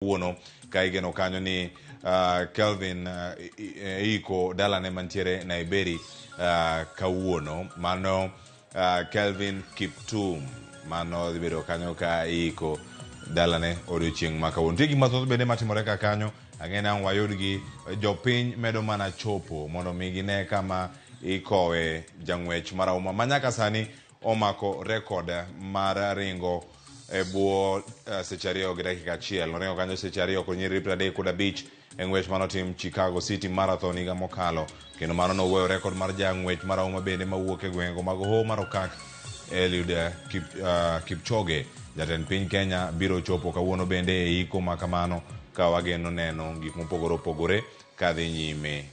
Kawuono ka igeno kanyo ni Kelvin iko dalane mantiere Naiberi kawuono. Mano Kelvin Kiptum mano dhi bedo kanyo ka iko dalane odiochieng' ma kawuono. Nitie gik mathoth bende matimore ka kanyo. Ang'e ni ang' wayudgi jopiny medo mana chopo mondo mi gine kama ikowe jang'wech marahuma ma nyaka sani omako rekod mar ringo e bwo seche 2 gi dakika 1. Noringo kanyo seche 2 kod nyiriri 35 e ng'wech manotim Chicago City Marathon higa mokalo. Kendo mano nowuoyo rekod mar jang'wech marahuma bende mawuok e gwengego mag Hoho mar Okak Eliud Kipchoge. Jatend piny Kenya biro chopo kawuono bende e iko ma kamano ka wageno neno gik mopogore opogore kadhi nyime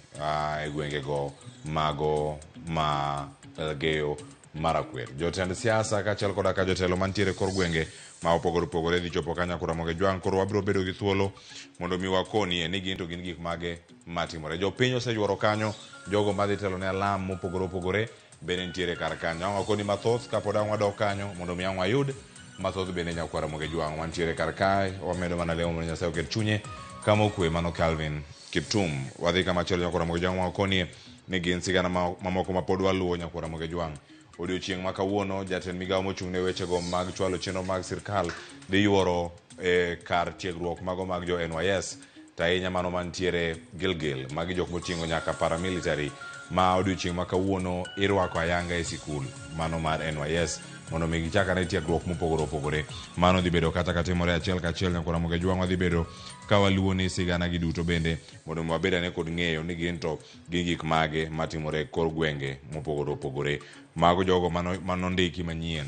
e gwengego mago ma Elgeyo Marakwet. Jotend siasa kaachiel koda ka jotelo mantiere kor gwenge ma opogore opogore dhi chopo kanyo Ramogi Jwang'. Koro wabiro bedo gi thuolo mondo mi wakonie ni gin to gin gik mage matimore. Jopiny oseyuoro kanyo jogo madhi telo ne alam mopogore opogore bende nitiere kar kanyo. Ang' wakoni mathoth kapod ang' wadok kanyo mondo mi ang' wayud mathoth bende nyakwar Ramogi Jwang'. Wantiere kar kae wamedo mana lemo mondo Nyasaye oket chunye kama okwe mano Calvin Kiptum. Wadhi kama chielo nyakwar Ramogi Jwang' wakonie ni gin sigana mamoko ma pod waluwo nyakwar Ramogi Jwang'. Odiochieng' ma kawuono jatend migawo mochung' ne wechego mag chwalo chenro mag sirkal dhi yuoro e kar tiegruok mago mag jo NYS to ahinya mano mantiere Gilgil. Magi jok moting'o nyaka paramilitary ma odiochieng' ma kawuono irwako ayanga e sikul mano mar NYS mondo mi gichak ane tiegruok mopogore opogore. Mano dhi bedo kata katimore achiel kachiel nyakwar Ramogi Jwang' wadhi bedo ka waluwo ni sigana gi duto bende mondo mi wabed ane kod ng'eyo ni gin to gin gik mage matimore e kor gwenge mopogore opogore. Mago jogo manondiki manyien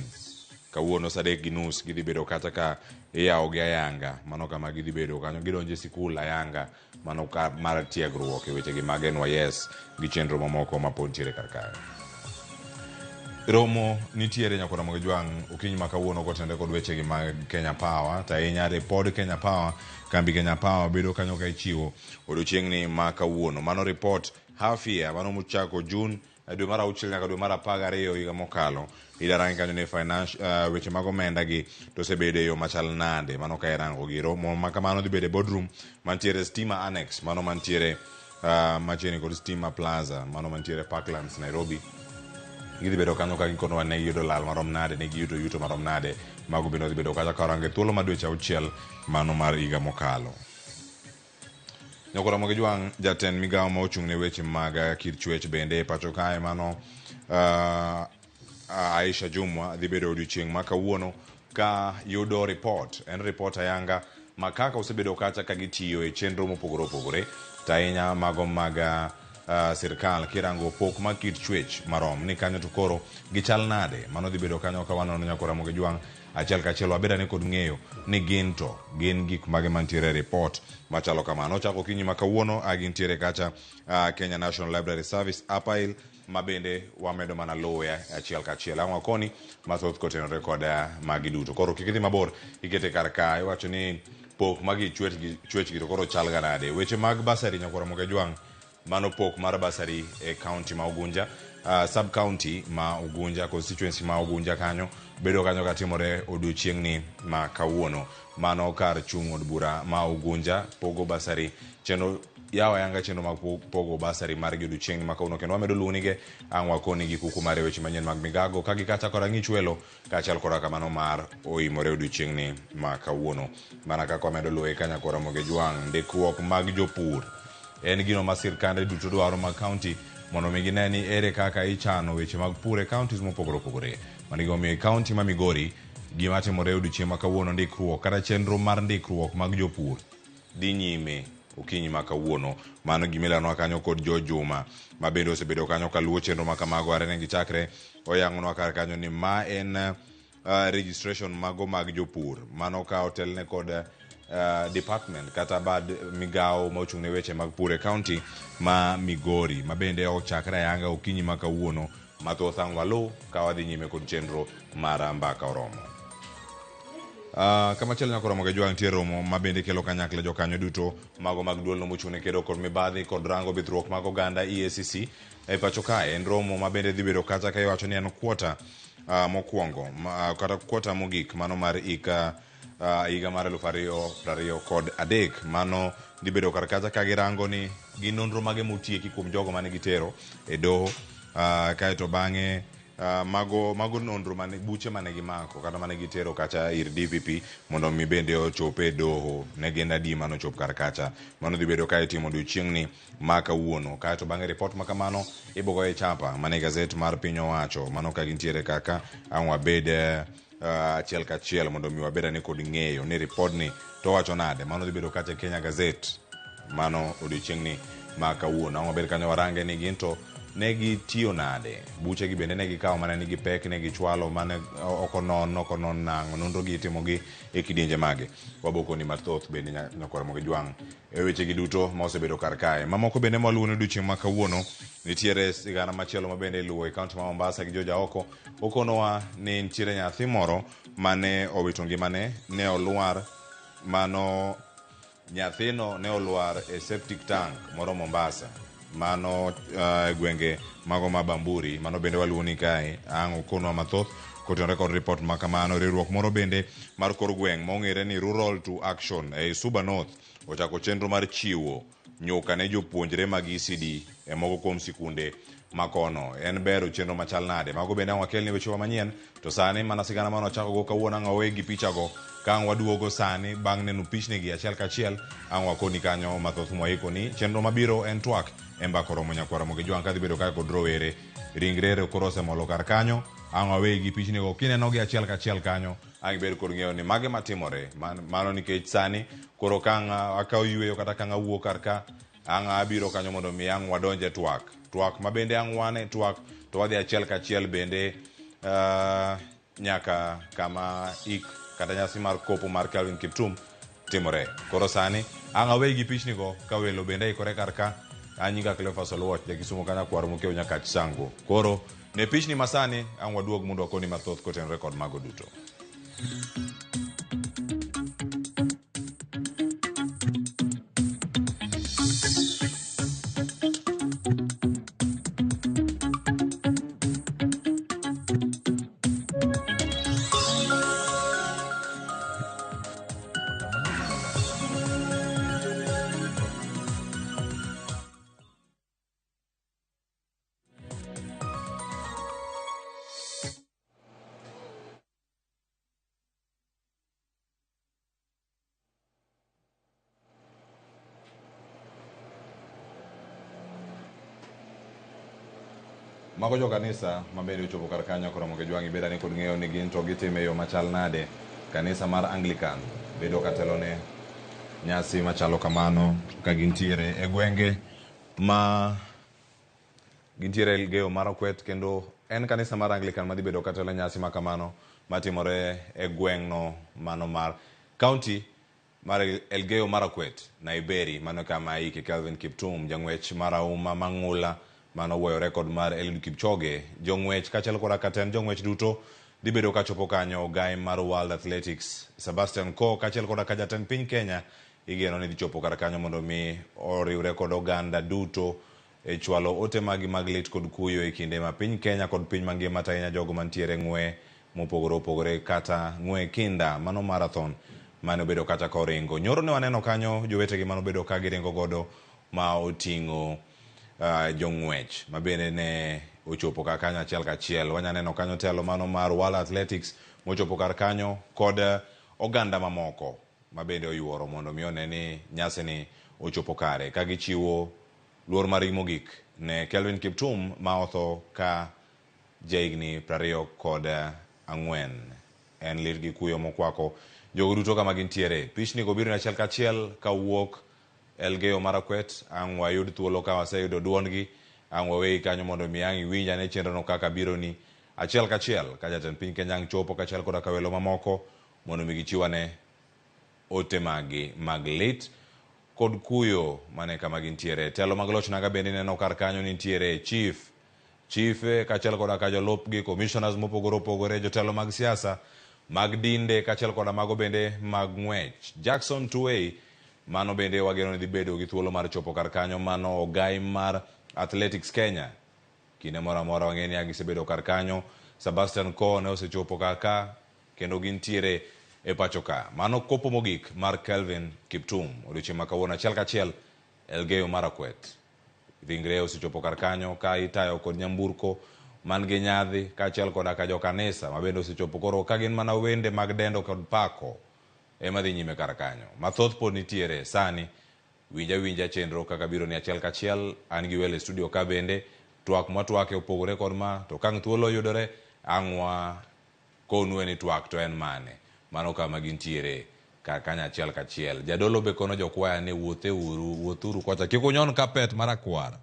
kawuono saa 3:30 gidhi bedo kata ka iyawogi ayanga. Mano kama gidhi bedo kanyo gidonjo e sikul ayanga mano ka mar tiegruok e wechegi mag NYS gi chenro mamoko ma pod nitiere kar kae. Romo nitiere nyakwar Ramogi Jwang' okinyi ma kawuono kotenore kod wechegi mag Kenya Power to ahinya ripod Kenya Power. Kambi Kenya Power bedo kanyo ka ichiwo odiochieng'ni ma kawuono. Mano report half year mano mochako June dwe mar 6 nyaka dwe mar 12 higa mokalo. Idarangi kanyo ni finance weche mag omenda gi to osebedo e yo machal nade. Mano ka irango gi romo ma kamano dhi bedo e boardroom mantiere Stima Annex mano mantiere machiegni kod Stima Plaza mano mantiere Parklands Nairobi. Gidhi bedo kanyo ka gikonowa ne giyudo lal marom nade, ne giyudo yuto marom nade. Mago bende dhi bedo kacha karango e thuolo mar dweche 6 mano mar higa mokalo. Nyakwar Ramogi Jwang' jatend migawo ma ochung' ne weche mag kit chwech bende e pacho kae mano Aisha Jumwa dhi bedo odiochieng' ma kawuono ka yudo report. En report ayanga ma kaka osebedo kacha ka gitiyo e chenro mopogore opogore to ahinya mago mag sirkal kirango pok mag kit chwech marom ni kanyo to koro gichal nade. Mano dhi bedo kanyo ka wanono Nyakwar Ramogi Jwang' achiel kachiel wabed ane kod ng'eyo ni gin to gin gik mage mantiere e report machalo kamano. Ochako okinyi ma kawuono a gintiere kacha Kenya National Library Service Upper Hill ma bende wamedo mana luwe achiel kachiel. Ang' wakoni mathoth kotenore kod magi duto. Koro kik idhi mabor ikete kar ka iwacho ni pok magi chwech gi to koro chal ga nade. Weche mag basari Nyakwar Ramogi Jwang' mano pok mar basari e county ma Ugunja, sub county ma Ugunja, constituency ma Ugunja kanyo bedo kanyo katimore odiochieng'ni ma kawuono. Mano kar chung' od bura ma Ugunja pogo basari chenro yawo ayanga chenro mag pogo basari margi odiochieng'ni ma kawuono kendo wamedo luwonige ang' wakoni gi kuku mar weche manyien mag migago ka gikacha kod ang'ich welo kaachiel koda kamano mar oimore odiochieng'ni ma kawuono. Mana kaka wamedo luwe ka Nyakwar Ramogi Jwang' ndikruok mag jopur en gino ma sirkande duto dwaro mag county mondo mi gine ni ere kaka ichano weche mag pur e counties mopogore opogore. Mano gimomiyo e county ma Migori gima timore odiochieng' ma kawuono ndikruok kata chenro mar ndikruok mag jopur dhi nyime okinyi ma kawuono. Mano gima ileronwa kanyo kod George Juma ma bende osebedo kanyo kaluwo chenro ma kamago are ne gichakre. Oyang'onwa kar kanyo ni ma en registration mago mag jopur mano ka otelne kod department kata bad migawo ma ochung' ne weche mag pur e county ma Migori ma bende ochakre ayanga okinyi ma kawuono. Mathoth ang' waluw ka wadhi nyime kod chenro mar Mbaka Oromo. Kamachielo nyaka oromo gi jwang' nitie romo ma bende kelo kanyakla jokanyo duto mago mag duolno mochung' ne kedo kod mibadhi kod rango bidhruok mag oganda EACC e pacho kae. En romo ma bende dhi bedo kata ka iwacho ni en kwota mokwongo kata kwota mogik mano mar hik higa mar 2023. Mano dhi bedo kar kacha ka girango ni gin nonro mage motieki kuom jogo mane gitero e doho kaeto bang'e mago mago nonro mane buche mane gimako kata mane gitero kacha ir DPP mondo mi bende ochop e doho ne gin adi mane ochop kar kacha. Mano dhi bedo ka itimo odiochieng'ni ma kawuono. Kaeto bang'e ripot ma kamano ibogoye chapa mane e gazet mar piny owacho. Mano ka gintiere kaka ang' wabed achiel kachiel mondo mi wabed ane kod ng'eyo ni ripodni to wacho nade. Mano dhi bedo kacha e Kenya Gazette mano odiochieng'ni ma kawuono. Ang' wabed kanyo warange ni gin to ne gitiyo nade. Buche gi bende ne gikawo mana nigi pek, ne gichwalo mane ok onon, ok onon nang'o, nonro gi itimo gi e kidienje mage. Wabokoni mathoth bende nyakwar Ramogi Jwang' e weche gi duto ma osebedo kar kae. Mamoko bende mwaluwo ni odiochieng' ma kawuono nitiere sigana machielo ma bende iluwo e kaunti ma Mombasa gi Joja oko. Okonowa ni nitiere nyathi moro mane owito ngimane, ne olwar mano nyathino ne olwar e septic tank moro Mombasa. Mano e gwenge mago ma Bamburi, mano bende waluwo ni kae ang' okonwa mathoth kotenore kod report ma kamano. Riwruok moro bende mar kor gweng' ma ong'ere ni Rural to Action ei Suba North ochako chenro mar chiwo nyuka ne jopuonjre mag ECD e moko kuom sikunde makono. En bero chenro machal nade? Mago bende ang' wakelni wechewa manyien. To sani mana sigana mane wachako go kawuono ang' wawe gi pichago ka ang' waduogo sani bang' neno pichni gi achiel kachiel ang' wakoni kanyo mathoth mwaikoni. Chenro mabiro en twak e mbaka oromo nyakwar Ramogi Jwang' kadhi bedo kae kod rowere. Ringre koro osemolo kar kanyo ang' wawe gi pichni go kineno gi achiel kachiel kanyo ang' ibed kod ng'eyo ni mage matimore. Mano nikech sani koro ka ang' akawo yueyo kata ka ang' awuok kar ka ang' abiro kanyo mondo mi ang' wadonj e twak. Twak ma bende ang' wan e twak to wadhi achiel kachiel bende nyaka kama ik kata nyasi mar kopo mar Kelvin Kiptum timore. Koro sani ang' aweyi gi pichni go ka welo bende ikore kar ka. An nyinga Cleophas Oluoch, ja Kisumo ka nyakwar Mokeo Nyakach Sango. Koro ne pichni masani ang' waduog mondo wakoni mathoth kotenore kod mago duto. Mago jo kanisa ma bende ochopo kar kanyo koro mondo gijwang' ibed ane kod ng'eyo ni gin to gitime e yo machal nade. Kanisa mar Anglican bedo katelo ne nyasi machalo kamano ka gintiere e gwenge ma gintiere Elgeyo Marakwet, kendo en kanisa mar Anglican madhi bedo katelo nyasi ma kamano matimore e gweng'no mano mar county mar Elgeyo Marakwet, Naiberi. Mano kama ike Kelvin Kiptum, jang'wech marahuma mang'ula mano wuoyo rekod mar Eliud Kipchoge. Jong'wech kaachiel koda katend jong'wech duto dhi bedo kachopo kanyo. Gai mar World Athletics Sebastian Coe kaachiel koda ka jatend piny Kenya igeno ni dhi chopo kar kanyo mondo mi oriwre kod oganda duto e chwalo ote magi mag lit kod kuyo e kinde ma piny Kenya kod piny mangima to ahinya jogo mantiere ng'we mopogore opogore kata ng'we kinda mano marathon mane obedo kacha ka oringo. Nyoro ne waneno kanyo jowetegi mane obedo ka giringo godo ma oting'o jong'wech ma bende ne ochopo kar kanyo achiel kachiel. Wanya neno kanyo telo mano mar World Athletics mochopo kar kanyo kod oganda mamoko ma bende oyuoro mondo mi one ni nyasi ni ochopo kare ka gichiwo luor margi mogik ne Kelvin Kiptum ma otho ka jahigni 24. En lit gi kuyo mokwako jogo duto kama gintiere. Pichni go biro achiel kachiel kawuok Elgeyo Marakwet. Ang' wayud thuolo ka waseyudo duondgi, ang' waweyi kanyo mondo mi ang' iwinj ane chenro no kaka biro ni achiel kachiel ka jatend piny Kenya ang' chopo kaachiel koda ka welo mamoko mondo mi gichiw ane ote maggi mag lit kod kuyo mane kama gintiere. Telo mag loch nanga bende ineno kar kanyo nitiere chief, chife kaachiel koda ka jolupgi, commissioners mopogore opogore, jotelo mag siasa, mag dinde kaachiel koda mago bende mag ng'wech. Jackson Tuwei mano bende wageno ni dhi bedo gi thuolo mar chopo kar kanyo, mano ogai mar Athletics Kenya. Kinde moro amora wang'e ni gisebedo kar kanyo. Sebastian Coe ne osechopo kar ka kendo gintiere e pacho ka. Mano kopo mogik mar Kelvin Kiptum odiochieng' ma kawuono achiel kachiel Elgeyo Marakwet. Ringre osechopo kar kanyo ka itayo kod nyamburko man gi nyadhi kaachiel koda ka jokanisa ma bende osechopo koro ka gin mana wende mag dendo kod pako ema dhi nyime kar kanyo. Mathoth pod nitiere sani. Winj awinja chenro kaka biro ni achiel kachiel. An gi welo e studio ka bende. Twak mwatwake opogore kod ma to kang' thuolo oyudore ang' wa konue ni twak to en mane. Mano kama gintiere kar kanyo achiel kachiel. Jadolo be kono jokwaya ni wuothe uru, wuothuru kocha. Kik unyon kapet marakwar.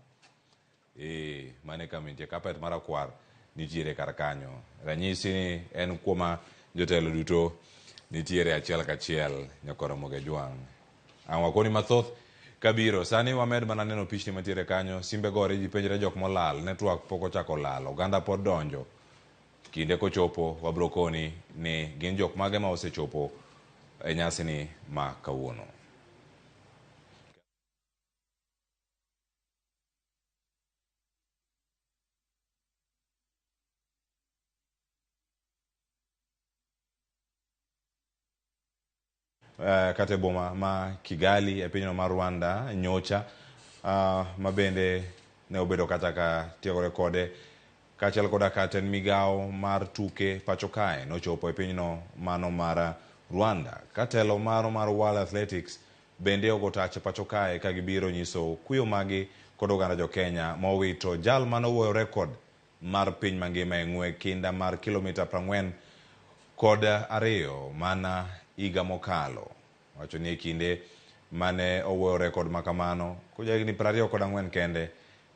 Ee, mano e kama intie. Kapet marakwar nitiere kar kanyo. Ranyisi ni en kuoma jotelo duto nitiere achiel kachiel nyaka Ramogi Ajwang'. Ang' wakoni mathoth kabiro. Sani wamed mana neno pichni mantiere kanyo. Simbe gore ji penjre jok molal. Network pok ochako lal. Oganda pod donjo. Kinde kochopo wabro koni ni gin jok mage ma osechopo e nyasini ma kawuono. Kata e boma ma Kigali e pinyno mar Rwanda nyocha, ma bende ne obedo kata ka tiegore kode kaachiel koda ka tend migawo mar tuke pacho kae nochopo e pinyno mano mar Rwanda. Ka telo maro mar World Athletics bende ogo tach pacho kae ka gibiro nyiso kuyo magi kod oganda jo Kenya ma owito jal mane owuoyo rekod mar piny mangima e ng'we kinda mar kilomita 42 mana higa mokalo. Wacho ni e kinde mane owuoyo rekod makamano kojahigni 24 kende,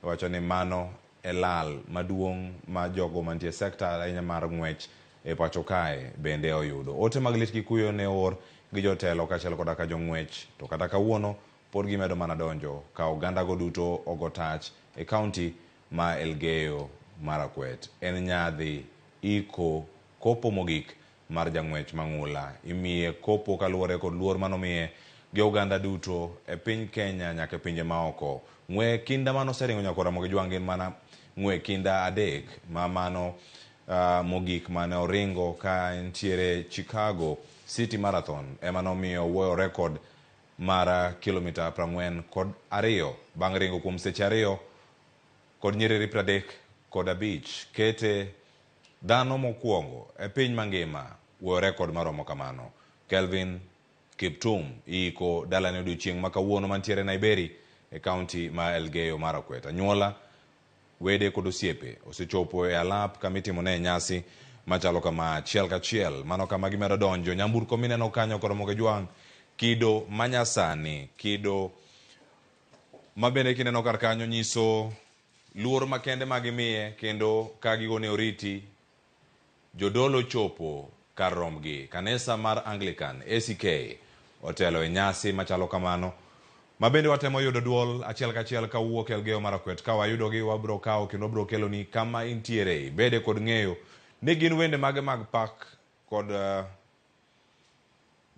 wacho ni mano e lal maduong' ma jogo mantie sekta ahinya mar ng'wech e pacho kae bende oyudo. Ote mag lit gi kuyo ne oor gi jotelo kaachiel koda ka jong'wech, to kata kawuono pod gimedo mana donjo ka ogandago duto ogo tach e kaunti ma Elgeyo Marakwet. En nyadhi iko kopo mogik mar jang'wech mang'ula. Imiye kopo kaluwore kod luor manomiye gi oganda duto e piny Kenya nyaka e pinje maoko. Ng'we kinda mano oseringo nyaka Ramogi Jwang' gin mana ng'we kinda adek ma mano mogik mane oringo ka entiere Chicago City Marathon ema nomiyo owuoyo rekod mar kilomita 42 bang' ringo kuom seche 2 kod nyiriri 35 kete dhano mokwongo e piny mangima wuoyo rekod maromo kamano. Kelvin Kiptum iiko dalane odiochieng' ma kawuono mantiere Naiberi e kaunti ma Elgeyo Marakwet. Anyuola, wede kod osiepe osechopo e alap kama itimone nyasi machalo kama achiel kachiel. Mano kama gimedo donjo. Nyamburko mineno kanyo kod Ramogi Jwang' kido manyasani, kido mabende kineno kar kanyo nyiso luor makende ma gimiye kendo ka gigone oriti. Jodolo chopo kar romgi. Kanisa mar Anglican ACK otelo e nyasi machalo kamano ma bende watemo yudo duol achiel kachiel kawuok Elgeyo Marakwet. Ka wayudogi wabro kawo kendo wabro keloni kama intiere. Ibede kod ng'eyo ni gin wende mage mag pak kod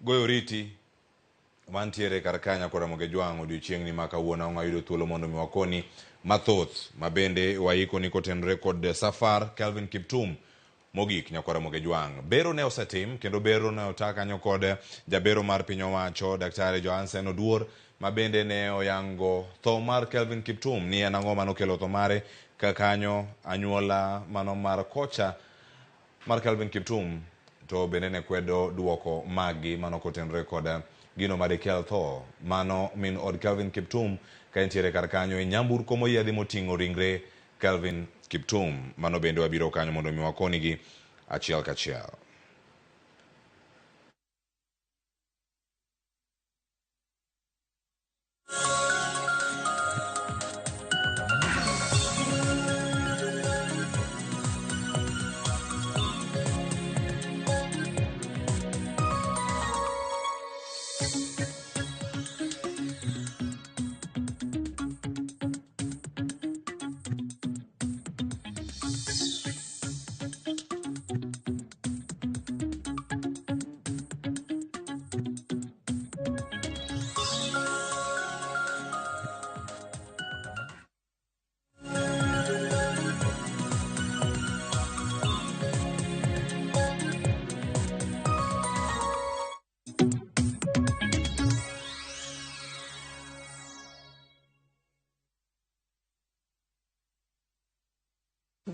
goyo oriti mantiere kar kanya kod Ramogi Jwang' odiochieng'ni ma kawuono. Ang' wayudo thuolo mondo mi wakoni mathoth ma bende waikoni kotenore kod safar Kelvin Kiptum mogik nyakwa Ramogi Jwang'. Bero ne osetim kendo bero ne ota kanyo kod jabero mar piny owacho Daktari Johansen Oduor ma bende ne oyango tho mar Kelvin Kiptum ni en ang'o manokelo tho mare ka kanyo anyuola mano mar kocha mar Kelvin Kiptum to bende ne kwedo duoko maggi mano kotenore kod gino madikel tho mano min od Kelvin Kiptum ka entiere kar kanyo e nyamburko moyiedhi moting'o ringre Kelvin Kiptum. Mano bende wabiro kanyo mondo mi wakonigi achiel kachiel.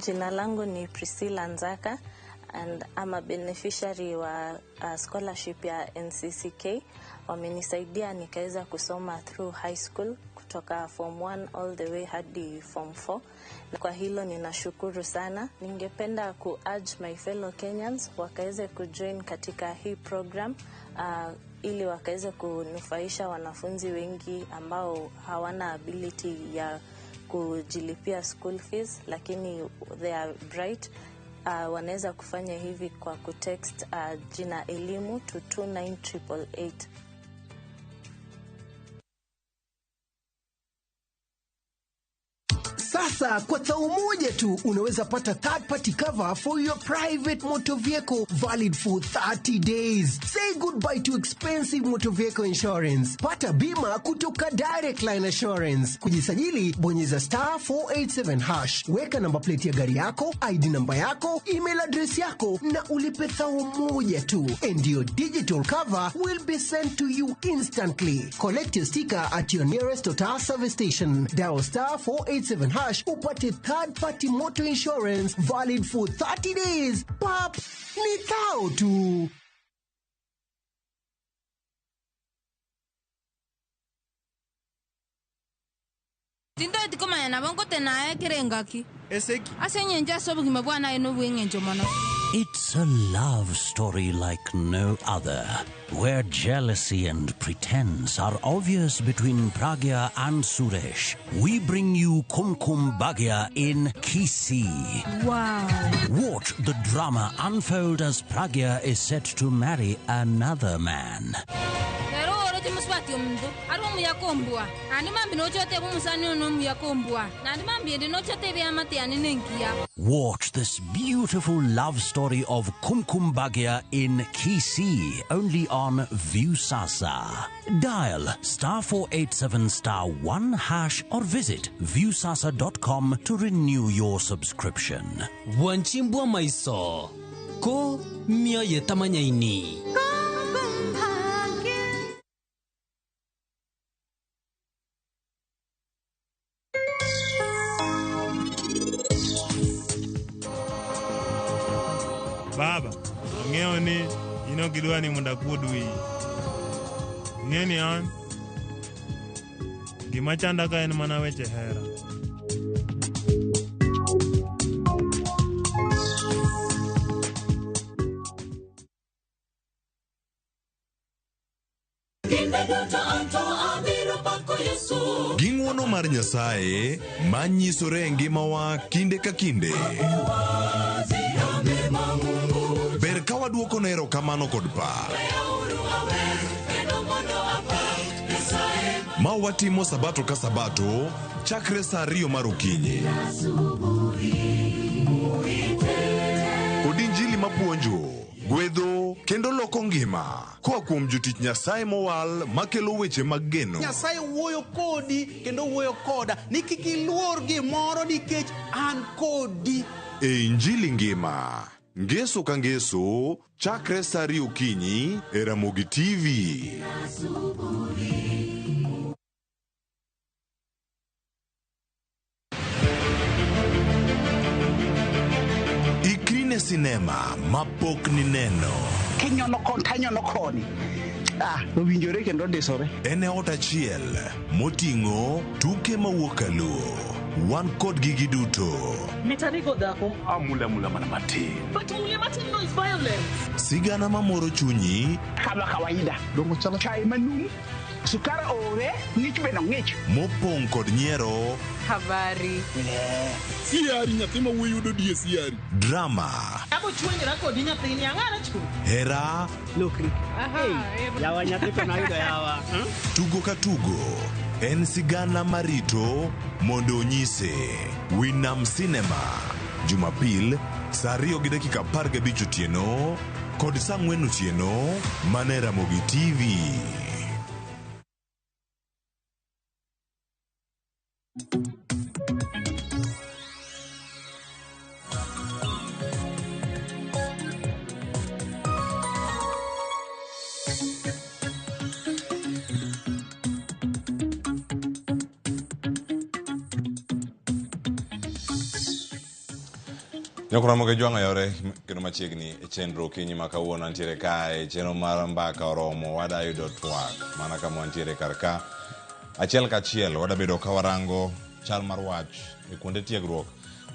Jina langu ni Priscilla Nzaka and I'm a beneficiary wa scholarship ya NCCK. Wamenisaidia nikaweza kusoma through high school kutoka form 1 all the way hadi form 4. Na kwa hilo ninashukuru sana. Ningependa ku urge my fellow Kenyans wakaweze kujoin katika hii program ili wakaweze kunufaisha wanafunzi wengi ambao hawana ability ya kujilipia school fees, lakini they are bright. Wanaweza kufanya hivi kwa kutext jina elimu to 29888. Sasa kwa thao moja tu unaweza pata third party cover for your private motor vehicle valid for 30 days. Say goodbye to expensive motor vehicle insurance. Pata bima kutoka Direct Line Assurance. Kujisajili, bonyeza star 487 hash. Weka namba plate ya gari yako, ID namba yako, email address yako na ulipe thao moja tu. And your digital cover will be sent to you instantly. Collect your sticker at your nearest Total service station. Dial star 487 hash upate third party motor insurance valid for 30 days. Pap, ni thao tu. Tinto etikomanya nabo nkotenaye kerengaki Eseki. Ase enyencho ase obogima bwanaye na obweng'encho mono. It's a love story like no other, where jealousy and pretense are obvious between Pragya and Suresh. We bring you Kumkum Bhagya in Kisii. Wow. Watch the drama unfold as Pragya is set to marry another man. Pero oro timuswati omuntu ari omuyakombwa nandi mambi nochote bumusani ono omuyakombwa nandi mambi ende nochote byamate ane nenkiya. Watch this beautiful love story of Kumkum Bhagya in Kisii, only on Viusasa. Dial star 487 star 1 hash or visit viusasa.com to renew your subscription. Wanchimbwa maiso ko mioyo tamanyaini. Baba, ang'eyo ni in ok idwa ni mondo akuod wiyi. Ing'e ni an gima chanda ka en mana weche hera. Gi ng'wono mar Nyasaye manyisore e ngimawa kinde ka kinde. Ber ka waduoko ne erokamano kod pak. Ma watimo sabato ka sabato chakre saa 2 mar okinyi. Kod injili mapuonjo, gwedho kendo loko ngima koa kuom jotich Nyasaye mowal makelo weche mag geno. Nyasaye wuoyo kodi kendo wuoyo koda ni kik iluor gimoro nikech an kodi. E Injili ngima, ngeso ka ngeso, chakre saa 2 okinyi e Ramogi TV. Ikri ne sinema mapok nineno. Kinyono kon tanyono koni. Ah, owinjore kendo ndisore. En e ot achiel moting'o tuke mawuok kaluo. Wan kodgi giduto. Mitanigo dhako. Amula mula mana matin. But mula matin no is violence. Sigana mamoro chunyi. Kama kawaida. Dongo chalo chai manum. Sukara ore, ng'ich be nong'ich. Mopong' kod nyiero. Habari. Siari nyathi ma wuoyi yudo die siari. Drama. Abo chwenyra kodi nyathini, ang'ara chu. Hera. Lokri. Hey, yawa nyathi to nayudo yawa. Tugo ka tugo. En sigana marito mondo onyise. Winam Cinema. Jumapil, saa 2:15 otieno kod saa 4 otieno mana e Ramogi TV. Nyakoromo gi jwang'o yore kendo machiegni e chenro okinyi ma kawuono antiere kae chenro mar mbaka oromo wada yudo twak mana kama wantiere kar ka achiel kachiel wada bedo ka warango chal mar wach e kuonde tiegruok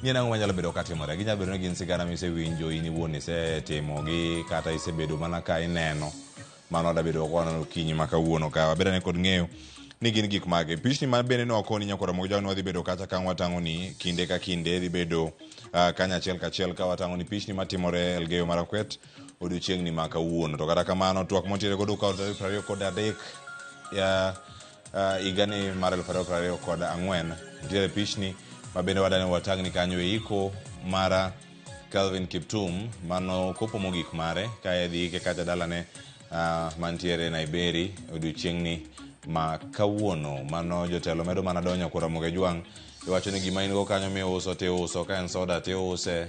ni en ang'o manyalo bedo katimore ginyalo bedo ni gin sigana misewinjo in iwuon isetimogi kata isebedo mana ka ineno mano wada bedo ka waneno okinyi ma kawuono ka wabed ane kod ng'eyo ni gin gik mage pichni ma bende ne wakoni nyakora mogo jawni wadhi bedo kacha ka watang'o ni kinde ka kinde dhi bedo kanyachiel kachiel ka watang'o ni pichni matimore Elgeyo Marakwet odiochieng'ni ma kawuono to kata kamano twak montiere godo kawo tarik 23 ya higani mar 2024 nitiere pichni ma bende wadani watang'ni kanyo e iko mar Kelvin Kiptum mano kopo mogik mare ka idhi ike kacha dalane mantiere Naiberi odiochieng'ni ma kawuono mano jotelo medo mana donjo kuom Ramogi Jwang' iwacho ni gima in go kanyo miuso tiuso ka en soda tiuse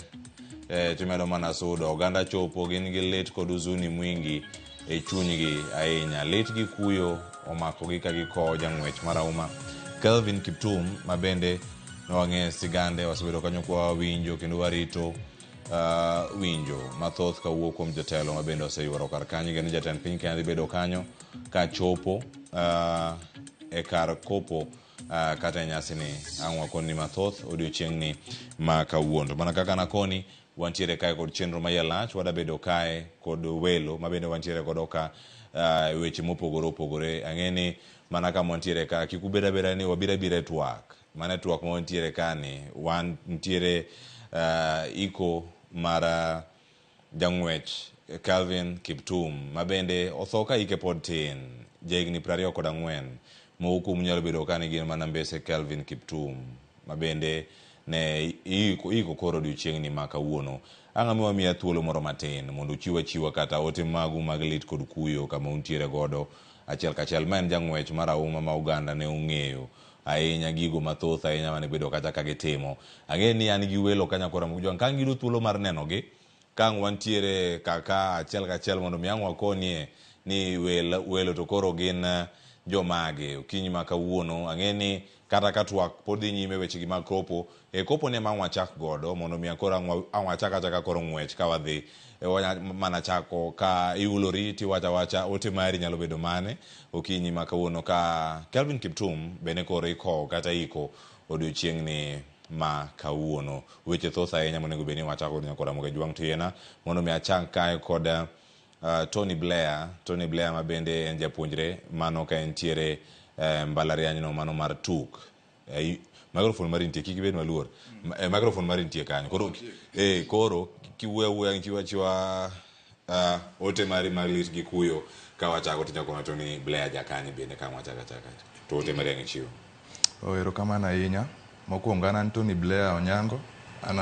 timedo mana sudo oganda chopo gin gi lit kod huzuni mwingi e chunygi ahinya lit gi kuyo omakogi ka gikowo jang'wech marahuma Kelvin Kiptum ma bende nowang'e sigande wasebedo kanyo kwa wawinjo kendo warito winjo mathoth kawuok kuom jotelo ma bende oseyuoro kar kanyo kendo jatend piny Kenya dhi bedo kanyo kachopo e kar kopo kata e nyasi ni ang' wakoni mathoth odiochieng'ni ma kawuono. Mana kaka nakoni wantiere kae kod chenro ma iye lach wada bedo kae kod welo ma bende wantiere godo ka weche mopogore opogore. Ang'e ni mana kama wantiere ka kik ubed abeda ni wabiro abira e twak. Mana e twak ma wantiere ka ni wantiere iko mar jang'wech Kelvin Kiptum ma bende otho ka hike pod tin, jahigni 24. Moko kuomu nyalo bedo ka ni gin mana mbese Kelvin Kiptum ma bende ne iko koro odiochieng'ni ma kawuono. Ang' wamiya thuolo moro matin mondo uchiw achiwa kata ote magu mag lit kod kuyo kama untiere godo achiel kachiel. Ma en jang'wech marahuma ma oganda ne ong'eyo ahinya gigo mathoth ahinya mane bedo kacha ka gitimo. Ang'e ni an gi welo ka nyakora Mujwang' ka giyudo thuolo mar nenogi ka ang' wantiere kaka achiel kachiel mondo mi ang' wakonie ni welo to koro gin jomage okinyi ma kawuono. Ang'e ni kata ka twak pod dhi nyime weche gi mag kopo e kopo ne ma wachak godo mondo mi koro ang' wachak achaka koro ng'wech ka wadhi mana chako ka iulori tiwacho awacha ote mari nyalo bedo mane okinyi ma kawuono ka Kelvin Kiptum bende koro ikowo kata iko odiochieng'ni ma kawuono. Weche thoth ahinya monego bed ni wachako nyakora Ramogi Jwang' to yiena mondo mi achak kae kod Tony Blair. Tony Blair ma bende en japuonjre mano ka entiere mbalariany no mano mar tuk. Microphone mari nitie kik ibed maluor. Microphone mari nitie kanyo. Koro koro kiwuoyo awuoya chiwa achiwa ote mari mag lit gi kuyo ka wachako to nyakona Tony Blair jakanye bende ka wachako achaka to ote mari ang' ichiwo. Erokamano ahinya. Mokwongo an Tony Blair Onyango, an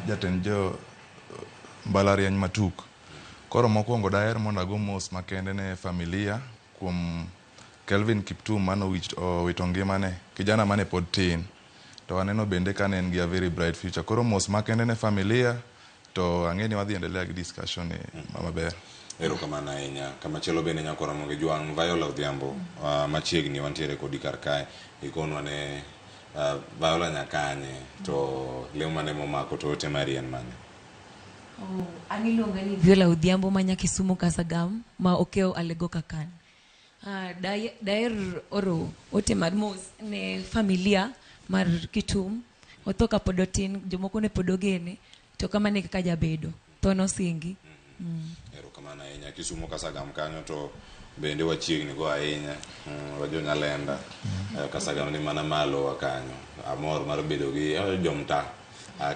jatend jo mbalariany ma Tuk. Koro mokwongo daher mondo ago mos makende ne familia kuom Kelvin Kiptum mane owito ngimane, kijana mane pod tin. To waneno bende ka ne en gi a very bright future. Koro mos makende ne familia to ang'e ni wadhi endelea gi discussion ni maber. Erokamano ahinya. Kamachielo bende nyakora Ramogi Jwang' Viola Odhiambo machiegni wantiere kodi kar kae. Ikonwa ne Viola nyakanye to lemo mane momako to ote mari en mane? An iluonga ni Viola Odhiambo ma nya Kisumu Kasagam ma okewo Alego Kakan. Daher oro ote mar mos ne familia mar Kitum. Otho kapod otin, jomoko ne pod ogene, to kamano e kaka jabedo. Tho nosingi. Erokamano ahinya. Kisumu Kasagam kanyo to bende wachiegni go ahinya. Wajo Nyalenda. Kasagam ni mana malo wa kanyo. Amor mar bedo gi jomta.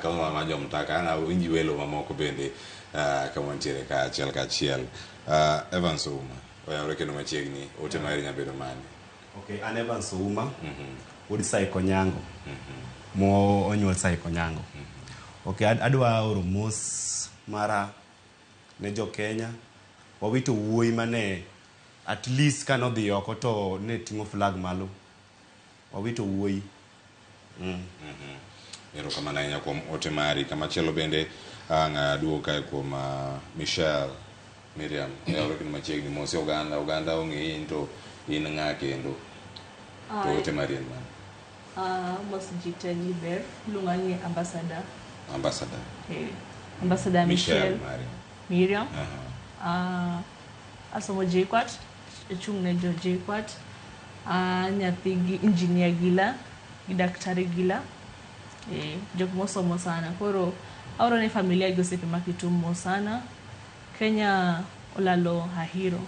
Kama ma jomta ka ang' awinji welo mamoko bende kama wantiere ka achiel kachiel. Evans Ouma, oyawore kendo machiegni, ote mari nyalo bedo mane? Okay, an Evans Ouma, wuod Saiko Nyango, mo onyuol Saiko Nyango. Okay, adwa oro mos mara ne jo Kenya. Wawito wuoyi mane at least kanodhi oko to ne ting'o flag malo. Wawito wuoyi. Erokamano ahinya kuom ote mari. Kamachielo bende ang' aduogo kae kuom Michelle Miriam. Oyawore kendo machiegni mosi oganda. Oganda ong'eyi in to in ng'a kendo? To ote mari en mane? Mos ji te ni ber. Iluonga ni Ambassador. Ambassador. Ambassador Michelle Michelle Mari. Miriam. Aha. Asomo JKUAT, achung' ne jo JKUAT. Nyathi gi engineer Gila gi daktari Gila. Jok mosomo sana. Koro aoro ne familia gi osiepe ma Kisumu mos sana. Kenya olalo Ahiro.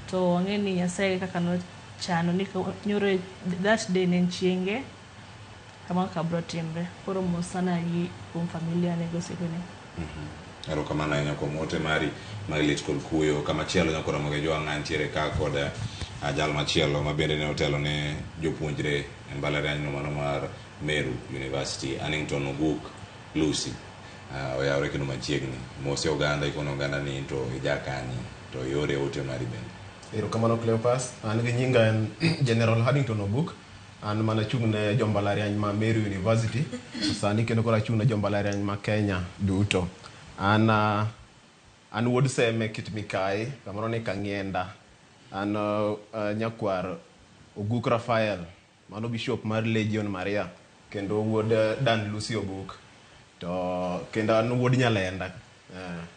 To wang'e ni Nyasaye kaka nochano ni nyoro that day ne en chienge kama kaka bro timre. Koro mos sana gi kuom familia ne gi osiepene. Erokamano ahinya kuom ote mari mag lit kod kuyo. Kamachielo nyakoro Ramogi Jwang' antiere ka kod jal machielo ma bende ne otelo ne jopuonjre e mbalariany no mano mar Meru University, Annington Oguk Lucy. Oyawre kendo machiegni. Mose oganda ikono oganda ni to ija kanye to iore ote mari bende. Erokamano Cleophas, an gi nyinga en General Haddington Oguk. An mana chung' ne jombalariany ma Meru University. To sani kendo koro achung' ne jombalariany ma Kenya duto. An an wuod Seme Kit Mikayi, kamoro ni Kang'ienda. An nyakwar Oguk Raphael, mano bishop mar Legion Maria, kendo wuod Dan Lucy Oguk. To kendo an wuod Nyalenda,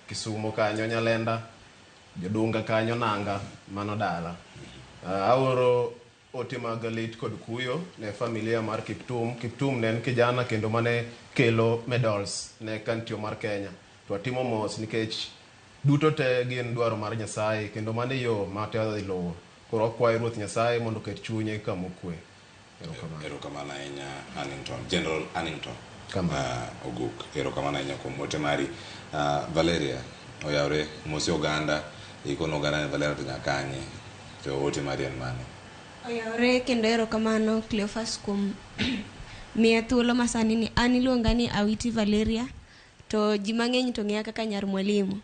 Kisumo kanyo Nyalenda, Jodunga kanyo Nanga, mano dala. Aoro ote mag lit kod kuyo ne familia mar Kiptum. Kiptum ne en kijana kendo mane kelo medals ne country mar Kenya. To atimo mos nikech duto te gin dwaro mar Nyasaye kendo mano e yo ma te wadhi luwo. Koro wakwayo Ruoth Nyasaye mondo oket chunye kama okwe. Erokamano. Erokamano ahinya Annington, General Annington. Kamano. Oguk, erokamano ahinya kuom ote mari. Valeria, oyawre mose oganda, ikono oganda ni Valeria to nyakanye, to ote mari en mane? Oyawre kendo erokamano Cleophas kuom miya thuolo masani ni. An iluonga ni Awiti Valeria, to ji mang'eny to ng'eya kaka nyar mwalimu.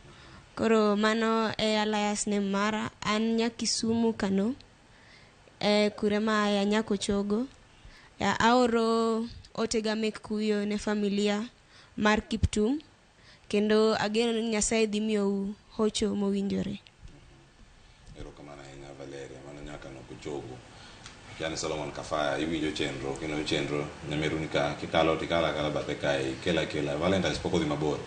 Koro mano e alias name mara. An nya Kisumu Kano, kure ma aya Nyakochogo. Aoro otega mek kuyo ne familia mar Kiptum, kendo ageno ni Nyasaye dhi miyou hocho mowinjore. Erokamano ahinya Valeria, mano nyaka nokochogo. Yani Solomon Kafaya, iwinjo chenro, kendo chenro nyameru ni ka kikalo tikalo akala bathe kae, ikela kela. Valentine's pok odhi mabor.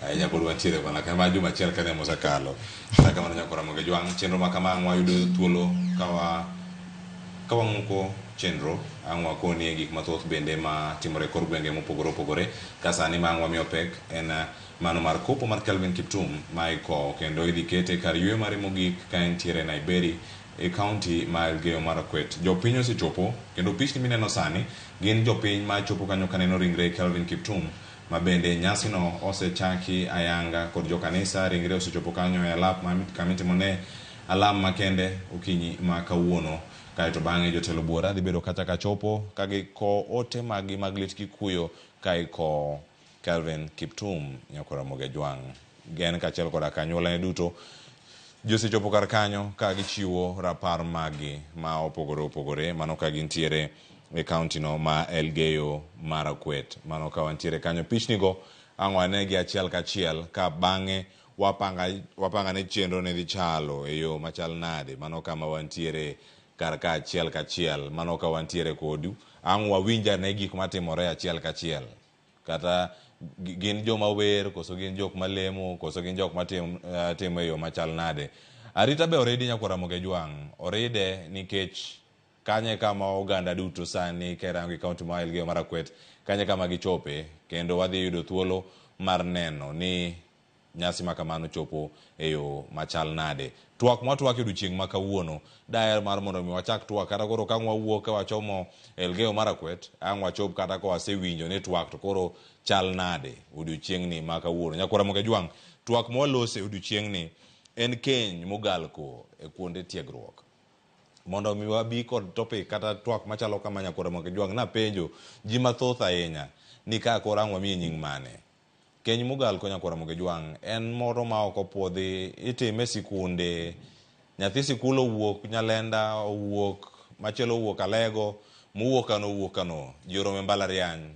Ahinya pod wantiere mana kama juma achiel kende mosekalo. Kata kamano nyakora Ramogi Jwang', chenro ma kama ang' wayudo thuolo ka wang'uko chenro, ang' wakonie gik mathoth bende ma timore e kor gwenge mopogore opogore. Ka sani ma ang' wamiyo pek en mano mar kopo mar Kelvin Kiptum ma ikowo kendo idhi kete kar yueyo mare mogik ka entiere Naiberi e kaunti ma Elgeyo Marakwet. Jopiny osechopo kendo pichni mineno sani gin jopiny ma chopo kanyo kaneno ringre Kelvin Kiptum ma bende nyasino osechaki ayanga kod jokanisa. Ringre osechopo kanyo e alap kama itimone alam makende okinyi ma kawuono. Kaeto bang'e jotelo buora dhi bedo kacha kachopo ka giko ote maggi mag lit gi kuyo ka ikowo Kelvin Kiptum nyakora Ramogi Ajwang'. Gen kaachiel koda kanyuolane duto ji osechopo kar kanyo ka gichiwo rapar maggi ma opogore opogore, mano ka gintiere e kaunti no ma Elgeyo Marakwet. Mano ka wantiere kanyo, pichni go ang' wanegi achiel kachiel ka bang'e wapanga ne chenro ne dhi chalo e yo machal nade. Mano kama wantiere kar ka achiel kachiel, mano ka wantiere kodu ang' wawinj ane gik matimore achiel kachiel. Kata gin joma wer, koso gin jok malemo, koso gin jok matimo e yo machal nade. Arita be oridi nyakwar Ramogi Ajwang', oride nikech kanye kama oganda duto sani kerango e kaunti ma Elgeyo Marakwet, kanye kama gichope, kendo wadhi yudo thuolo mar neno ni nyasi ma kamano chopo e yo machal nade. Twak mwatwak e odiochieng' ma kawuono, daher mar mondo mi wachak twak kata koro ka wawuok ka wachomo Elgeyo Marakwet, ang' wachop kata ka wasewinjo ni twak to koro chal nade odiochieng'ni ma kawuono. Nyakwar Ramogi Ajwang', twak mwalose odiochieng'ni en keny mogalko e kuonde tiegruok. Mondo mi wabi kod topic kata twak machalo kama nyakwar Ramogi Ajwang', napenjo ji mathoth ahinya ni ka koro ang' wamiye nying mane. Keny mogalko nyakwar Ramogi Ajwang' en moro ma ok opuodhi, itime e sikunde. Nyathi sikul owuok Nyalenda, owuok machielo owuok Alego, mowuok kano owuok kano, ji oromo e mbalariany.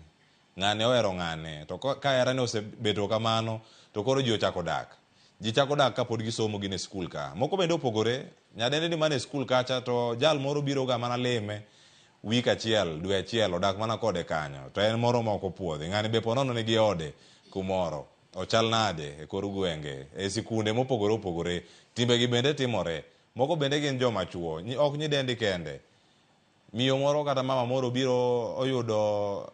Ng'ane ohero ng'ane, to ka herane osebedo kamano, to koro ji ochako dak. Ji chako dak kapod gisomo gin e skul ka. Moko bende opogore, nyadendi ni mana e skul kacha to jal moro biro ga mana lime wik achiel, dwe achiel, odak mana kode kanyo. To en moro ma ok opuodhi. Ng'ani be ponono nigi ode kumoro. Ochal nade e kor gwenge, e sikunde mopogore opogore. Timbegi bende timore. Moko bende gin joma chuo, ok nyidendi kende. Miyo moro kata mama moro biro oyudo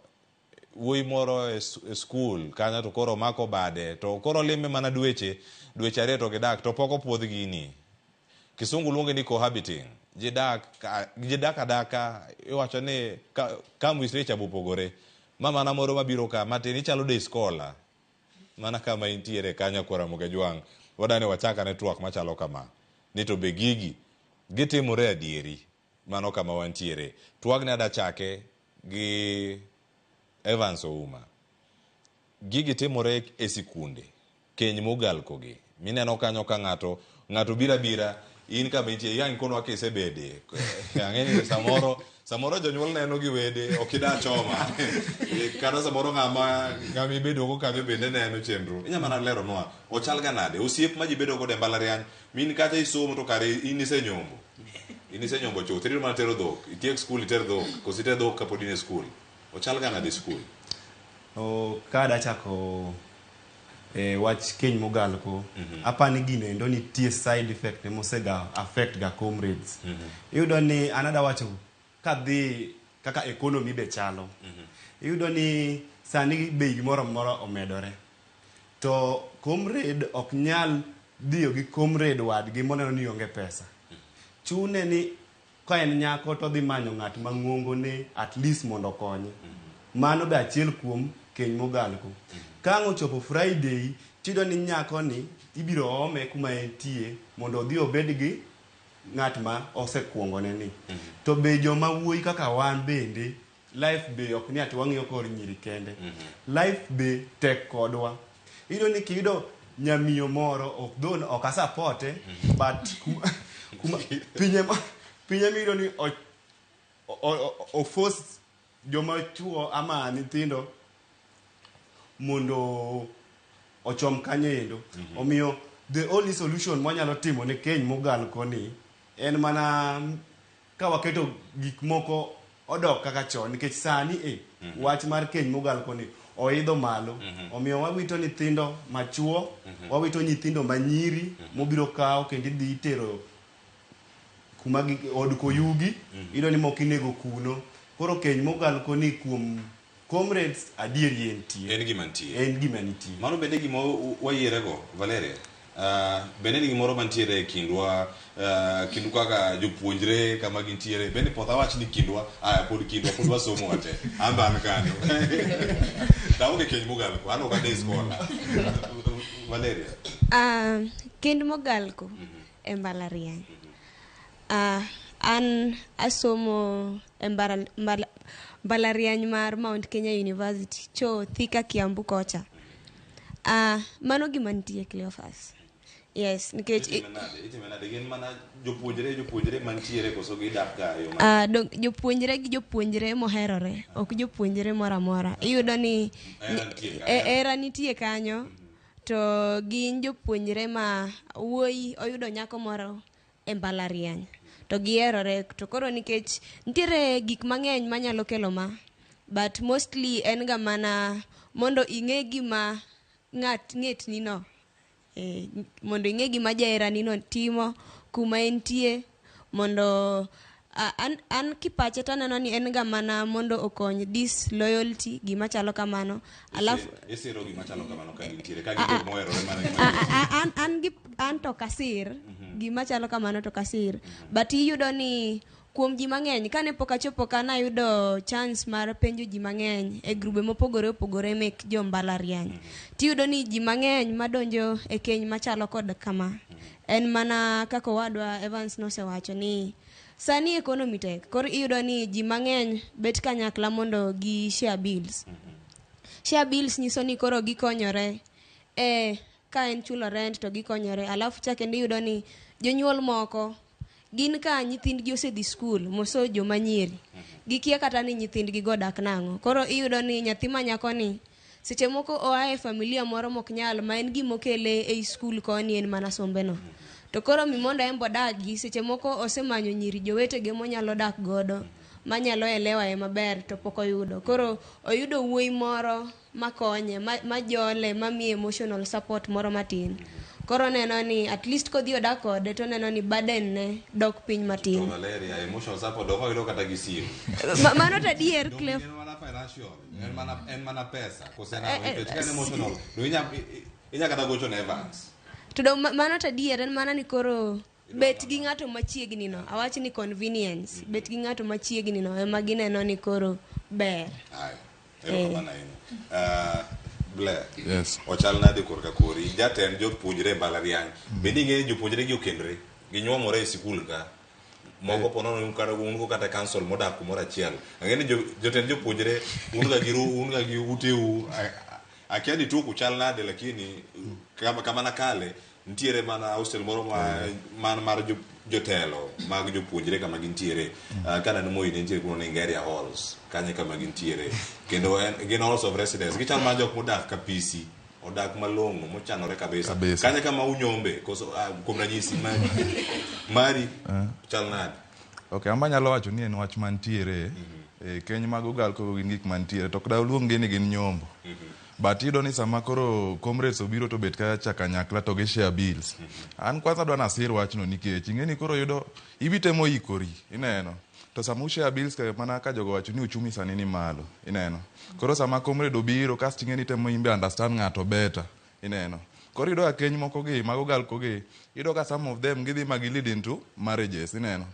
wuoyi moro e skul kanyo to koro omako bade to koro lime mana dweche dweche ariyo to gidak to pok opuodh gini. Kisungu luonge ni cohabiting. Ji dak ji dak adaka iwacho ni come with richa bopogore. Ma mana moro mabiro ka matin ichalo day scholar. Mana kama intiere kanyo kwara Ramogi Ajwang'. Wadani wachak ane twak machalo kama. Ni to be gigi gitimore adieri. Mano kama wantiere. Twagni ada chake gi Evans Ouma. Gigi timore e sikunde. Keny mogalkogi. Mineno kanyo ka ng'ato ng'ato biro abira in kama intie yang ikonwa kisebede. Ang'e ni samoro samoro jonyuol neno gi wede ok ida choma. Kata samoro ng'ama ng'ama ibedo go kanyo bende neno chenro. Inya mana leronwa ochal ga nade osiep ma ji bedo godo e mbalariany min kata isomo to kare in isenyombo. In isenyombo chuth irito mana tero dhok. Itiek skul iter dhok koso iter dhok kapod in e skul. Ochal ga nade e skul? O, ka da chako e, wach keny mogalko apani gino endo nitie side effect ne mosega affect ga comrades. Iyudo ni an ada wacho kadhi kaka economy be chalo. Iyudo ni sani bei gimoro amora omedore. To comrade ok nyal dhiyo gi comrade wadgi moneno ni onge pesa. Chune ni ka en nyako to odhi manyo ng'at mang'ongo ne at least mondo okonye. Mano be achiel kuom keny mogalko. Ka ang' ochopo Friday, tiyudo ni nyako ni ibiro ome kuma entie mondo odhi obed gi ng'at ma osekuongo ne ni. To be joma wuoyi kaka wan bende, life be ok ni ati wang'iyo kor nyiri kende. Life be tek kodwa. Iyudo ni kiyudo nyamiyo moro, ok though ok asapote, but kuma pinye pinye miyudo ni o force joma chuo ama nyithindo mondo ochom kanyo endo. Omiyo the only solution mwanyalo timo ne keny mogal koni en mana ka waketo gik moko odok kaka chon nikech sani e wach mar keny mogal koni oidho malo. Omiyo wawito nyithindo machuo, wawito nyithindo manyiri mobiro kawo kendo idhi itero kuma od koyugi, iyudo ni moko inego kuno. Koro keny mogal koni kuom comrades adieri entie. En gima nitie. En gima nitie. Mano bende gima wayierego, Valeria. Bende ni gimoro mantiere e kindwa, kindu kaka jopuonjre kama gintiere. Bende poth awach ni kindwa, aya pod kindwa, pod wasomo wate. An be an kanyo. To aonge keny mogalko, an ok a day scholar. Valeria. Kend mogalko e mbalariany. An asomo e mbalariany mar Mount Kenya University, cho Thika Kiambu kocha. Mano gima nitie Cleophas. Yes, nikech Itime nade? Itime nade? Gin mana jopuonjre jopuonjre mantiere koso gidak ga e yo Jopuonjre gi jopuonjre moherore, ok jopuonjre moro amora. Iyudo ni Hera nitie kanyo. Hera nitie kanyo, to gin jopuonjre ma wuoyi oyudo nyako moro e mbalariany to giherore. To koro nikech nitiere gik mang'eny manyalo kelo ma, but mostly en ga mana mondo ing'e gima ng'at ng'etni no, mondo ing'e gima jaherani no timo, kuma entie, mondo an kipacha taneno ni en ga mana mondo okony disloyalty, gima chalo kamano. Alafu Isiro gima chalo kamano ka gintiere, ka gin jok moherore mana gima an to kasir gima chalo kamano to kasir, but iyudo ni kuom ji mang'eny kane pok achopo ka nayudo chance mar penjo ji mang'eny e grube mopogore opogore mek jo mbalariany, tiyudo ni ji mang'eny madonjo e keny machalo kod kama en mana kaka owadwa Evans nosewacho ni sani economy tek, koro iyudo ni ji mang'eny bet kanyakla mondo gi share bills. Share bills nyiso ni koro gikonyore e ka en chulo rent to gikonyore. Alafu cha kendo iyudo ni jonyuol moko gin ka nyithindgi osedhi skul moso joma nyiri gikia kata ni nyithindgi go dak nang'o. Koro iyudo ni nyathi ma nyako ni seche moko oa e familia moro mok nyal ma en gimokele ei skul koni en mana sombe no, to koro mi mondo en bodagi seche moko osemanyo nyiri jowetege monyalo dak godo. manyalo elewa e maber to pok oyudo. Koro oyudo wuoyi moro makonye, majole, mamiye emotional support moro matin. Koro oneno ni at least kodhi odak kode to oneno ni burden ne dok piny To matin. Valeria, emotional support ok oyudo kata gi simu. Mano to adier, Donge Clef. en mana financial, en mana pesa, kose Eh, nang'o? eh, Nikech ka en emotional, to inya kata gocho ne Evans. To mano to adier en mana ni koro bet gi ng'ato machiegni no, awach ni convenience, bet gi ng'ato machiegni no ema gineno ni koro ber. Haya, erokamano ahinya. Blair, Yes. ochal nade korka kori? Jatend jopuonjre e mbalariany. Bende ing'eyo ni jopuonjre gi okendre, ginyuomore e sikul ka. Moko po nono un kata un go kata council modak kumoro achiel. Ang'e ni jotend jopuonjre un ga gi un ga gi uteu. Akia ni tuku chal nade lakini kama nakale nitiere mana hostel moro man mar jotelo mag jopuonjre kama gintiere. Kaneno Moi ne nitiere kuno ni Ngeria Halls, kanyo kama gintiere. Kendo gin halls of residence. Gichal mana jok modak Kapisi, odak malong'o, mochanore kabisa. Kabisa. Kanyo kama unyombe, koso kuom ranyisi mari chal nade? Ok, amba nyalo wacho ni en wach mantiere. Keny mag ogal koro gin gik mantiere, to ok da uluong gi ni gin nyombo. But iyudo ni sama koro comrades obiro to bet kacha kanyakla to gi share bills. An kwanza adwa nasir wachno nikech ing'e ni koro yudo ibi temo ikori, ineno. To sama u share bills ka mana ka jogo wacho ni uchumi sani ni malo, ineno. Koro sama comrade obiro kasto ing'e ni temo imbe understand ng'ato better, ineno. Koro iyudo ka keny moko gi mag ogal gi, iyudo ka some of them gidhi ma gi lead into marriages, ineno.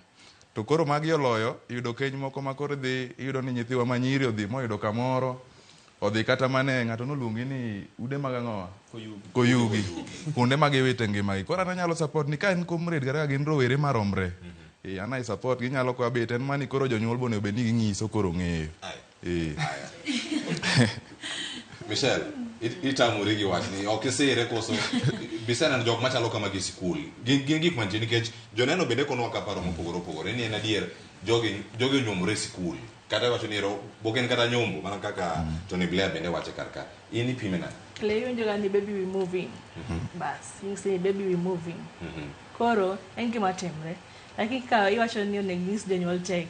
To koro magi oloyo yudo keny moko ma koro dhi iyudo ni nyithiwa ma nyiri odhi moyudo kamoro odhi kata mane ng'ato noluongi ni ude mag ang'owa Koyugi kuonde ma giwite ngimagi. Koro an anyalo support ni ka en comrade kata ka gin rowere maromre, an ai support ginyalo kwa bet en mani koro jonyuol bo onego bed ni ging'iso koro ng'eyo. Michelle, itamori gi wachni, ok isire koso biseneno jok machalo kama gi sikul. Gin gik mantie nikech joneno bende konwa ka paro mopogore opogore ni en adier jogi onyuomore e sikul. Kata iwacho ni ero bok en kata nyombo mana kaka Tony Blair bende wache kar ka. In ipime nade? Kle iwinjo ga ni baby we moving. Bas, inyisi ni baby we moving. Koro en gima timre. Lakini ka iwacho ni onego inyis jonyuol tek,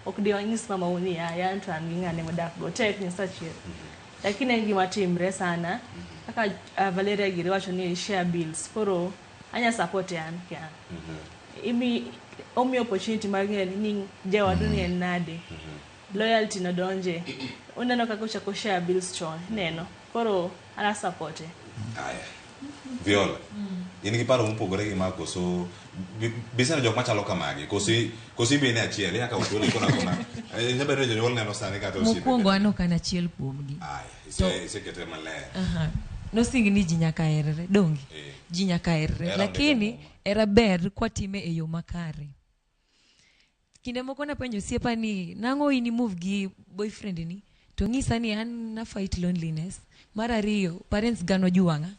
ok di wanyis mamau ni ya an to an gi ng'ane modak go tek nyis achiel. Lakini en gima timre sana. Kaka Valeria giri wacho ni share bills. Koro anya support an kia. Imi omi opportunity mar ng'eyo ni jawadu ni en nade. Loyalty no donje. Uneno kaka ochako share bills chon, ineno. Koro ana support. Aya. Viola. In gi paro mopogore gi ma koso biseneno jok machalo kamagi koso ibe ne achiel inya kawo thuolo ikona kona. Nyalo bedo ni jonyuol neno sani kata osiepe. Mokwongo an ok an achiel kuomgi. Aya, isekete maler. Nosing ni ji nyaka herre, donge? Ji nyaka herre. Lakini hera ber kwatime e yo makare. Kinde moko napenjo osiepa ni nang'o in imove gi boyfriend ni to ng'isa ni an na fight loneliness. Mar ariyo, parents ga nojuang'a.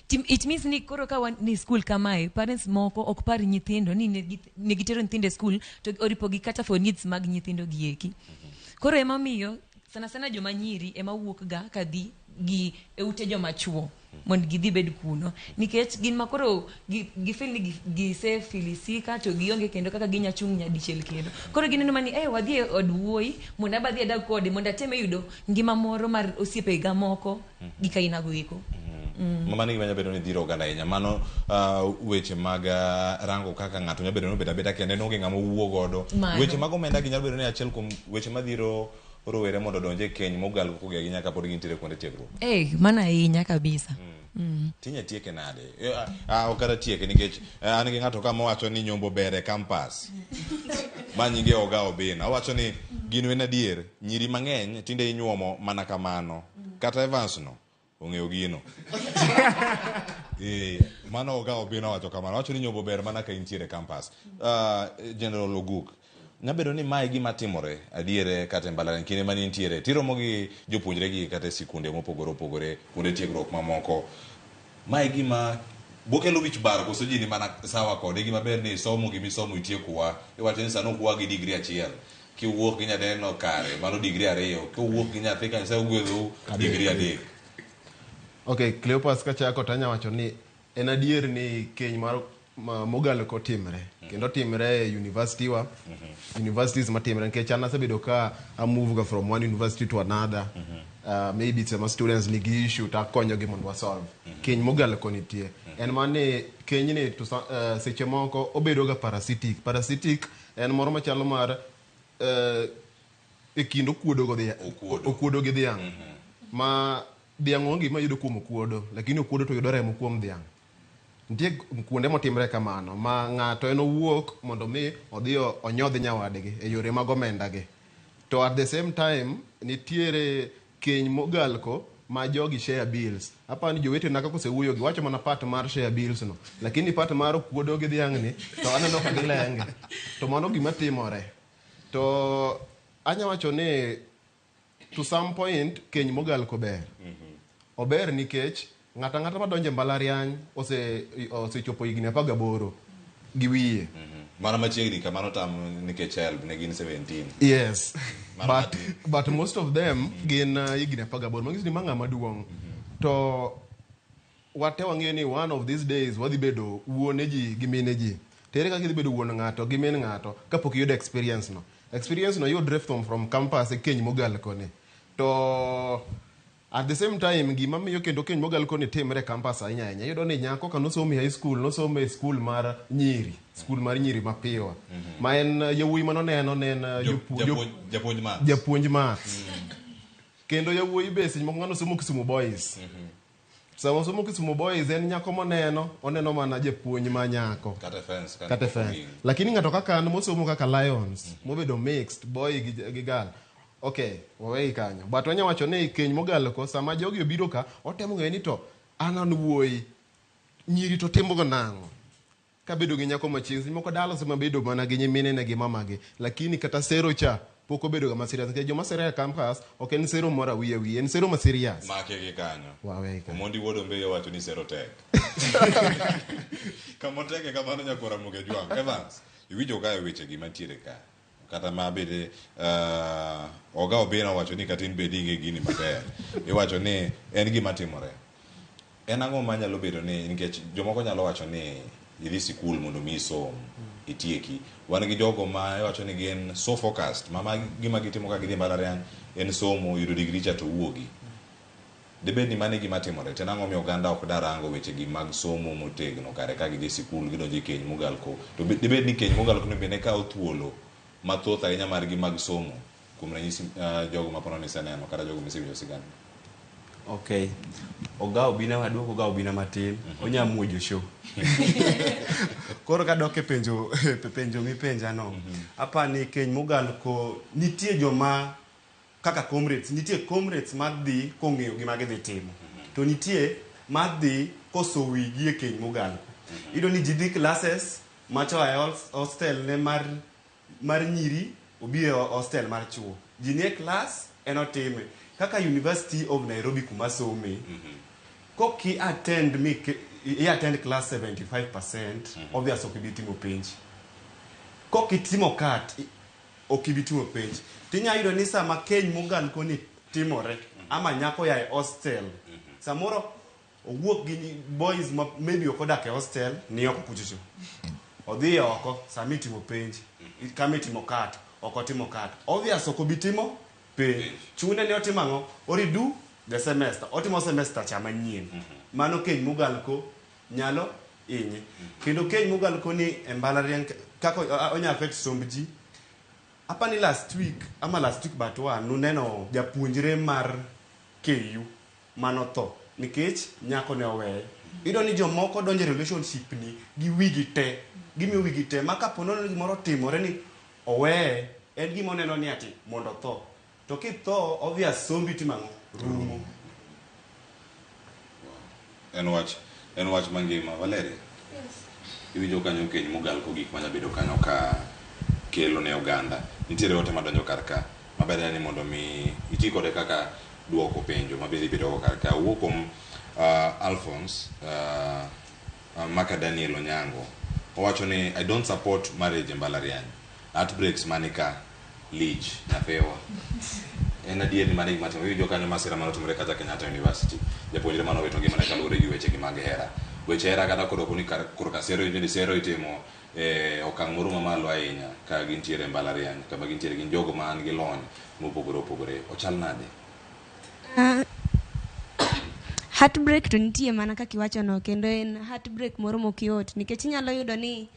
It means ni koro ka wan ni school kamae, parents moko ok par nyithindo ni ne gitero nyithindo e school to oripo gi kata for needs mag nyithindo gi eki. Koro ema miyo sana sana joma nyiri ema wuok ga kadhi gi e ute joma chuo mondo gidhi bed kuno nikech gin ma koro gi feel ni gisefilisika to gionge kendo kaka ginya chung' nyadichiel kendo. Koro gineno mani wadhi e od wuoyi mondo abadhi adag kode mondo ateme yudo ngima moro mar osiepega moko gi kainago eko. Mano gima nyalo bedo ni dhiro oganda ahinya. Mano weche mag rango kaka ng'ato nyalo bedo ni obedo abeda kende onge ng'ama owuo godo. Weche mag omenda gi nyalo bedo ni achiel kuom weche madhiro rowere mondo odonj e keny mogal kogi nyaka pod gintiere kuonde tiegruok. Mano ahinya kabisa. Tinya tieke nade? Ok kata tieke nikech an gi ng'ato kama wacho ni nyombo ber e campus. Ma nyinge Oga Obina. Owacho ni gin wen adier, nyiri mang'eny tinde inyuomo mana kamano. Kata Evans no ong'eyo gino. Mano Oga Obina wacho kamano. Owacho ni nyombo ber mana ka intiere e campus. General Oguk, nyabedo ni mae gima timore adiere kata e mbalariany kinde mane intiere tiromo gi jopuonjre gi kata e sikunde mopogore opogore kuonde tiegruok mamoko. Mae gima bokelo wich bar koso ji ni mana sawa kode gima ber ni isomo gima isomo itiekowa. Iwacho ni sani ok wa gi digri achiel. Kiwuok gi nyadenno kare mano digri 2, kiwuok gi nyathi ka Nyasaye ogwedhou digri 3. Okay, Cleopas kachako to anya wacho ni en adier ni keny mar mogalo kotimre kendo timre e university wa, universities matimre, nikech an asebedo ka a move ga from one university to another. Maybe sama students nigi issue to akonyogi mondo wasolve. Keny mogalo ko nitie en mani kenyni to seche moko obedo ga parasitic. Parasitic en moro machalo mar e kind okuodo go okuodo gi dhiang', ma dhiang' onge gima yudo kuom okuodo, lakini okuodo to yudo remo kuom dhiang'. Nitie kuonde motimre kamano ma ng'ato en owuok mondo mi odhi onyodh nyawadgi e yore mag omenda gi. To at the same time nitiere keny mogalko ma jogi share bills. Aparo ni jowetena kaka osewuoyo giwacho mana part mar share bills no, lakini part mar okuodo gi dhiang' ni to aneno ka gilenge. To mano gima timore. To anya wacho ni to some point keny mogalko ber. Ober nikech ng'ato ang'ata madonjo e mbalariany osechopo higni 18 gi wiye. Mana machiegni kamano tam nikech HELB ne gin 17. Yes. Mana But most of them gin higni 18. Manyiso ni ma ng'ama duong'. To wate wang'eyo ni one of these days wadhi bedo wuone ji gi mine ji. To ere kaka idhi bedo wuon ng'ato gi min ng'ato kapok iyudo experience no? Experience no yudre from campus e keny mogal koni. To at the same time gima miyo kendo keny mogal koni timre e campus ahinya ahinya, iyudo ni nyako ka nosomo e high school, nosomo e school mar nyiri, school mar nyiri mapiwa, ma en yawuoyi manoneno ne en Japuonj maths. Japuonj maths. Kendo yawuoyi be seche moko ng'ano somo Kisumu Boys. Sama osomo Kisumu Boys en nyako moneno, oneno mana japuonj ma nyako. Kata fence. Kata fence. Lakini ng'ato kaka an mosomo kaka Lions, mobedo mixed boy gi girl. Okay, wawegi kanyo. But wanya wacho ni keny mogalo ko sama jogi obiro ka, otemo ng'eyo ni to an wuoyi, nyiri to timo go nang'o? Kabedo gi nyako machiegni, seche moko dala osema bedo mana gi nyiminene gi mamagi, lakini kata sero cha pok obedo ga ma serious, nikech joma sero e campus ok en sero moro awiye awiye, en sero ma serious. Make gi kanyo. Wawegi kanyo. Omondi wuod Ombeyo wacho ni sero tek. Kamoteke kamano nyakwara Ramogi Ajwang'. Evans, iwinjo kae weche gi mantiere ka. Kata ma bende Oga Obina owacho ni kata in bende ing'e gini maber. Iwacho ni en gima timore. En ang'o manyalo bedo ni nikech jomoko nyalo wacho ni idhi sikul mondo mi isom itieki. Wan gi jogo ma iwacho ni gin so focused ma gima gitimo ka gidhi e mbalariany en somo, yudo degree cha to wuogi. Dibed ni mano e gima timore? To en ang'o miyo oganda ok da rango wechegi mag somo motegno kare ka gidhi e sikul gidonjo e keny mogalko? To dibed ni keny mogalko ni bende kawo thuolo mathoth ahinya margi mag somo? Kuom ranyisi jogo ma pono niseneno kata jogo misewinjo sigana. Okay. Ogawo bina waduoko ogawo bina matin. Onya muojo show. Koro kadok e penjo penjo mipenja no. Apani keny mogalko nitie joma kaka comrades, nitie comrades madhi kong'eyo gima gidhi timo. To nitie madhi koso wigi e keny mogalko. Iyudo ni ji dhi classes macho e hostel ne mar nyiri obi e hostel mar chuo. Ji nie class en otime. Kaka University of Nairobi kuma some, koki attend mi i attend class 75%, obvious ok ibi timo penj. Kok itimo cut, ok ibi timo penj. Tinya yudo ni sama keny mogal koni timore, ama nyako ya e hostel, samoro owuok gi boys ma maybe ok odak e hostel, ni oko kuchocho. Odhi oko sama itimo penj, kama itimo cut, ok otimo cut. Obvious ok obi timo penj. Chune ni otimo ang'o? O redo the semester. Otimo semester cha manyien. Mano keny mogalko nyalo hinye. Kendo keny mogalko ni e mbalariany kaka onya affect somb ji. Apani last week ama last week but one nuneno japuonjre mar KU manotho nikech nyako ne oweye. Iyudo ni jomoko donjo e relationship ni gi wigi te. Gimiyo wigi te ma kapo nono ni gimoro otimore ni oweye, en gima oneno ni ati mondo otho. To kitho, obvious sombi timo ang'o? Rumo. En wach mangima. Valeria, iwinjo kanyo keny mogal ko gik manya bedo kanyo ka kelo ne oganda. Nitiere ote madonjo kar ka. Maber en ni mondo mi iti kode kaka duoko penjo mabende ibedo go kar ka. Wuok kuom Alphonse Maka Daniel Onyango. Owacho ni I don't support marriage e mbalariany. Heartbreaks mani ka lich nyathiwa. En adier ni mano e gima timore. Iwinjo kanyo masira mane otimore kacha Kenyatta University. Japuonjre mane owito ngimane kaluwore gi weche gi mag hera. Weche hera kata koro ni korka sero winjo ni sero itimo e okang' moro mamalo ahinya ka gintiere e mbalariany kama gintiere gin jogo man gi lony mopogore opogore. Ochal nade? Heartbreak to nitie mana kaka iwachono kendo en heartbreak moro mokyot nikech inyalo yudo ni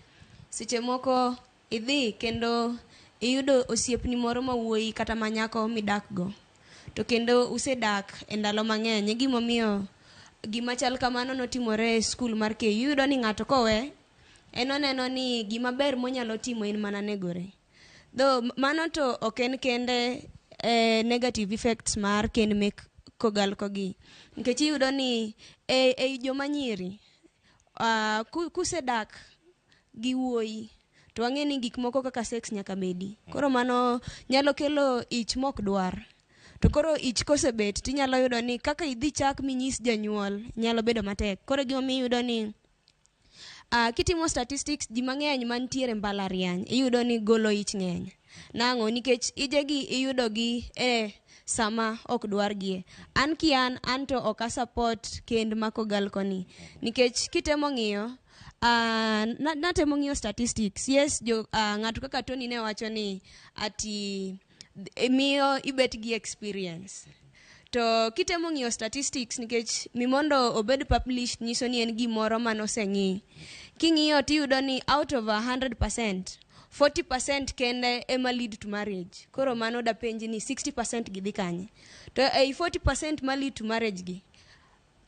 seche moko idhi kendo iyudo osiepni moro ma wuoyi kata ma nyako midakgo to kendo usedak e ndalo mang'eny e gimomiyo gima chal kamano notimore e skul mar KU. Iyudo ni ng'ato kowe en oneno ni gima ber monyalo timo en mana negore. Though mano to ok en kende negative effects mar kend mek kogalko gi. Nikech iyudo ni ei joma nyiri kusedak gi wuoyi to wang'e ni gik moko kaka sex nyaka bedi. Koro mano nyalo kelo ich mok dwar. To koro ich kosebet tinyalo yudo ni kaka idhi chak minyis janyuol nyalo bedo matek. Koro gimomiyo iyudo ni kitimo statistics ji mang'eny mantiere mbalariany iyudo ni golo ich ng'eny. Nang'o? Nikech ijegi iyudo gi e sama ok dwargie. An kian an to ok a support kend ma kogal koni. Nikech kitemo ng'iyo natemo ng'iyo statistics. Yes, ng'ato kaka Tony ne wacho ni ati miyo ibet gi experience. To kitemo ng'iyo statistics nikech mimondo obed published nyiso ni en gimoro manoseng'i. King'iyo tiyudo ni out of 100%, 40% kende ema lead to marriage. Koro mano dapenji ni 60% gi dhi kanye? To ei 40% ma lead to marriage gi,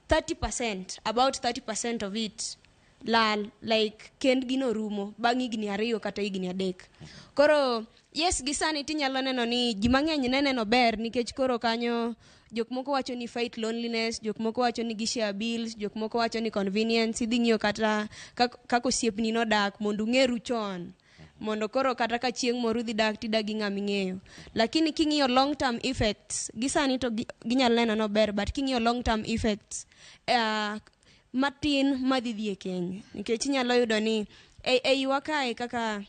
30%, about 30% of it lal, like kend gino rumo bang' higni 2 kata higni 3. Koro yes, gi sani tinyalo neno ni ji mang'eny ne neno ber nikech koro kanyo jok moko wacho ni fight loneliness, jok moko wacho ni gishare bills, jok moko wacho ni convenience, idhi ng'iyo kata kaka osiepni nodak mondo ung'eru chon. Mondo koro kata ka chieng' moro udhi dak tidak gi ng'ama ing'eyo. Lakini king'iyo long term effects, gi sani to ginyalo neno no ber, but king'iyo long term effects, matin madhi dhi e keny. Nikech inyalo yudo ni e iwa kae kaka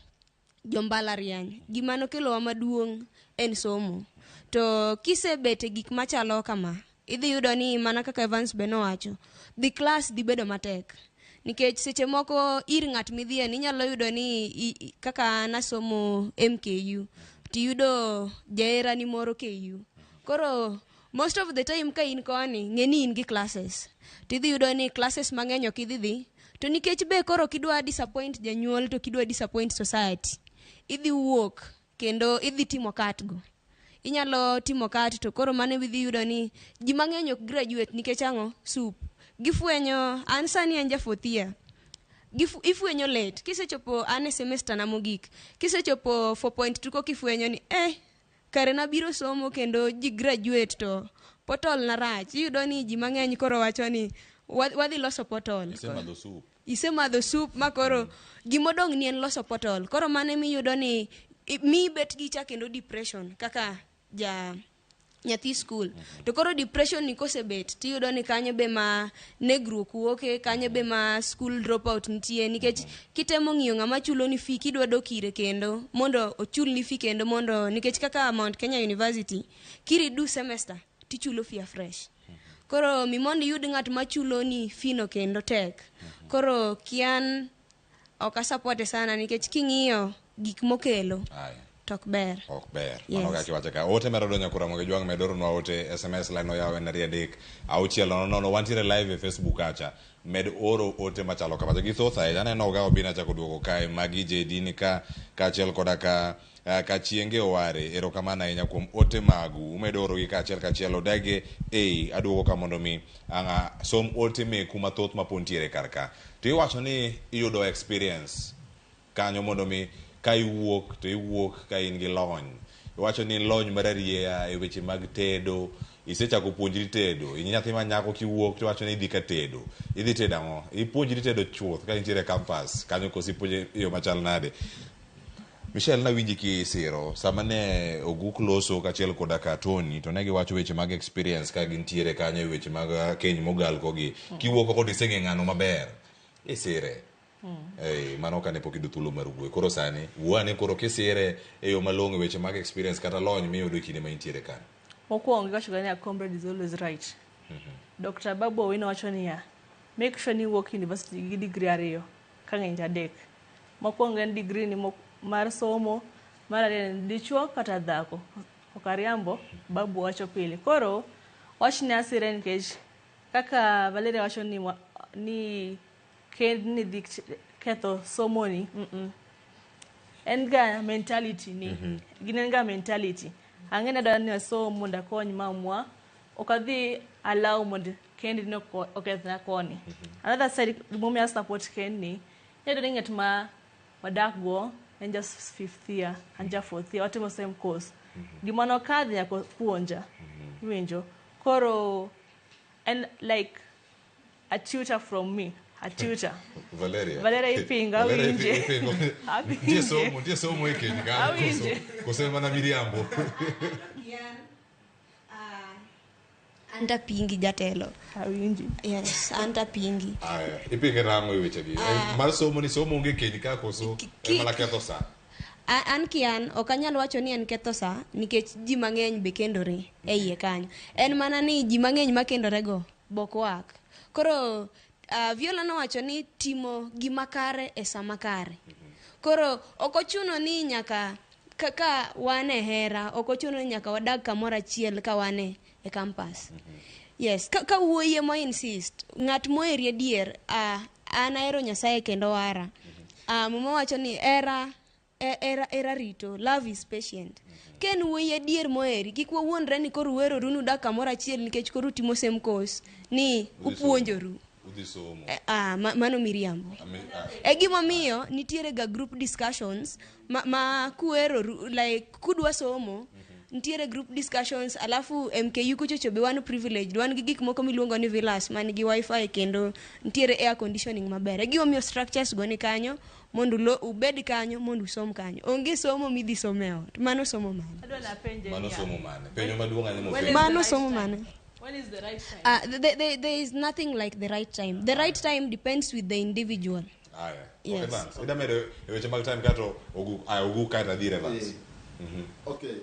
jombalariany, gima nokelowa maduong' en somo. To kisebet e gik machalo kama, idhi yudo ni mana kaka Evans be nowacho, dhi klas dhi bedo matek. Nikech seche moko ir ng'at midhiye ni inyalo yudo ni kaka an asomo MKU, tiyudo jaherani moro KU. Koro most of the time ka in koni, ng'e ni in gi classes. Tidhi yudo ni classes mang'eny ok idhi dhi. To nikech be koro kidwa disappoint janyuol to kidwa disappoint society, idhi wuok kendo idhi timo cut go. Inyalo timo cut to koro mano idhi yudo ni ji mang'eny ok graduate nikech ang'o? Sup. Gifwenyo, an sani an ja fourth year. Ifwenyo late. Kisechopo an e semester na mogik. Kisechopo 4.2 koka ifwenyo ni kare nabiro somo kendo ji graduate to portal na rach. Iyudo ni ji mang'eny koro wacho ni wadhi loso portal. Isemadho sup. Isemadho sup ma koro gimodong' ni en loso portal. Koro mano emiyudo ni mi bet gi cha kendo depression kaka ja nyathi school. To koro depression ni kosebet tiyudo ni kanyo be ma negruok wuoke, kanyo be ma school dropout nitie nikech kitemo ng'iyo ng'ama chulo ni fee kidwa dok ire kendo mondo ochul ni fee kendo mondo nikech kaka Mount Kenya University kiridu semester tichulo fee afresh. Koro mi mondo iyud ng'at machulo ni fee no kendo tek. Koro kian ok asupporte sana nikech king'iyo gik mokelo to ok ber. Ok ber. Mano kaka iwacho ka. Ote medo donjo kura mondo ijwang' med oronwa ote SMS line oyaw en 2 3 6 0 0. Wantiere live e Facebook kacha. Med oro ote machalo kamacha. Githoth ahinya. Aneno Ogawa Obina chako duogo kae. Magi JD ni ka kaachiel koda ka Kachienge Oware. Erokamano ahinya kuom ote magu. Umedo orogi kaachiel kachiel. Odage ei aduogo ka mondo mi ang' som ote meku mathoth ma pod ntiere kar ka. To iwacho ni iyudo experience kanyo mondo mi ka iwuok to iwuok ka in gi lony. Iwacho ni lony mar arieya e weche mag tedo, isechako puonjri tedo. In nyathi ma nyako kiwuok to iwacho ni idhi ka tedo. Idhi tedo ang'o? Ipuonjri tedo chuth ka intiere e campus kanyo koso ipuonje e yo machal nade? Michelle nawinji kisiro sama ne Oguk loso kaachiel koda ka Tony to ne giwacho weche mag experience ka gintiere kanyo e weche mag keny mogal kogi. Kiwuok oko to iseng'e ng'ano maber. Isire. Mano kane pok iyudo thuolo mar wuoyo. Koro sani wuo ane koro kisire e yo malong'o e weche mag experience kata lony miyudo e kinde ma intiere kanyo. Mokwongo iwacho ga ni a comrade is always right. Dr. Babu Owino wacho niya, Make sure ni iwuok university gi degree ariyo ka ng'eny to adek. Mokwongo en degree ni mar somo, mar ariyo en dichuo kata dhako. Ok ariambo, babu wacho pile. Koro wachni asire nikech kaka Valeria wacho ni, ni kend ni dhi ketho somoni. En ga mentality ni. Gin en ga mentality. Ang'e ni adwa ni asom mondo akony mamwa. Ok adhi allow mondo kend ni okethna koni. Another side gimomiyo a support kend ni, iyudo ni ng'at ma wadak go en just fifth year, an ja fourth year, watimo same course. Gima nokadhe nyaka puonja. Iwinjo? Koro en like a tutor from me, a tutor. Valeria. Valeria ipingo, Valeria awinje. ipingo. Awinje. Nitie somo e keny kanyo, Awinje. koso mana miriambo. An tapingi jatelo. Awinji. Yes, an tapingi. Aya, ipinge nang'o e wechegi? Mar somo ni somo onge keny ka koso en mana ketho sa. An kian ok anyal wacho ni en ketho sa nikech ji mang'eny be kendore e iye kanyo. En mana ni ji mang'eny makendore go bok wak. Koro Viola nowacho ni timo gima kare e sama kare. Koro ok ochuno ni nyaka kaka wan e hera, ok ochuno ni nyaka wadag kamoro achiel ka wan e campus. Yes, ka wuoyi ema insist, ng'at moheri adier, an ahero Nyasaye kendo wara. Muma wacho ni hera era rito, love is patient. Ka en wuoyi adier moheri, kik wawuondre ni koro uheroru nudak kamoro achiel nikech koro utimo same course, ni upuonjoru. Udhi somo. Mano miriambo. E gimomiyo nitiere ga group discussions ma kuheroru, like kudwa somo, nitiere group discussions, alafu MKU kuchocho be wan privileged, wan gi gik moko miluongo ni villas man gi wifi kendo nitiere air conditioning maber. E gimomiyo structures go ni kanyo mondo ubed kanyo mondo usom kanyo. Onge somo midhi somo e ot. Mano somo mane? Adwa napenje Mano niya. somo mane? Penjo maduong' ahinya When mopenjo. is the Mano right somo time? mane? When is the right time? There is nothing like the right time. The right time depends with the individual. Aya. Yes. Evans, ida medo e weche mag time kato ogu aya ogu kae adhi Evans. Okay.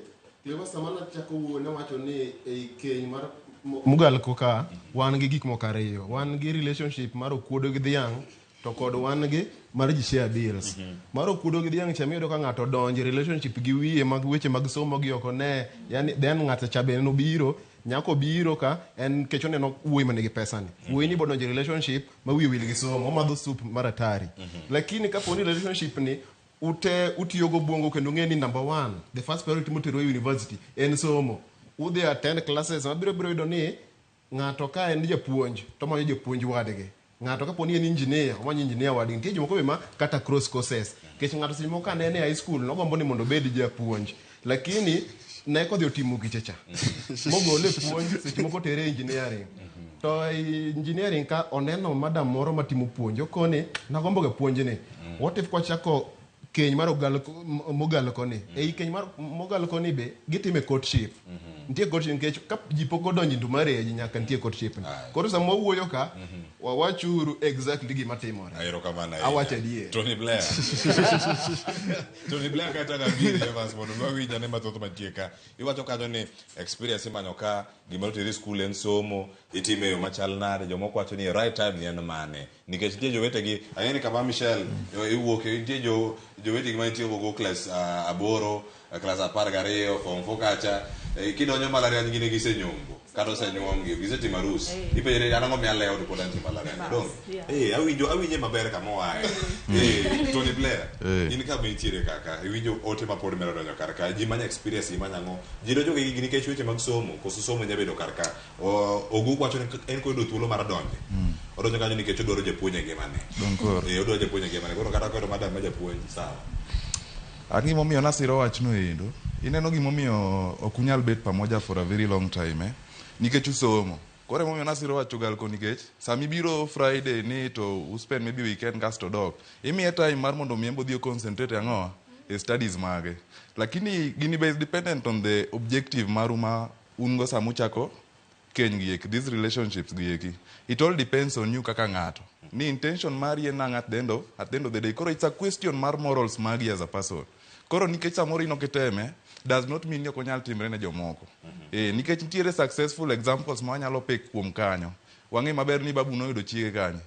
Clever sama nachako wuoyo nawacho ni ei keny mar Mugal ka wan gi gik moko ariyo. Wan gi relationship mar okuodo gi dhiang' to kod wan gi mar ji share bills. Mar okuodo gi dhiang' cha miyudo ka ng'ato donjo e relationship gi wiye mag weche mag somo gi oko ne, yani then ng'ato cha be nobiro, nyako biro ka en kech oneno wuoyi manigi pesa ni. Wuoyi ni bodonjo e relationship ma wiye wil gi somo, omadho soup mar atari. Lakini kapo ni relationship ni ute utiyo go bongo kendo ng'e ni number one, the first priority motero e university en somo. Udhi attend classes mabiro biro yudo ni ng'ato ka en japuonj to omanyo japuonj wadgi. Ng'ato kapo ni en engineer, omanyo engineer wadgi. Nitie jomoko be ma kata cross courses. Nikech ng'ato seche moko ka ne en e high school nogombo ni mondo obed japuonj. Lakini ne kodhi otimo giche cha. Mogole e puonj seche moko tere e engineering. To e engineering ka oneno madam moro matimo puonj, okone nagombo ga puonj ni. What if kwachako keny mar ogal mogal koni? Ei keny mar mogal koni be gitime courtship. Nitie courtship nikech ka ji pok odonjo into marriage nyaka nitie courtship ni. Koro sama wawuoyo ka, wawachuru exactly gima timore. Erokamano ahinya. Awacho adier. Tony Blair. Tony Blair kata na biri Evans mondo wawinj ane mathoth mantie ka. Iwacho kanyo ni experience imanyo ka gima oteri school en somo, itime e yo machal nade, jomoko wacho ni right time ni en mane. Nikech nitie jowetegi, ang'e ni kama Michelle iwuoke, nitie jowetegi ma nitie go class 8, class 12, form 4 kacha, kidonjo mbalariany gine gisenyombo, kata osenyuomgi, gisetimo arus. Ipenjore ni an ang'o miya lewo to pod antie mbalariany. Dong? Awinje maber kama oaye. Tony Blair, in kama intiere kaka, iwinjo ote ma pod medo donjo kar ka, ji manyo experience, ji manyo ang'o? Ji donjo gi gigi nikech weche mag somo, koso somo nyalo bedo kar ka. Oguk wacho ni en koyudo thuolo mar donjo. Odonjo kanyo nikech odwaro japuonj e ngimane. Odwaro japuonj e ngimane. Koro kata koyudo madam ma japuonj, sawa. An gimomiyo nasiro wachno endo, ineno gimomiyo ok unyal bet pamoja for a very long time, Nikech usomo. Koro emomiyo nasiro wacho galko nikech sama ibiro Friday ni to uspend maybe weekend kasto dok. Imiye time mar mondo mi en odhi concentrate ang'o? E studies mage. Lakini gini be is dependent on the objective maru ma un go sama uchako keny gi eki, these relationships gi eki. It all depends on you kaka ng'ato. Ni intention mari en ang'o at the end of the day. Koro it's a question mar morals magi as a person. Koro nikech samoro in ok iteme, does not mean ni ok onyal timre ne jomoko. Nikech nitiere successful examples ma wanyalo pick kuom kanyo. Wang'e maber ni babu noyudo chiege kanye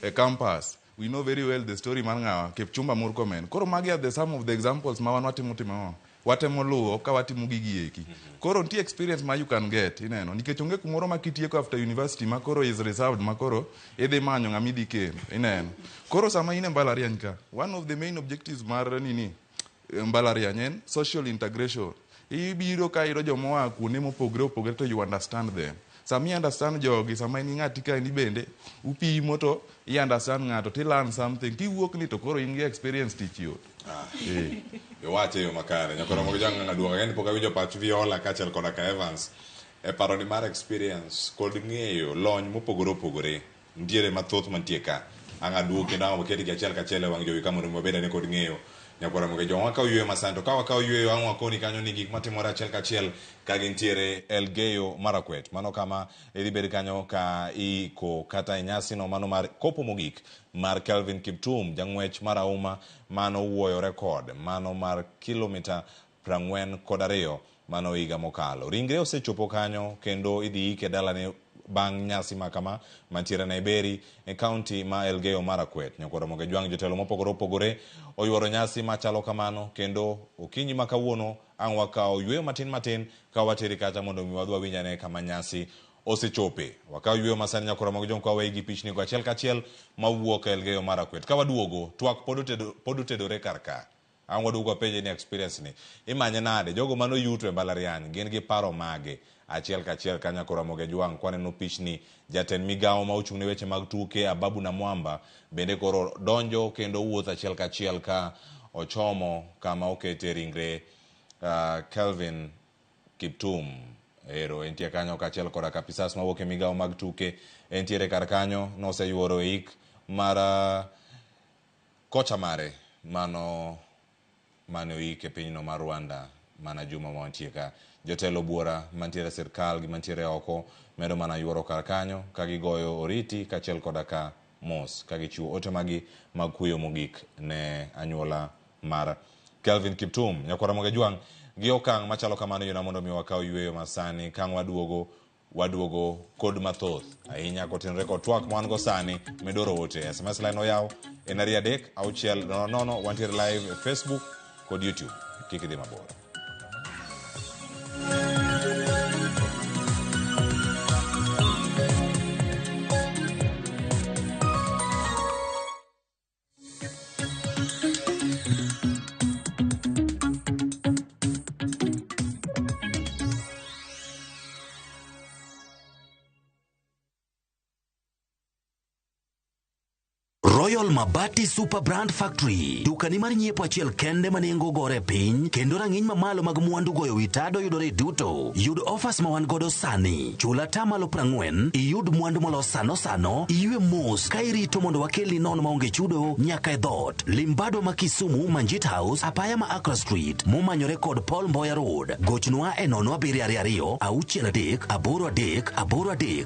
e campus. We know very well the story mar ng'awa Kipchumba Murkomen. Koro magi are the some of the examples ma wan watimo timo ang'o? Watemo luwo ka watimo gigi eki. Koro nitie experience ma you can get, ineno. Nikech onge kumoro ma kitieko after university ma koro is reserved ma koro idhi manyo ng'ama idhi kendo, ineno. Koro sama in e mbalariany ka, one of the main objectives mar nini mbalariany en social integration. Ibiro ka iyudo joma oa kuonde mopogre opogre to you understand them. Sama i understand jogi, sama in gi ng'ati kaendi bende, upimo to i understand ng'ato to i learn something. Kiwuok ni to koro in gi experience tich yot. Eh. Iwache e yo makare. Nyakoro mogo jang'ang'a duoka kendo pok awinjo pach Viola kaachiel koda ka Evans e paroni mar experience kod ng'eyo lony mopogore opogore nitiere mathoth mantie ka. Ang' aduog kendo ang' waketgi achiel kachiel e wang' jowi ka mondo mi wabed ane kod ng'eyo. Nyakwara Moge Jwang' wakawo yueyo masani to ka wakawo yueyo ang' wakoni kanyo ni gik matimore achiel kachiel ka gintiere Elgeyo Marakwet. Mano kama idhi bed kanyo ka iiko kata e nyasino mano mar kopo mogik mar Kelvin Kiptum jang'wech marahuma mano wuoyo rekod mano mar kilomita 42 mano higa mokalo. Ringre osechopo kanyo kendo idhi ike dalane bang' nyasi ma kama mantiere Naiberi e kaunti ma Elgeyo Marakwet. Nyakwar Ramogi Ajwang' jotelo mopogore opogore oyuoro nyasi machalo kamano kendo okinyi ma kawuono ang' wakawo yueyo matin matin ka wateri kacha mondo mi wadhi wawinj ane kama nyasi osechope. Wakawo yueyo masani Nyakwar Ramogi Ajwang' kwa waweyi gi pichni go achiel kachiel mawuok Elgeyo Marakwet. Ka waduogo twak pod otedore kar ka. Ang' waduogo wapenje ni experience ni imanye nade? Jogo mano yuto e mbalariany gin gi paro mage? Achiel kachiel ka Nyakwar Ramogi Ajwang' kwaneno pichni jatend migawo ma ochung' ne weche mag tuke Ababu Namwamba bende koro donjo kendo wuotho achiel kachiel ka ochomo kama okete ringre Kelvin Kiptum. Ero entie kanyo kaachiel koda kapisas mawuok e migawo mag tuke entiere kar kanyo noseyuoro e ik mar kocha mare mano mane oik e pinyno mar Rwanda mana juma ma wantie ka. Jotelo buora mantiere e sirkal gi mantiere oko medo mana yuoro kar kanyo ka gigoyo oriti kaachiel koda ka mos ka gichiwo ote magi mag kuyo mogik ne anyuola mar Kelvin Kiptum. Nyakwar Ramogi Ajwang' gi okang' machalo kamano yona mondo mi wakaw yueyo masani kang' waduogo waduogo kod mathoth ahinya kotenore kod twak ma wan go sani midwaro ote. SMS line oyaw en 2 3 6 0 0 wantiere live e Facebook kod YouTube. Kik idhi mabor. Royal Mabati Super Brand Factory, dukani mar nyiepo achiel kende ma nengo gore piny kendo rang'iny mamalo mag mwandu goyo wi tado yudore duto. Yud offers ma wan godo sani. Chul atamalo 40, iyud mwandu molos sano sano, iywe mos ka irito mondo wakelni nono maonge chudo nyaka e dhoot. Limbado ma Kisumu, Manjit House, apaya ma Accra Street, momanyore kod Paul Mboya Road. Gochnwa e 0722 63 83 83.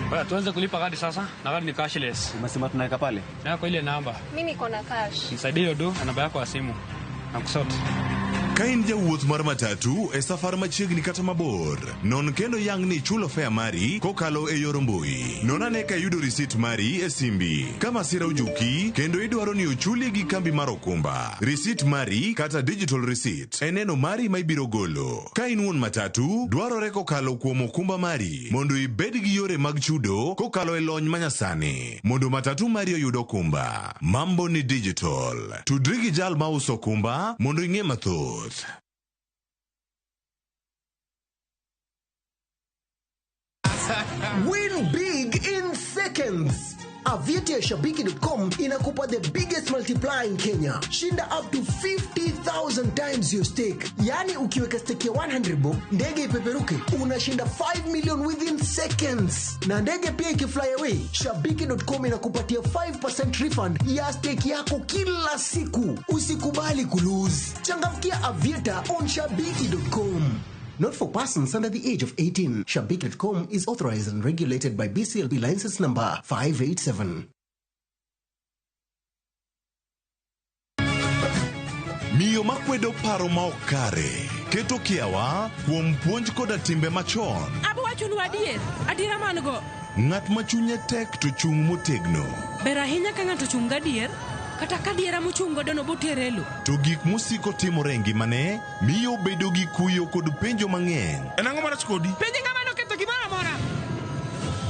Bwana, tuanze kulipa kadi sasa na kadi ni cashless. Umesema tunaweka pale? Na kwa ile namba. Mimi niko na cash. Nisaidie hiyo do na namba yako ya simu. Na kusort. Ka in jawuoth mar matatu e safar machiegni kata mabor, non kendo yang ni ichulo fare mari kokalo e yor mbui. Non ane ka iyudo risit mari e simbi. Ka masira ojuki kendo idwaro ni ochuli gi kambi mar okumba, risit mari kata digital receipt en neno mari ma ibiro golo. Ka in wuon matatu, dwarore kokalo kuom okumba mari mondo ibed gi yore mag chudo kokalo e lony manyasani mondo matatu mari oyud okumba. Mambo ni digital. Tudri gi jal mauso okumba mondo ing'e mathoth. Win big in seconds. Aviator Shabiki.com inakupa the biggest multiplier in Kenya. Shinda up to 50,000 times your stake. Yani ukiweka stake ya 100 bob, ndege ipeperuke, unashinda 5 million within seconds. Na ndege pia ikifly away, Shabiki.com inakupatia 5% refund ya stake yako kila siku. Usikubali kulose. Changamkia Aviator on Shabiki.com. Not for persons under the age of 18. Shabiki.com is authorized and regulated by BCLB license number 587. Miyo Miyo makwedo paro ma ok kare, keto kiawa kuom puonj koda timbe machon. Abo wachonu adier, adiera man go. Ng'at ma chunye tek to chung' motegno. Ber ahinya ka ng'ato ochung' gadier, kata ka adiera mochung' godo no botere e lo. To gik mosiko timore e ngimane miyo obedo gi kuyo kod penjo mang'eny. En ang'o marach kodi? Penj ng'ama noketho gimoro amora.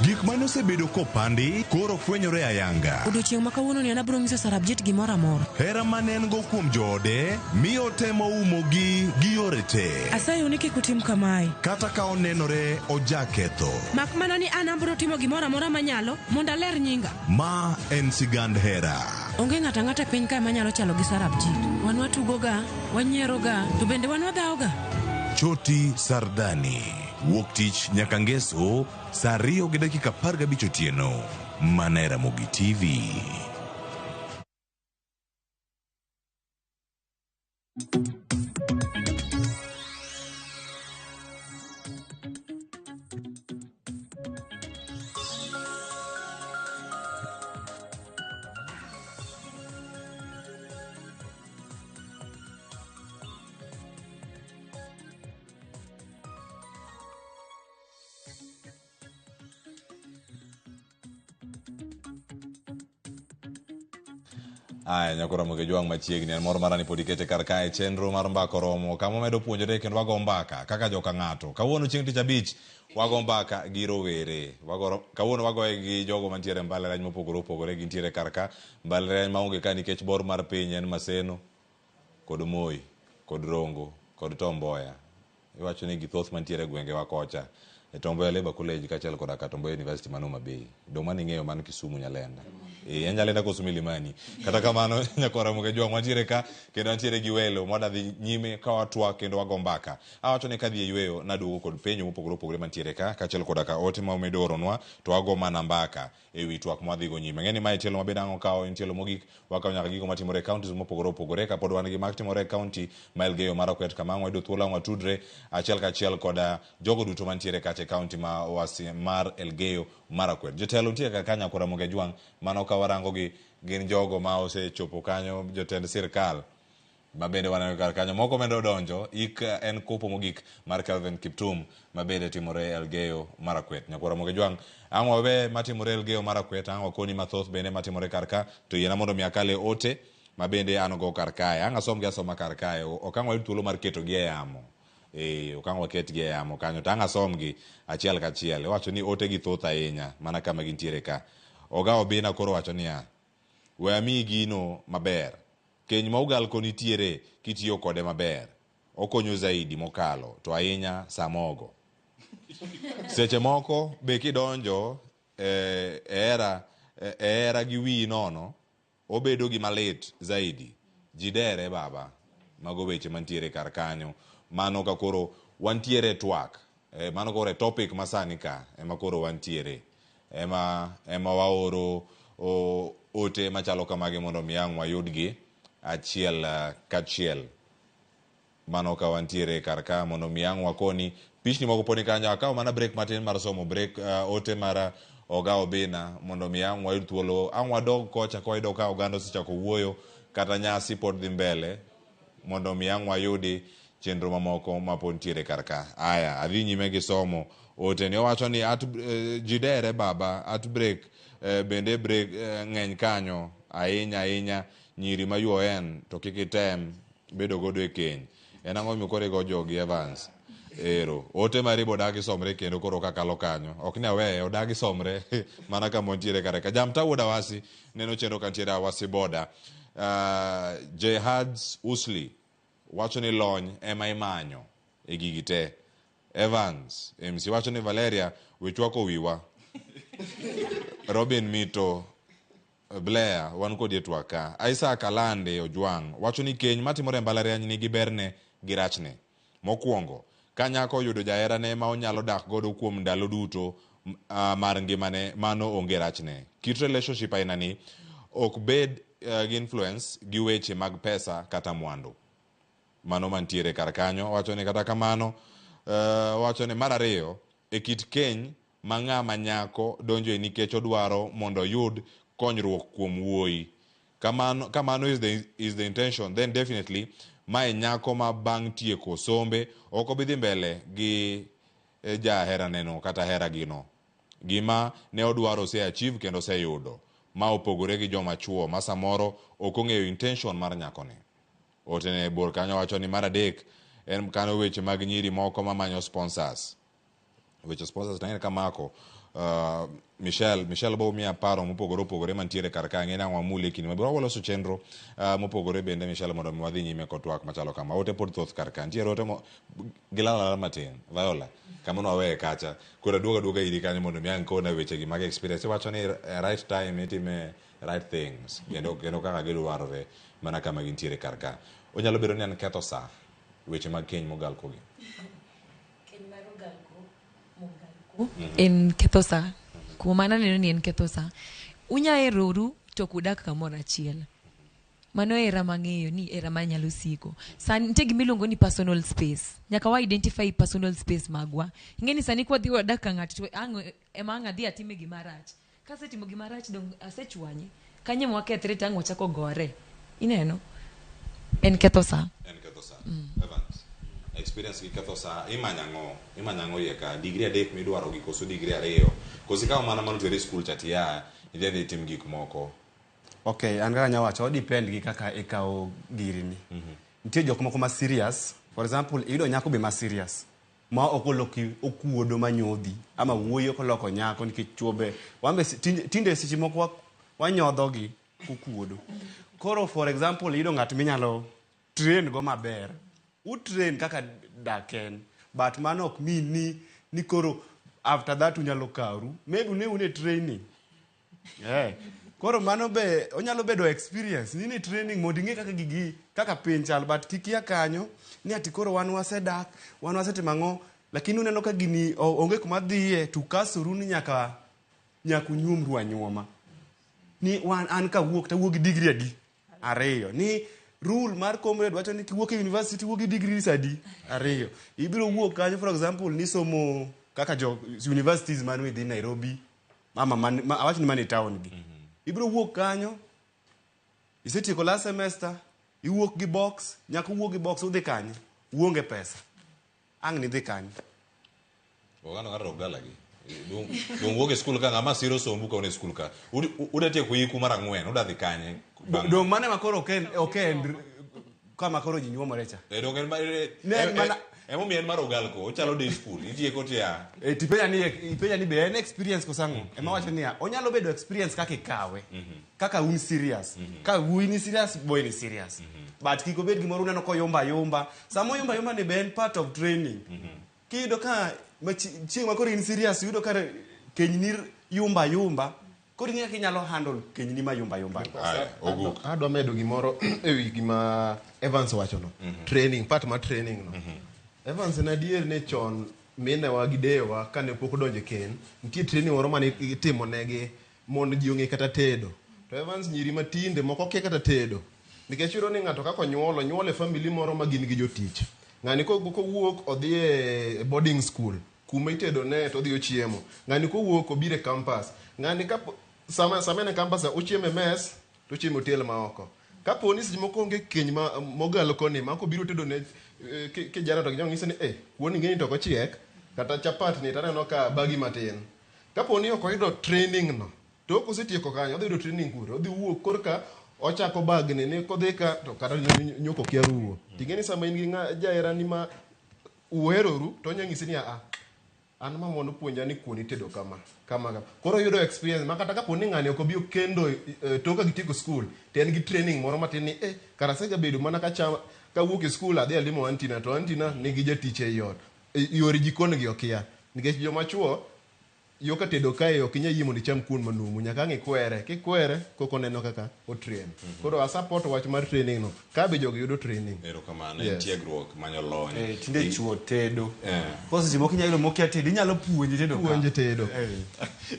Gik mane osebedo kopandi koro fwenyore ayanga. Odiochieng' ma kawuononi an abiro nyiso Sarabjit gimoro amora. Hera mane en go kuom joode miyo otemo umogi gi yore te. Asayou ni kik utim kamae. Kata ka onenore ojaketho. Mak mana ni an abiro timo gimoro amora manyalo mondo aler nyinga. Ma en sigand hera. Onge ng'ato ang'ata e piny kae manyalo chalo gi Sarabjit. Wan watugoga, wanyieroga, to bende wan wadhawoga. Choti Sardani. Wuok tich nyaka ngeso saa 2:15 otieno. Mana e Ramogi TV. Aya, nyako Ramogi Jwang' machiegni, en mor mara ni pod ikete kar kae chenro mar mbaka oromo kama wamedo puonjore kendo wago mbaka kaka joka ng'ato. Kawuono chieng' tich abich wago mbaka gi rowere. Kawuono wagoye gi jogo mantiere e mbalariany mopogore opogore gintiere kar ka. Mbalariany maonge ka nikech bor mar piny en Maseno kod Moi kod Rongo kod Tom Mboya. Iwacho ni githoth mantiere e gwengewa kocha. E Tom Mboya Labour College kaachiel koda ka Tom Mboya University man Homa Bay. Dong' mano ing'eyo man Kisumu Nyalenda. En Nyalenda koso Milimani. Kata kamano nyakwar Ramogi Jwang' wantiere ka kendo wantiere gi welo mwadwa dhi nyime ka watwak kendo wago mbaka. Awacho ni kadhi e yweyo naduogo kod penjo mopogore opogore mantiere ka kaachiel koda ka ote ma umedo oronwa to wago mana mbaka ewi twak mwadhigo nyime. Ang'e ni mae tielo mabende ang' okawo en tielo mogik wakawo nyaka gigo matimore e counties mopogore opogore kapod wan gi mag timore e county ma Elgeyo Marakwet kama ang' wayudo thuolo ang' watudre achiel kachiel koda jogo duto mantiere kacha e county ma wasi mar Elgeyo Marakwet. Jotelo nitie kar kanyo Ramogi Ojwang' mano ka warango gi gin jogo ma osechopo kanyo jotend sirkal ma bende waneno kar kanyo moko medo donjo ik en kopo mogik mar Kelvin Kiptum ma bende timore Elgeyo Marakwet. Nyakwar Ramogi Ojwang' ang' wawe matimore Elgeyo Marakwet ang' wakoni mathoth bende matimore kar ka to yiena mondo mi akale ote ma bende an go kar kae. Ang' asom gi asoma kar kae ok ang' wayud thuolo mar keto gi e yamo. Ok ang' waket gi e yamo kanyo to ang' asom gi achiel kachiel. Iwacho ni ote gi thoth ahinya mana kama gintiere ka. Oga Obina koro wacho niya, we amiyi gino maber. Keny ma ugalko nitiere kitiyo kode maber. Okonyo zaidi mokalo to ahinya samogo. Seche moko be kidonjo e hera gi wiyi nono, obedo gima lit zaidi. Ji dere baba. Mago weche mantiere kar kanyo. Mano ka koro wantiere e twak. Mano koro e topic masani ka ema koro wantiere. Ema waoro ote machalo kamagi mondo mi ang' wayudgi achiel kachiel. Mano ka wantiere kar ka mondo mi ang' wakoni pichni moko poni kanyo. Akawo mana break matin mar somo break ote mar Oga Obina mondo mi ang' wayud thuolo ang' wadog kocha ka wayudo ka oganda osechako wuoyo kata nyasi pod dhi mbele mondo mi ang' wayudi chenro mamoko ma pod nitiere kar ka. Aya, adhi nyime gi somo ote ni owacho ni at ji dere baba at break bende break ng'eny kanyo ahinya ahinya nyiri ma UON to kik item bedo godo e keny. En ang'o momiyo koro igo jogi Evans? Ero, ote mari bodagi somre kendo koro kakalo kanyo. Ok ni aweye, odagi somre mana kama wantiere kare ka. Jamta wuod Awasi neno chenro kantiere Awasi boda. Jehads Usli wacho ni lony ema imanyo e gigi te. Evans MC wacho ni Valeria we chwako wiwa. Robin Mito Blair wan kodi e twak ka. Isaac Alande Ojwang' wacho ni keny matimore e mbalariany nigi berne gi rachne. Mokwongo, ka nyako oyudo jaherane ma onyalo dak godo kuom ndalo duto mar ngimane, mano onge rachne. Kit relationship aina ni ok bed gi influence gi weche mag pesa kata mwandu. Mano mantiere kar kanyo. Wacho ni kata kamano, wacho ni mar ariyo, e kit keny ma ng'ama nyako donjoe nikech odwaro mondo oyud konyruok kuom wuoyi. Kamano is the intention, then definitely Mae nyako ma bang' tieko sombe ok obi dhi mbele gi jaheraneno kata heragino. Gima ne odwaro ose achieve kendo oseyudo. Ma opogore gi joma chuo ma samoro ok ong'eyo intention mar nyakoni. Ote ne bor kanyo wacho ni mar adek en kanyo weche mag nyiri moko mamanyo sponsors. Weche sponsors tang'e kamako Michelle bo miya paro mopogore opogore mantiere kar ka ang'e nang'o wamuli e kinde mabiro waloso chenro mopogore bende Michelle mondo mi wadhi nyime kod twak machalo kama. Ote pod thoth kar ka nitiere ote gilal matin Viola kamano waweye kacha koro aduoga aduoga iri kanyo mondo mi ang' kona weche gi mag experience iwacho ni right time itime right things kendo kaka gidwarore mana kama gintiere kar ka. Onyalo bedo ni an ketho sa weche mag keny mogal kogi. Keny mar ogalko mogalko en ketho sa. Kuom an aneno ni en ketho sa. Unya heroru to ok udak kamoro achiel. Mano hera mang'eyo ni hera manyalo siko. Sani nitie gima iluongo ni personal space. Nyaka wa identify personal space magwa. Ing'e ni sani kwadhi wadak ka ng'ato to ang' ema ang' adhi atime gima rach. Kasetimo gima rach dong asechwanye. Kanyo ema wakethre to ang' wachako gore. Ineno? En ketho sa. En ketho sa. Evans, experience gi ketho sa imanyo ang'o? Imanyo ang'o iye ka? Degree 3 midwaro gi koso degree 2? Koso ikawo mana mano teri e skul cha tiya idhi adhi itim gik moko. Okay, an kaka anyawacho, o depend gi kaka ikawo girini. Nitie jok moko ma serious, for example, iyudo nyako be ma serious. Ma ok oloki okuodo manyodhi ama wuoyi ok oloko nyako nikech chuo be wan be tinde seche moko wanyodho gi kukuodo. Koro for example iyudo ng'at minyalo train go maber. U train kaka dak en but mano ok mean ni koro after that unyalo karu. Maybe ne un e training. Yeah. Koro mano be onyalo bedo experience ni training mondo ing'e kaka gigi kaka piny chal but kik ia kanyo ni ati koro wan wasedak wan wasetimo ang'o lakini uneno ka gini onge kuma dhiye to kasoru ni nyaka unyuomru anyuoma ni wan an kawuok tawuok gi degree adi 2 ni rule mar comrade wacho ni kiwuok e university wuok gi degrees adi 2 ibiro wuok kanyo for example ni somo kaka jo universities man within Nairobi mama man awach ni man e town gi ibiro wuok kanyo isetieko last semester iwuok gi box nyaka uwuok gi box udhi kanye uonge pesa ang' nidhi kanye Oganda ng'ato ok dalagi. Dong wuok e skul ka ng'ama siro sombu ka un e skul ka. Uda tieko hiku mar 4, uda dhi kanye? Dong mano ema koro ok en kama koro ji nyuomore cha. Dong en Ne en mana emomiyo en mar ogalko, ochalo day school, itieko tiya. Tipenja ni be en experience koso ang'o? Ema wacho niya, onyalo bedo experience kaka ikawe. Kaka un serious. Ka wuoyi ni serious, boy ni serious. But kik obed gimoro uneno koyumba yumba. Sama oyumba yumba ni be en part of training. Kiyudo ka chieng' ma koro in serious, iyudo ka kenyni yumba yumba. Koro ing'eyo kaka inyalo handle kenyni ma yumba yumba. Adwa medo gimoro ewi gima Evans owachono. Training, part mar training no. Evans en adier ni chon minewa gi deyewa kane pok odonjo e keny, nitie training moro mane itimo negi mondo ji ong'e kata tedo. To Evans nyiri matinde moko kia kata tedo. Nikech iyudo ni ng'ato kaka onyuol, onyuol e family moro ma gin gi jotich. Ng'ani kowuok odhi e boarding school, kuma itedo ne to odhi ochiemo. Ng'ani kowuok obiro e campus. Ng'ani sama en e campus ochiemo e mess to ochiemo e hotel ma oko. Kapo ni seche moko onge keny mogal koni ma kobiro tedo ne kijana to kijana ng'ise ni kuon ing'e ni to ok ochiek kata chapat ni to aneno ka bagi matin. Kapo ni ok oyudo training no to ok osetieko kanyo odhi yudo training kure odhi wuok korka ochako bagni ni kodhi ka to kata nyoko kia ruwo. Ting'e ni sama in gi jaherani ma uheroru to onya nyisi ni a an mama nopuonja ni kuon itedo kama kama kama. Koro oyudo experience ma kata kapo ni ng'ani ok obi okendo tok ka gitieko school to en gi training moro matin ni kara asegabedo mana kawuok e school adhi alimo antina to antina nigi jatich ei ot. Yore jikon gi okia nikech joma chuo yo ka tedo kae ok inyal yie mondo icham kuon manumu nyaka ang' ikwere kikwere koko oneno kaka otrain. Koro a support wach mar training no ka be jogi yudo training. Erokamano, en tiegruok manyo lony. Tinde chuo tedo. Koro seche moko inyalo yudo mokia tedo, inyalo puonje tedo ka. Puonje tedo.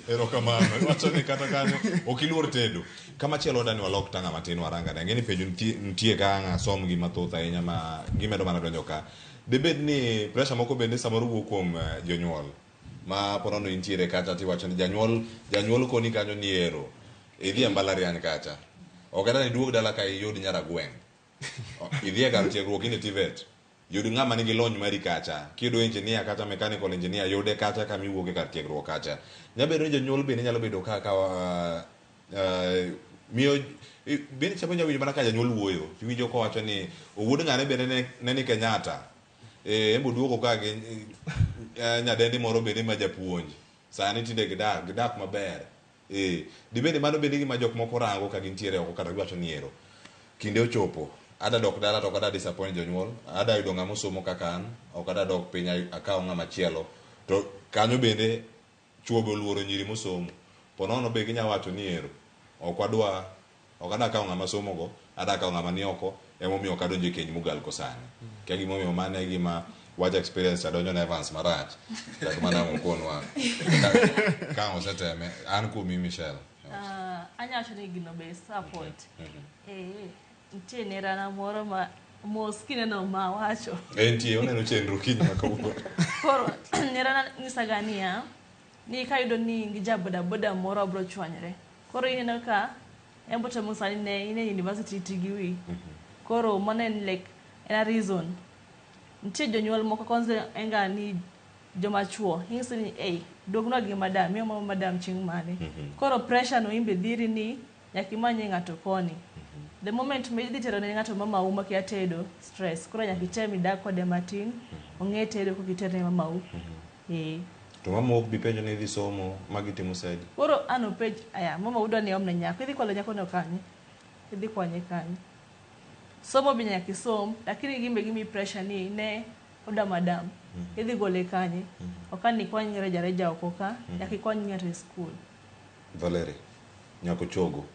Erokamano. Iwacho ni kata kanyo ok iluor tedo. Kama chielo dani walok tanga matin waranga. Ang'e ni penjo nitie ka ang' asom gi mathoth ahinya ma gimedo mana donjo ka. Dibed ni pressure moko bende samoro wuok kuom jonyuol. Ma ponono intiere kacha tiwacho ni janyuol koni kanyo ni ero idhi e mbalariany kacha ok adwa ni iduog dala ka iyud nyaragweng'. Idhi e kar tiegruok in e TVET. Yud ng'ama nigi lony mari kacha. Kiyudo engineer kata mechanical engineer, yude kacha kama iwuoke kar tiegruok kacha. Nyalo bedo ni jonyuol bende nyalo bedo kaka miyo bende chako inyalo winjo mana ka janyuol wuoyo. Iwinjo kowacho ni owuod ng'ane bende ne ni Kenyatta. En be oduogo ka gi nyadendi moro bende ma japuonj. Sani tinde gidak maber. Dibende mano bende gima jok moko rango ka gintiere oko kata giwacho ni ero. Kinde ochopo, ada dok dala to ok ada disappoint jonyuol, ada yudo ng'ama osomo kaka an, ok ada dok piny akaw ng'ama chielo. To kanyo bende chuo be oluoro nyiri mosomo. Po nono be ginya wacho ni ero, ok wadwa, ok ada kawo ng'ama somo go, ada kawo ng'ama ni oko, emomiyo ok adonjo e keny mogal ko sani. Kia gimomiyo mano e gima wach experience adonjo ne Evans marach. Tek mana okonwa. Ka oseteme, an kuomi Michelle. Anya wacho ni gino be support. Nitie nerana moro ma mos kineno ma wacho. Entie, oneno chenro kiny ma kawuono. Koro nerana nyisaga niya, ni kayudo ni gi ja boda boda moro abro chwanyre. Koro ineno ka en bo temo sani ne in e university ti gi wi. Koro mano en like en a reason. Nitie jonyuol moko kwanza enga ni joma chuo ing'iso ni ei duognwa gi madam miyo mama madam chieng' mane. Koro pressure no imbe dhiri ni nyaka imanye ng'ato koni. The moment ma idhi tero ne ng'ato mamau makia tedo stress. Koro nyaka item idag kode matin ong'e tedo koka iterne mamau. To mama ok bi penjo ni idhi somo ma gitimo sedi. Koro an openj aya mama udwa ni omne nyako idhi kwalo nyako no kanye? Idhi kwanye kanye? Somo be nyaka isom lakini gimbe gimi pressure ni ne oda madam. Idhi gole kanye? Ok an ikwany reja reja oko ka, nyaka ikwany ng'ato e school. Valerie, nyako chogo.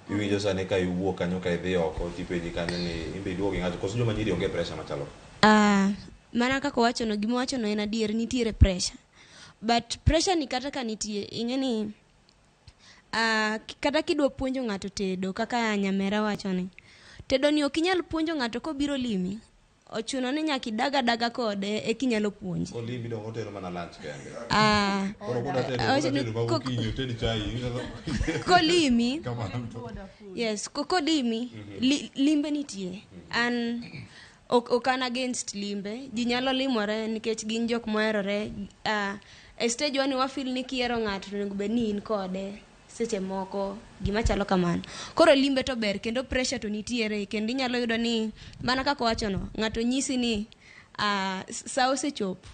Iwinjo sani ka iwuok kanyo ka idhi oko tipenji kanyo ni imbe iduogo gi ng'ato koso joma nyiri onge pressure machalo. Mana kaka owachono, gima owachono en adier, nitiere pressure. But pressure ni kata ka nitie, ing'e ni kata kidwa puonjo ng'ato tedo kaka nyamera wacho ni, tedo ni ok inyal puonjo ng'ato kobiro limi. Ochuno ni nyaka idag adaga kode eka inyalo puonje. Olimi dong otero mana lunch kende. Koro koda tedo, koda tedo ma gokinyi, oted chai. Kolimi. Kamano to. Yes, kolimi, limbe nitie. An ok an against limbe. Ji nyalo limore nikech gin jok moherore. E stage wani wa feel ni kihero ng'ato to onego bed ni in kode seche moko gima chalo kamano. Koro limbe to ber kendo pressure to nitiere kendo inyalo yudo ni mana kaka owachono ng'ato nyisi ni sa osechopo.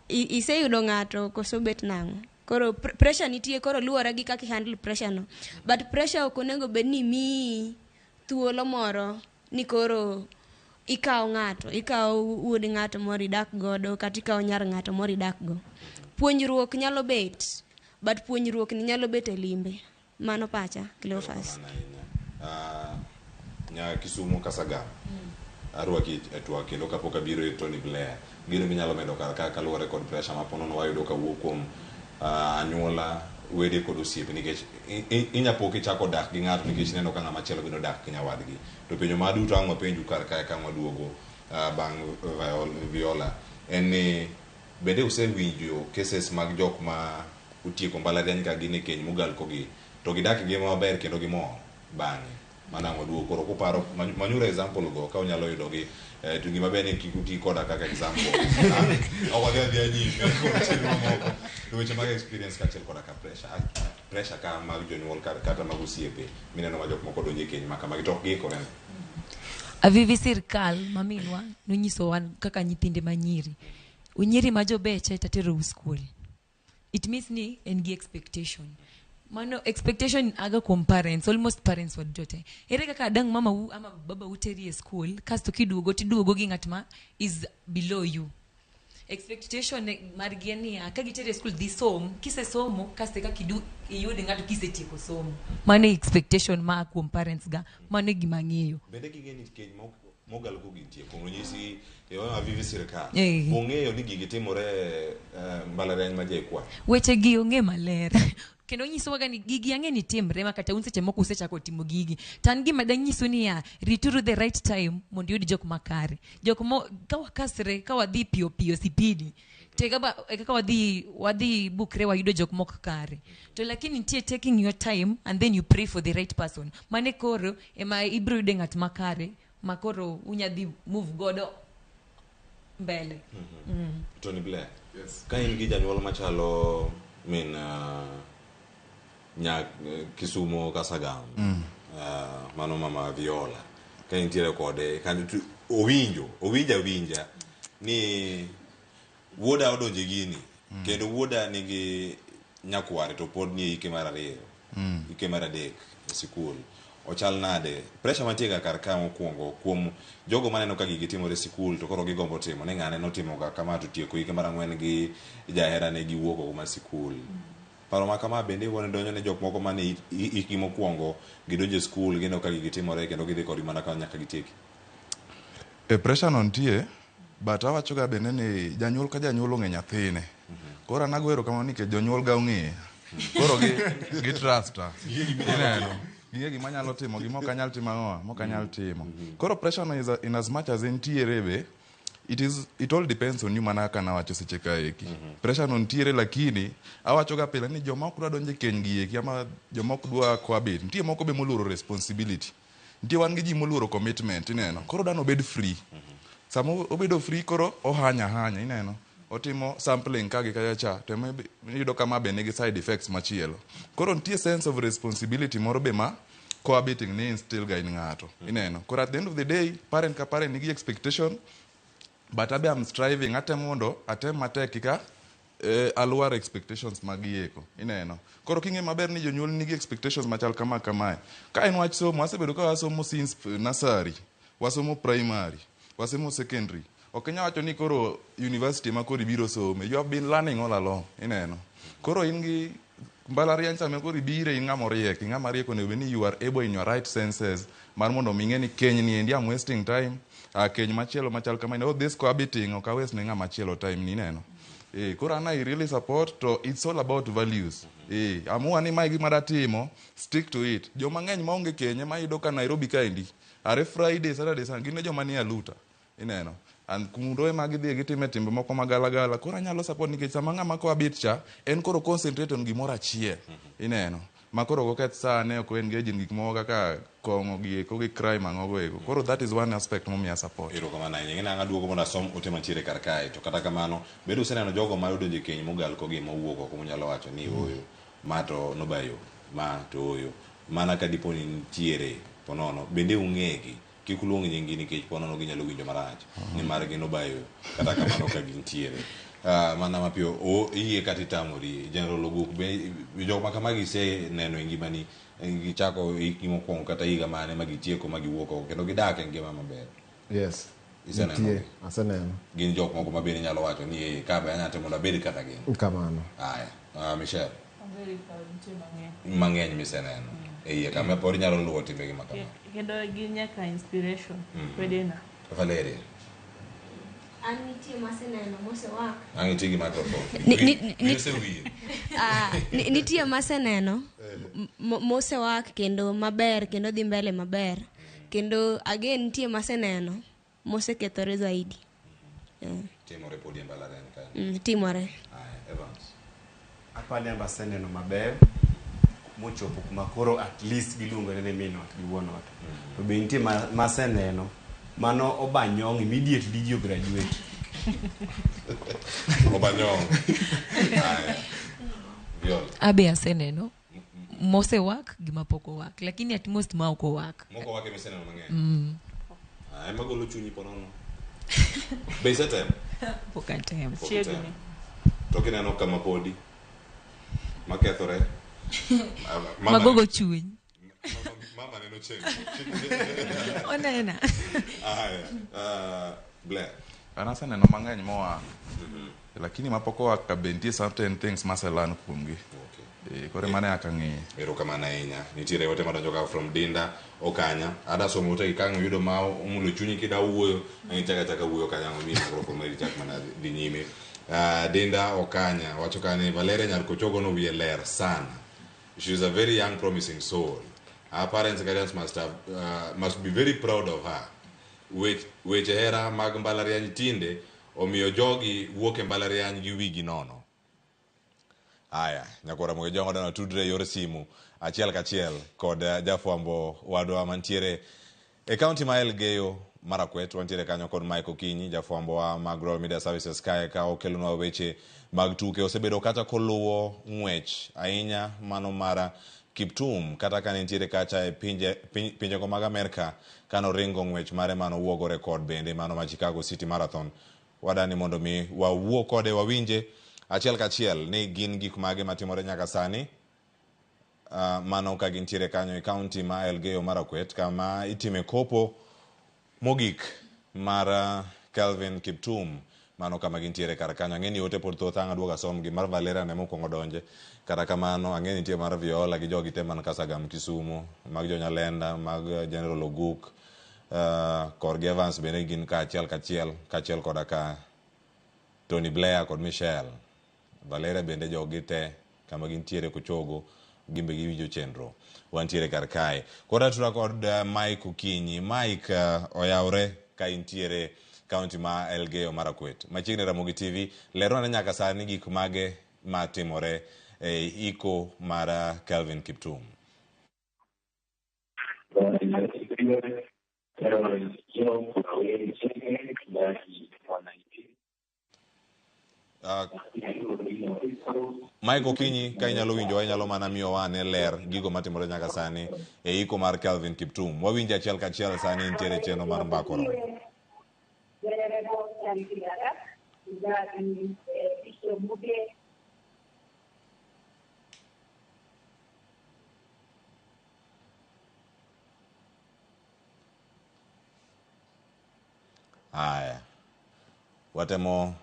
Iseyudo ng'ato koso bet nang'o. Koro pressure nitie, koro luwore gi kaka i handle pressure no. But pressure ok onego bed ni miyi thuolo moro ni koro ikawo ng'ato, ikawo wuod ng'ato moro idak godo kata ikawo nyar ng'ato moro idak go. Puonjruok nyalo bet, but puonjruok ni nyalo bet e limbe. Mano pacha, Cleophas. Nya Kisumu Kasagam. Arwaki e twak kendo kapok abiro ir Tony Blair. Gino minyalo medo kar ka kaluwore kod pressure ma ponono wayudo kawuok kuom anyuola, wede kod osiepe nikech inya po kichako dak gi ng'ato nikech ineno ka ng'ama chielo bende odak gi nyawadgi. To penjo ma duto ang' wapenju kar kae ka ang' waduogo bang' Viola en ni bende usewinjo cases mag jok ma otieko mbalariany ka gin e keny mogal kogi to gidak e ngima maber kendo gimor bang'e. Mano ang' waduogo koro kuparo manyuru example go ka unyalo yudogi to gima ber ni kik uti koda kaka example. Ok wadhi adhiya nyime kod chenro mamoko. To weche mag experience kaachiel koda ka pressure ka mag jonyuol kata mag osiepe mineno ma jok moko donjo e keny ma kamagi to ok giikore. Avivi sirkal maminwa nonyiso wan kaka nyithinde manyiri. Unyiri ma jobeche taterou skul. It means ni en gi expectation. Mano expectation aga kuom parents, almost parents waduto te. Ere kaka dang' mama u ama baba u teri e school, kasto kiduogo tiduogo gi ng'at ma is below you. Expectation margi en niya, ka giteri e school dhi som, kisesomo kasto eka iyud ng'ato kisetieko somo. Mano e expectation ma kuom parents ga, mano e gima ang'eyo. Bende ging'e ni keny mogal go gintie, kuom ranyisi e wang' Avivi sirkal. Ong'eyo ni gigi timore mbalariany ma JKUAT. Weche gi ong'e maler. Kendo nyisowaga ni gigi ang'e ni timre ma kata un seche moko usechako timo gigi. To an gima danyisu niya, rituru the right time mondo iyud jok makare. Jok mo, ka wakasre, ka wadhi piyo piyo sipidi, To e kaka wadhi bukre wayudo jok mok kare. To lakini nitie taking your time and then you pray for the right person. Mane koro ema ibiro yude ng'at makare ma koro unya dhi move godo mbele. Tony Blair. Yes. Ka in gi janyuol machalo min nya Kisumo Kasagam. Mano mama Viola. Ka intiere kode kan owinjo awinja ni wuoda odonje gini. Kendo wuoda nigi nyakware to pod nie hike mar 2. Hike mar 3 e sikul. Ochal nade? Pressure mantie ga kar ka mokwongo kuom jogo maneno ka gigi timore e sikul to koro gigombo timo ni ng'ane notimo ga kama to tieko hike mar 4 gi jaherane giwuok oko mar sikul. Paro ma kama bende iwuon donjo ne jok moko mane hikgi mokwongo gidonjo e skul gineno ka gigi timore kendo gidhi kodgi mana ka nyaka gitieki. E pressure no nitie, but awacho ga bende ni janyuol ka janyuol ong'e nyathine. Koro an ago erokamano nikech jonyuol ga ong'eya. Koro gi trusta. Ineno. Ging'e gima anyalo timo, gima ok anyal timo ang'owa, mok anyal timo. Koro pressure no is in as much as entiere be, it all depends on you mana kaka nawacho seche ka eki. Pressure no nitiere lakini awacho ga pile ni joma ok dwa donjo e keny gi eki ama joma ok dwa cohabit, nitie moko be moluoro responsibility. Nitie wan gi ji moluoro commitment, ineno. Koro dhano obed free. Sama obedo free koro ohanya hanya, ineno. Otimo sampling ka gi kacha cha, to ema iyudo ka ma be nigi side effects machielo. Koro nitie sense of responsibility moro be ma cohabiting ni instill ga in ng'ato, ineno. Koro at the end of the day, parent ka parent nigi expectation, but abe I'm striving, atemo mondo atem matek kika aluar expectations mag gieko, ineno. Koro king'e maber ni jonyuol nigi expectations machal kama kamae. Ka en wach somo, wasebedo ka wasomo since nursery, wasomo primary, wasomo secondary. Ok inyal wacho ni koro university ma koro ibiro some. You have been learning all along, ineno. Koro in gi mbalariany sama koro ibire in ng'ama oriek, ng'ama riek onego bed ni you are able in your right senses mar mondo mi ing'e ni keny ni endi I'm wasting time, keny machielo machal kama ni, oh this cohabiting ok a waste ne ng'ama chielo time ni, ineno. Koro an I really support to it's all about values. Amua ni mae gima datimo, stick to it. Joma ng'eny maonge keny ema iyudo ka Nairobi kaendi, are Friday, Saturday, Sunday, gin e joma nie aluta, ineno. And kundo ema gidhi gitime timbe moko magalagala. Koro anyalo support nikech sama ng'ama cohabit cha, en koro concentrate on gimoro achiel, ineno. Ma koro ok oketh sane, ok engage in gik moko kaka kong'o gi eko gi crime ang'o go eko. Koro that is one aspect momiya support. Erokamano ahinya. Ing'e nang'o aduogo mondo asom ote mantiere kar kae. To kata kamano, bende useneno jogo ma odonjo e keny mogal kogi mowuok oko munyalo wacho ni ooyo, ma to nobayo, ma to ooyo. Mana ka dipo ni nitiere ponono, bende ung'egi. Kik uluong nyinggi nikech ponono ginyalo winjo marach nimar gin obayo kata kamano ka gintiere. Mana mapiyo iyie kata itamori. General Oguk, be jok ma kamagi iseneno e ngimani, gichako hikgi mokwongo kata higa mane ma gitieko ma giwuok oko kendo gidak e ngima maber. Yes. Iseneno Nitie, gi? aseneno. Gin jok moko ma bende inyalo wacho ni ka be anyalo timo mondo abed kaka gin. Kamano. Aya, Michelle. I'm very proud, nitie mang'eny. Mang'eny miseneno. E iye kama pod inyalo luwo timbegi ma kama. Kendo gin nyaka inspiration wedena. Valeria. An nitie maseneno mosewak. Ang' iti gi microphone. Osewinjo. Nitie maseneno mosewak kendo maber kendo dhi mbele maber. Kendo again nitie maseneno mosekethore zaidi. Timore podi e mbalariany ka. Timore. Aya, Evans. Apani amba aseneno maber mochopo kuma koro at least giluongo ni min ot gi wuon ot. To be nitie maseneno mano obanyong immediately ji graduate. Obanyong. Aya. Viola. Abe aseneno mosewak gi mapok owak, lakini at most ma ok owak. Moko owak ema iseneno mang'eny. Ema golo chunyi ponono. Be isetemo? Pok atemo. Pok itemo. To kineno kama podi makethore. Mama Magogo chuny. Mama neno chieng'. Onena. Aya, Blair. An aseneno mang'eny moa. Lakini mapok owak ka be nitie certain things maselan kuomgi. Koro mano e kaka ang'iye. Erokamano ahinya. Nitiere ote madonjo ka from Dinda Okanya. Ada somo ote gi ka ang' oyudo ma omulo chunyi kida wuoyo, ang' ichako achaka wuoyo kanyo ang' omiyi microphone mari ichak mana dhi nyime. Dinda Okanya wacho ka ni Valeria Nyar Kochogo no wiye ler sana. She is a very young promising soul. Her parents and guardians must be very proud of her. Weche hera mag mbalariany tinde Omiyo jogi wuok e mbalariany gi wigi nono. Aya, nyakwara Ramogi Ojwang' wadwa tudre e yor simu achiel kachiel kod jafwambo wadwa mantiere e kaunti ma Elgeyo Marakwet. Wantiere kanyo kod Mike Okinyi, jafwambo wa mag Global Media Services kae ka okelonwa weche mag tuke. Osebedo kata koluwo ng'wech ahinya mano mar Kiptum kata ka nentiere kacha e pinjego mag Amerka kanoringo ng'wech mare manowuogo rekod bende mano ma Chicago City Marathon. Wadani mondo mi wawuo kode wawinje achiel kachiel ni gin gik mage matimore nyaka sani. Mano ka gintiere kanyo e kaunti ma Elgeyo Marakwet kama itime kopo mogik mar Kelvin Kiptum. Mano kama gintiere kar kanyo. Ang'e ni ote pod thoth ang' aduogo asomgi. Mar Valeria ne mokwongo donje. Kata kamano ang'e ni nitie mar Viola gi jogi te man Kasagam Kisumu, mag jo Nyalenda, mag General Oguk, korgi Evans bende gin ka achiel kachiel, kaachiel koda ka Tony Blair kod Michelle. Valeria bende jogi te kama gintiere kochogo gimbe giwinjo chenro. Wantiere kar kae. Koro atura kod Mike Okinyi. Mike oyawre ka intiere kaunti ma Elgeyo Marakwet. Machiegni Ramogi TV, lerona nyaka sani gik mage matimore e iko mar Kelvin Kiptum. Mike Okinyi, ka inyalo winjo, inyalo mana miyowa ane ler gigo matimore nyaka sani e iko mar Kelvin Kiptum. Wawinjo achiel kachiel sani nitiere chenro mar mbako romo. Aya, watemo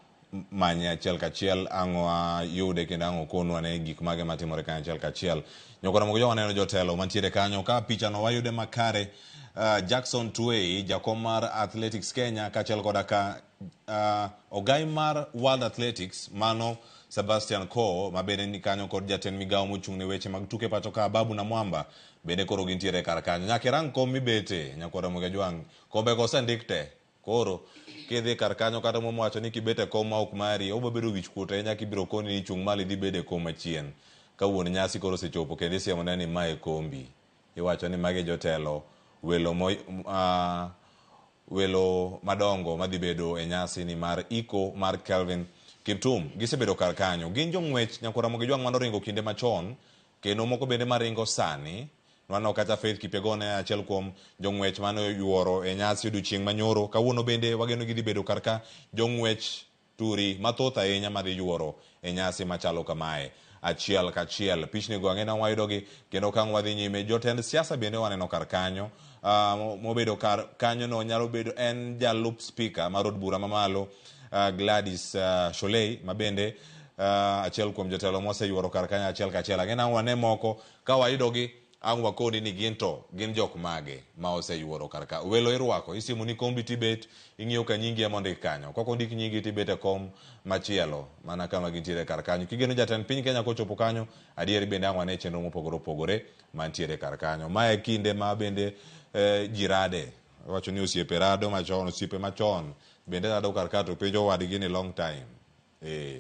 manye achiel kachiel ang' wayude kendo ang' okonwa ne gik mage matimore kanyo achiel kachiel. Nyokora mogo jowa waneno jotelo mantiere kanyo ka pichano wayude makare. Jackson Tuwei, jakom mar Athletics Kenya, kaachiel koda ka ogai mar World Athletics mano Sebastian Coe ma bende ni kanyo kod jatend migawo mochung' ne weche mag tuke pacho ka Babu Namwamba bende koro gintiere kar kanyo. Nyaka irang kom mibete nyakwara Ramogi Ojwang', kombego osendik te. Koro kidhi kar kanyo kata mowacho ni kibet e kom ma ok mari obiro bedo wich kuot ahinya kibiro koni ni chung' malo idhi bed e kom machien. Ka wuon nyasi koro osechopo kendo isiemone ni mae kombi. Iwacho ni magi jotelo welo welo madongo madhi bedo e nyasi ni mar iko mar Kelvin Kiptum. Gisebedo kar kanyo. Gin jong'wech nyakwar Ramogi Ojwang' manoringo kinde machon kendo moko bende maringo sani. Waneno kata Faith Kipyegon en achiel kuom jong'wech mane oyuoro e nyasi odiochieng' manyoro. Kawuono bende wageno gidhi bedo kar ka jong'wech turi mathoth ahinya madhi yuoro e nyasi machalo kamae. Achiel kachiel pichni go ang'e ni wayudogi kendo ka wadhi nyime. Jotend siasa bende waneno kar kanyo. Mobedo kar kanyo no nyalo bedo en jalup speaker mar od bura mamalo Gladys Sholei ma bende achiel kuom jotelo moseyuoro kar kanyo achiel kachiel. Ang'e ni wane moko ka wayudogi ang' wakoni ni gin to gin jok mage ma oseyuoro kar ka. Welo irwako, isiemo ni kombi tibet, ing'iyo ka nyingi ema ondik kanyo. Kok ondik nyingi tibet e kom machielo mana kama gintiere kar kanyo. Kigeno jatend piny Kenya kochopo kanyo, adieri bende ang' wane chenro mopogore opogore mantiere kar kanyo. Mae kinde ma bende ji rade. Wacho ni osiepe rado machon, osiepe machon bende rado kar ka to penjo wadgi ni long time.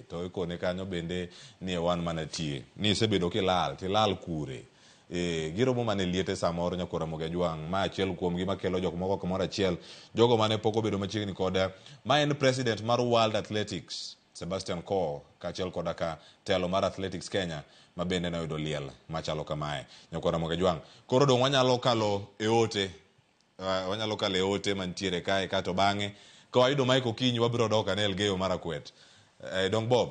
To ikone kanyo bende ni wan mana tie. Ni isebedo kilal, tilal kure. Giromo mana e liete samoro nyakwar Ramogi Ojwang'. Ma achiel kuom gi makelo jok moko kamoro achiel. Jogo mane pok obedo machiegni koda. Ma en president mar World Athletics, Sebastian Coe, kaachiel koda ka telo mar Athletics Kenya, ma bende noyudo liel machalo kamae. Nyakwar Ramogi Ojwang'. Koro dong' wanyalo kalo e ote. Wanyalo kalo e ote mantiere kae kato bang'e. Ka wayudo Mike Okinyi wabiro dok ane Elgeyo Marakwet. Dong Bob.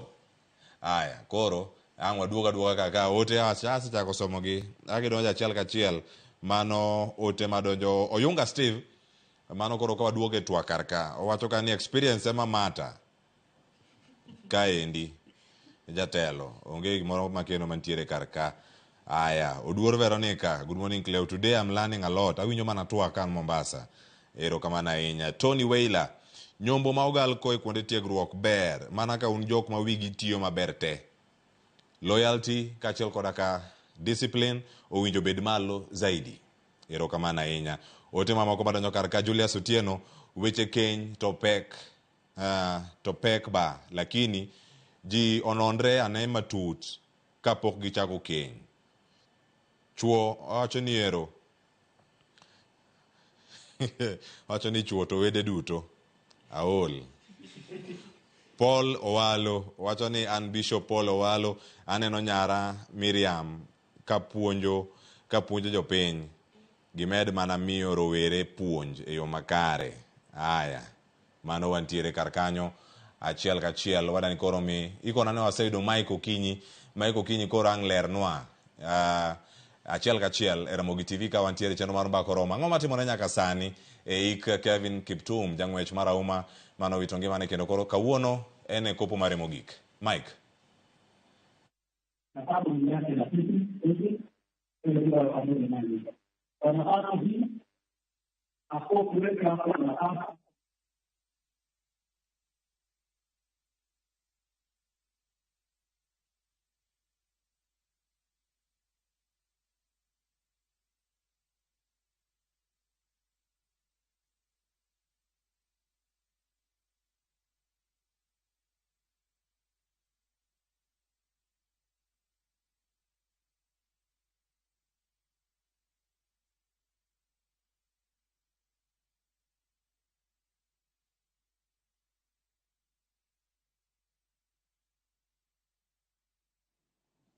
Aya, koro ang' waduoga aduoga kaka ote asechako somogi. Agidonjo achiel kachiel. Mano ote madonjo Oyunga Steve. Mano koro ka waduogo e twak kar ka. Owacho ka ni experience ema mata. Kaendi jatelo. Onge gimoro makeno mantiere kar ka. Aya, Oduor Veronica, good morning Cleo. Today I'm learning a lot. Awinjo mana twak kan Mombasa. Erokamano ahinya. Tony Wailer, nyombo ma ogal ko e kuonde tiegruok ber. Mana ka un jok ma wigi tiyo maber te. Loyalty kaachiel koda ka discipline owinjo bed malo zaidi. Erokamano ahinya. Ote mamoko madonjo kar ka Julius Otieno, weche keny to pek To pek ba, lakini ji ononre ane matut kapok gichako keny. Chuo wacho ni ero wacho ni chuo to wede duto aol. Paul Owalo wacho ni an Bishop Paul Owalo aneno nyara Miriam kapuonjo jopiny. Gimed mana miyo rowere puonj e yo makare. Aya, mano wantiere kar kanyo achiel kachiel. Wadani koro mi ikona ne waseyudo Mike Okinyi. Mike Okinyi koro ang' lernwa achiel kachiel e Ramogi TV ka wantiere chenro mar Mbaka Oromo. Ang'o matimore nyaka sani e ik Kevin Kiptum, jang'wech mar auma manowito ngimane kendo koro kawuono en e kopo mare mogik. Mike.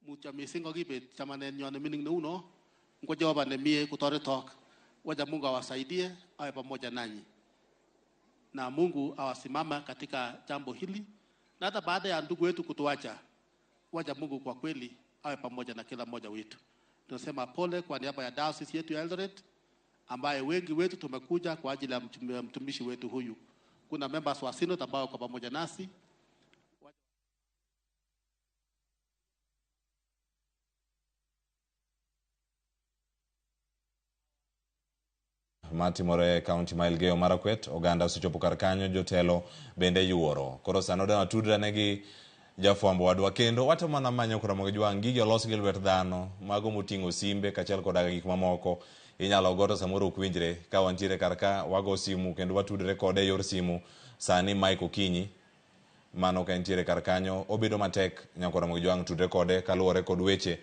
Mutyo mising kokibet chamanenyon nemining neuno, ngo Jehova nemie kotoretok. Wacha Mungu awasaidie, awe pamoja nanyi. Na Mungu awasimama katika jambo hili. Na hata baada ya ndugu wetu kutuacha, wacha Mungu kwa kweli awe pamoja na kila mmoja wetu. Tunasema pole kwa niaba ya diocese yetu ya Eldoret, ambaye wengi wetu tumekuja kwa ajili ya mtumishi wetu huyu. Kuna members wa synod ambao kwa pamoja nasi. Matimore e kaunti ma Elgeyo Marakwet, oganda osechopo kar kanyo, jotelo bende yuoro. Koro sano da watudre negi jafwambo wadwa kendo watemo mana manyo Ramogi Jwang'. Gigi olos gi lwet dhano, mago moting'o simbe kaachiel koda gik mamoko. Inyalo goto samoro ok winjre. Ka wantiere kar ka wago simu kendo watudre kode e yor simu. Sani Mike Okinyi mano ka entiere kar kanyo, obedo matek nyaka Ramogi Jwang' tudre kode kaluwore kod weche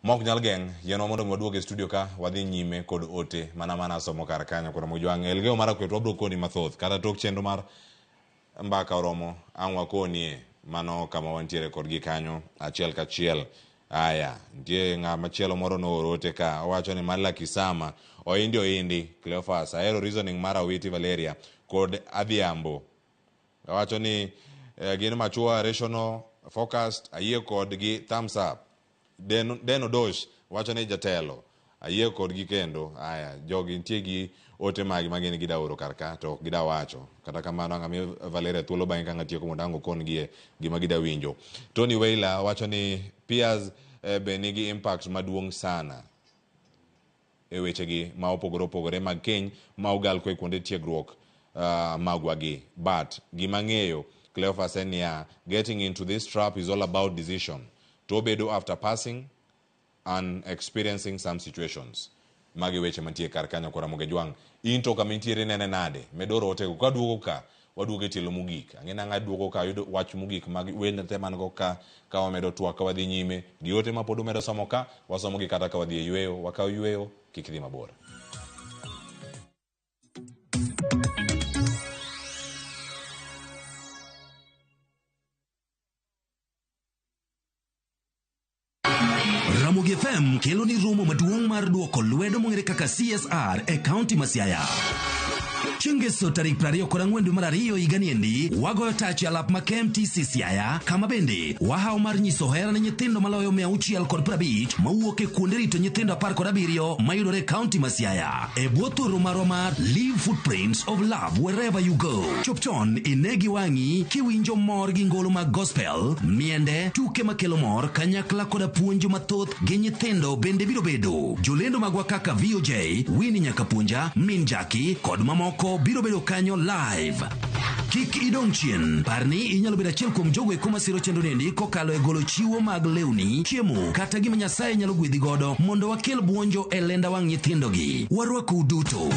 mok nyal geng'. Yienwa mondo mi waduog e studio ka wadhi nyime kod ote mana somo kar kanyo. Ramogi Jwang' Elgeyo Marakwet wabro koni mathoth kata tok chenro mar Mbaka Oromo ang' wakonie mano kama wantiere kodgi kanyo achiel kachiel. Aya, nitie ng'ama chielo moro nooro ote ka owacho ni mar Lakisama oindi oindi Cleophas ahero reasoning mar Awiti Valeria kod Adhiambo. Owacho ni gin mature, rational, focused, ayie kodgi, thumbs up. Den Odosh wacho ni jatelo ayie kodgi kendo. Aya, jogi nitie gi ote magi magin gida oro kar ka to ok gida wacho. Kata kamano ang' amiyo Valeria thuolo bang'e ka ng'atieko mondo ang' okon gie gima gida winjo. Tony Wailer wacho ni peers be nigi impact maduong' sana e wechegi ma opogore opogore mag keny ma ogal kwe kuonde tiegruok magwa gi. But gima ng'eyo Cleophas en niya, getting into this trap is all about decision. To obedo after passing and experiencing some situations. Magi weche mantie kar kanyo kora Ramogi Jwang'. In to kama intiere nene nade? Medoro otego ka duogo ka waduogo e tielo mogik. Ang'e nang'a duogo ka yudo wach mogik mag wende te man go ka wamedo twak ka wadhi nyime gi ote ma pod umedo somo ka wasomo gi kata ka wadhi e yweyo, wakaw yweyo kik dhi mabor. Ramogi FM kelo ni romo maduong' mar duoko lwedo mong'ere kaka CSR e kaunti ma Siaya. Chieng' Ngeso tarik 24 dwe mar ariyo higani endi, wagoyo tach e alap ma KMTC Siaya, kama bende wahawo mar nyiso hera ne nyithindo maloyo 650 mawuok e kuonde rito nyithindo 17 mayudore e kaunti ma Siaya. E bwo thoro marwa mar Leave Footprints of Love Wherever You Go. Chop chon ine gi wang'i kiwinjo mor gi ngolo mag gospel, miende, tuke makelo mor, kanyakla koda puonjo mathoth gi nyithindo bende biro bedo. Jolendo magwa kaka VOJ, Winnie Nyakapuonja, Min Jackie kod mamoko biro bedo kanyo live. Kik idong' chien, par ni inyalo bedo achiel kuom jogo eko masiro chenro niendi kokalo e golo chiwo mag lewni, chiemo kata gima Nyasaye nyalo gwedhi godo mondo wakel buonjo e lenda wang' nyithindogi. Warwakou duto.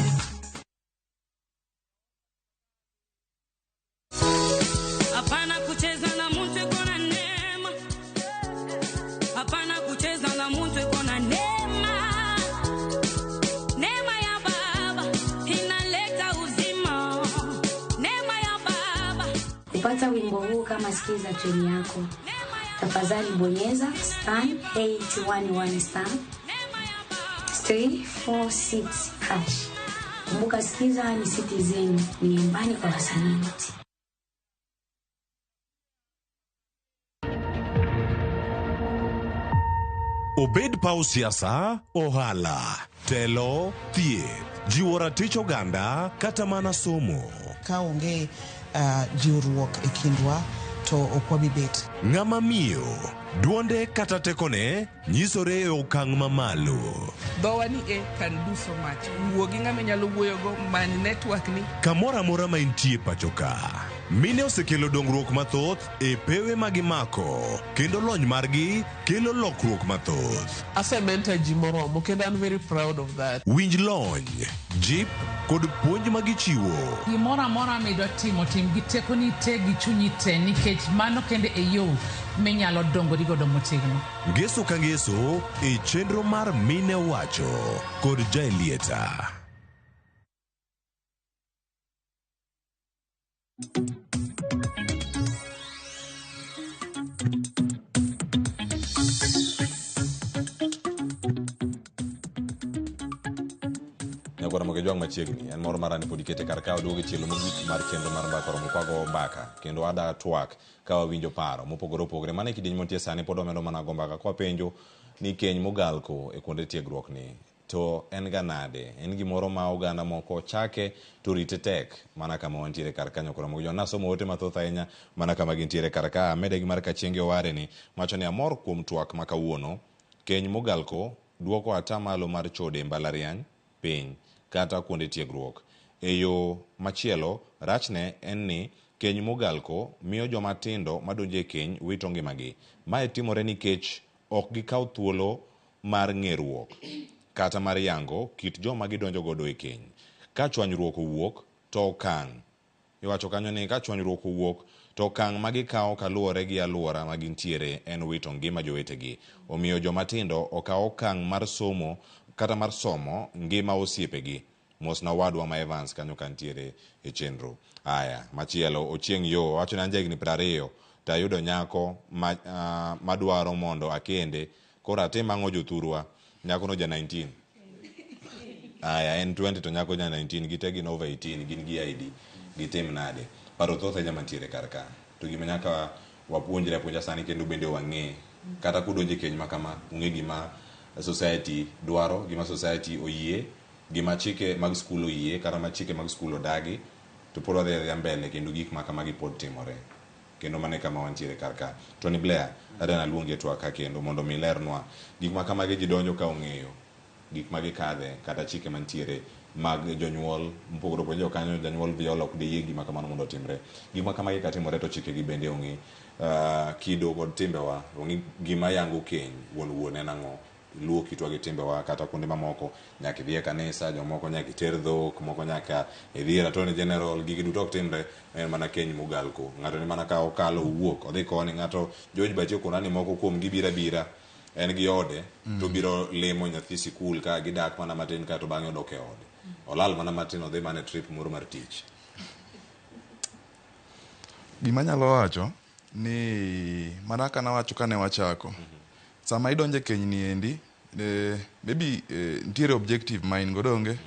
Kupata wimbo huu kama skiza tune yako, tafadhali bonyeza star 811 star 346 hash. Kumbuka, Skiza ni Citizen, ni nyumbani kwa wasanii wote. Obed paw siasa, ohala, telo, thieth, jiwo ratich oganda kata mana somo. Ka onge jiwruok e kindwa to ok wabi bet. Ng'ama miyo, duonde kata tekone nyisore e okang' mamalo. Dhowa ni e can do so much. Wuo gi ng'ama inyalo wuoyogo, many network ni. Kamoro amora ma intie pacho ka, mine osekelo dongruok mathoth e pewe ma gimako kendo lony margi kelo lokruok mathoth. Ase mentor ji moromo kendo an very proud of that. Winj lony, jip kod puonj ma gichiwo. Gimoro amora midwa timo, tim gi tekoni te gi chunyi te, nikech mano kende e yo minyalo dongori godo motegno. Ngeso ka ngeso e chenro mar Mine Wacho kod Jaelieta. Nyakwara Moke Jwang' machiegni en moro marani pod ikete kar ka oduogo e chielo mogik mar chenro mar mbaka oromo kwago mbaka kendo ada twak ka wawinjo paro mopogore opogore. Mano e kidieny mantie sani pod wamedo mana go mbaka kwapenjo ni keny mogalko e kuonde tiegruok ni to en ga nade, en gimoro ma oganda moko chake to rite tek mana kama wantiere kar ka. Nyakwara Moke Jwang' nasomo ote mathoth ahinya mana kama gintiere kar ka. Amede gi mar Kachienge Oware ni wacho ni amor kuom twak ma kawuono. Keny mogalko duoko atamalo mar chode e mbalariany piny kata kuonde tiegruok. E yo machielo, rachne en ni keny mogalko miyo joma tindo madonjo e keny wito ngimagi. Mae timore nikech ok gikaw thuolo mar ng'eruok kata mar yango kit joma gidonjo godo e keny. Ka chwanyruok owuok to okang' iwacho kanyo ni ka chwanyruok owuok to okang' ma gikawo kaluwore gi alwora ma gintiere en wito ngima jowetegi. Omiyo joma tindo okaw okang' mar somo kata mar somo ngima osiepegi. Mosna owadwa ma Evans kanyo kantiere e chenro. Aya, machielo Ochieng' Yo wacho ni an jahigni 20 to ayudo nyako ma, madwaro mondo akende, koro atim ang'o jothurwa? Nyakono ja 19. Aya, en 20 to nyako ja 19, gite gin over 18, gin gi ID, gitim nade? Paro thoth ahinya mantiere kar ka. To gima nyaka wapuonjre apuonja sani kendo bende wang'e, kata kudonjo e keny ma kama, ung'e gima society dwaro, gima society oyie, gima chike mag skul oyie, kata ma chike mag skul odagi, to pod wadhi adhiya mbele kendo gik ma kamagi pod timore. Kendo mano e kama wantiere kar ka. Tony Blair, adwa naluongi e twak ka kendo mondo mi ilernwa gik ma kamagi ji donjo ka ong'eyo gik ma gikadhe kata chike mantiere mag jonyuol mopogore opogore. Jo kanyo janyuol Viola ok diyie gima kamano mondo otimre. Gik ma kamagi katimore to chike gi bende ong'i. Kido kod timbewa ong'i gima yango keny wuon wuon en ang'o. Luo kitwa gi timbewa kata kuonde mamoko nyaka idhi e kanisa, jomoko nyaka iter dhok, moko nyaka idhi ir attorney general, gigi duto ok timre, en mana keny mogalko. Ng'ato ni mana ka okalo owuok, odhi koni, ng'ato George Bachi okona ni moko kuom gi biro abira, en gi ode, to biro limo nyathi sikul ka gidak mana matin ka to bang'e odok e ode. Olal mana matin odhi mana e trip moro mar tich. Gima anyalo wacho ni mana kaka nawacho kane wachako, sama idonjo e keny ni endi, maybe nitiere objective ma in go donge?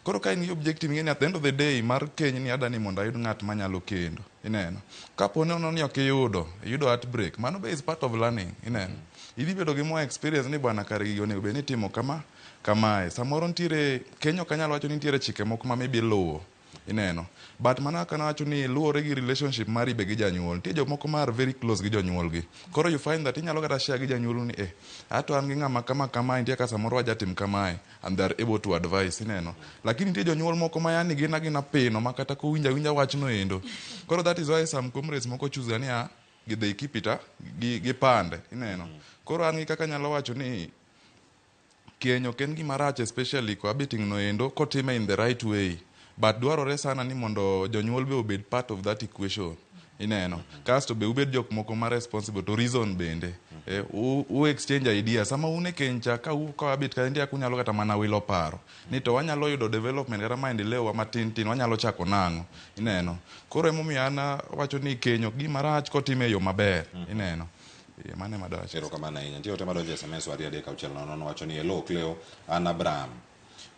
Koro ka in gi objective ing'e ni at the end of the day mar keny ni adwa ni mondo ayud ng'at manyalo kendo, ineno. Kapo nono ni ok iyudo, iyudo heartbreak, mano be is part of learning, ineno. Idhi bedo gi more experience ni bwana kare gigi onego bed ni itimo kama, kamae. Samoro nitiere, keny ok anyal wacho ni nitiere chike moko ma maybe iluwo, ineno. But mana kaka nawacho ni luwore gi relationship mari be gi janyuol. Nitie jomoko ma are very close gi jonyuolgi. Koro you find that inyalo kata share gi janyuol ni ato an gi ng'ama kama kamae, nitie kaka samoro wajatim kamae, and they are able to advise, ineno. Lakini nitie jonyuol moko ma yani gin agina pino ma kata kowinjo awinja wachno endo. Koro that is why some comrades moko choose ga ni they keep it, gi pande, ineno. Koro an gi kaka anyalo wacho ni keny ok en gima rach, especially cohabiting no endo kotime in the right way. But dwarore sana ni mondo jonyuol be obed part of that equation. Ineno. Kasto be ubed jok moko ma responsible to reason bende. Eh, u, u exchange idea. Sama un e keny cha ka u cohabit ka nitie kunyalo kata mana wilo paro. Ni to wanyalo yudo development kata maendeleo wa matin tin wanyalo chako nang'o. Ineno. Koro emomiyo an awacho ni keny ok gima rach kotime e yo maber. Ineno. Eh, mano ema dawacho. Erokamano ahinya. Nitie ote madonjo e SMS 2 3 6 0 wacho ni hello Cleo, an Abraham.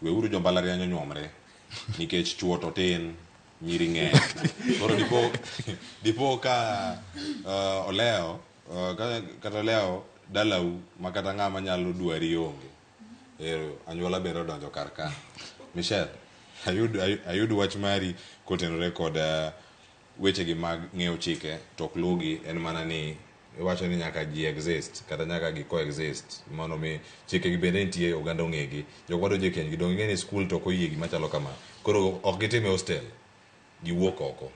Weuru jo mbalariany onyuomre nikech chuo to tin, nyiri ng'eny. Koro dipo dipo ka olewo kata olewo dalau ma kata ng'ama nyalo dwari onge. Ero anyuola bende odonjo kar ka. Michelle, ayud ayud wach mari kotenore kod wechegi mag ng'eyo chike to ok luwgi en mana ni iwacho ni nyaka ji exist kata nyaka gi coexist mondo mi chike gi bende nitie oganda ong'egi. Jok madonjo e keny gi donge ing'e ni skul to ok oyie gima chalo kama. Koro ok gitim e hostel, giwuok oko.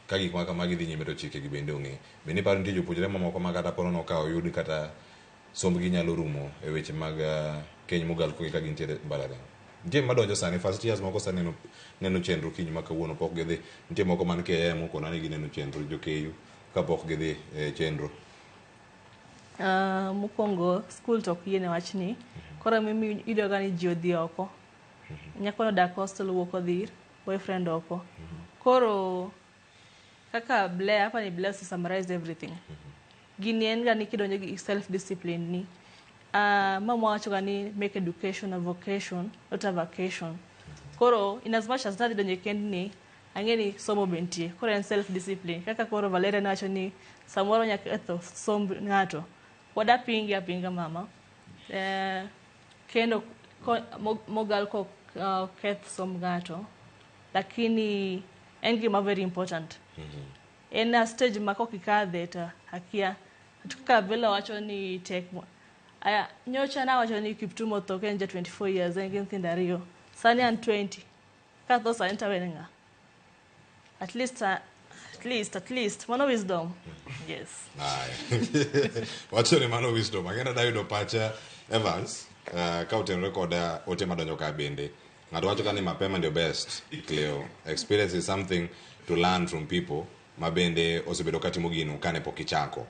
Ka gik ma kamagi dhi nyime to chike gi bende ong'e. Bende iparo nitie jopuonjre mamoko ma kata ponono ka oyud kata sombgi nyalo rumo e weche mag keny mogal kogi ka gintiere mbalariany. Nitie madonjo sani first years moko sani neno, neno chenro kiny ma kawuono pok gidhi. Nitie moko man KM okona ni gineno chenro jo KU kapok gidhi e chenro. Mokwongo skul to ok yiene wachni. Koro mimi iyudo ga ni ji odhi oko. Nyako nodak hostel owuok odhi ir boyfriend oko. Koro kaka Blair, hapa ni Blair summarized everything. Gini en ga ni kidonjo gi self discipline ni. Mama wacho ga ni make education a vocation, not a vacation. Koro in as much as nadhi donjo e kendni, ang'e ni somo be nitie. Koro en self discipline. Kaka koro Valeria nowacho ni samoro nya ketho somb ng'ato. Pod apingi apinga mama. Kendo mogal kok keth somb ng'ato. Lakini en gima very important. En a stage ma kok ikadhe to akia. To kaka Bella wacho ni tek. Aya, nyocha nawacho ni Kiptum otho ka en ja 24 years, en gi nyithindo ariyo. Sani an 20. Katho sani to awene ng'a? At least, at least, mano wisdom. Yes. Aye. Wacho ni mano wisdom. Agenda dayudo pacha Evans ka otenore kod ote madonjo ka bende. Ng'ato wacho ka ni mapema ndio best. Cleo. Experience is something to learn from people ma bende osebedo katimo gino kane pok ichako.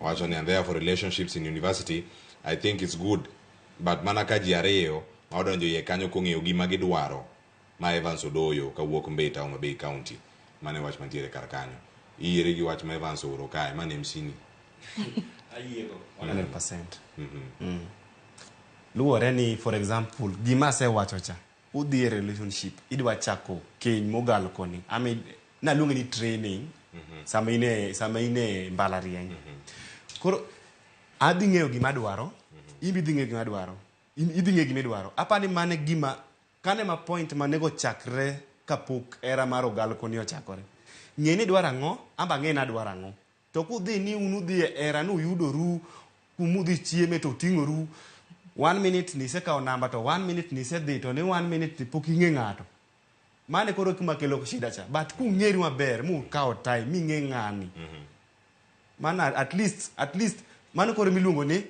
Wacho ni and therefore relationships in university I think it's good but mana ka ji ariyo ma odonjo iye kanyo kong'eyo gima gidwaro ma Evans Odoyo kawuok Mbita Homa Bay County. Mano e wach mantiere kar kanyo. Iyiere gi wach ma Evans ooro kae, mano MC ni. Ayiego 100%. Luwore ni for example gima asewacho cha udhi e relationship idwa chako keny mogal koni ama naluonge ni training sama ine sama ine mbalariany. Koro adhi ng'eyo gima adwaro, in be idhi ng'eyo gima adwaro, in idhi ng'eyo gima idwaro. Apani mano e gima kane ma point manego chakre kapok era mar ogal koni ochakore. Ng'e ni idwaro ang'o, amba ang'e ni adwaro ang'o. To kudhi ni un udhi e era nuyudoru kumudhi chieme to uting'oru 1 minute ni isekawo namba to 1 minute ni isedhi to ni 1 minute ni pok ing'e ng'ato. Mano koro kuma kelo shida cha. But kung'eru maber mukawo time ming'e ng'ani. Mano at least mano koro miluongo ni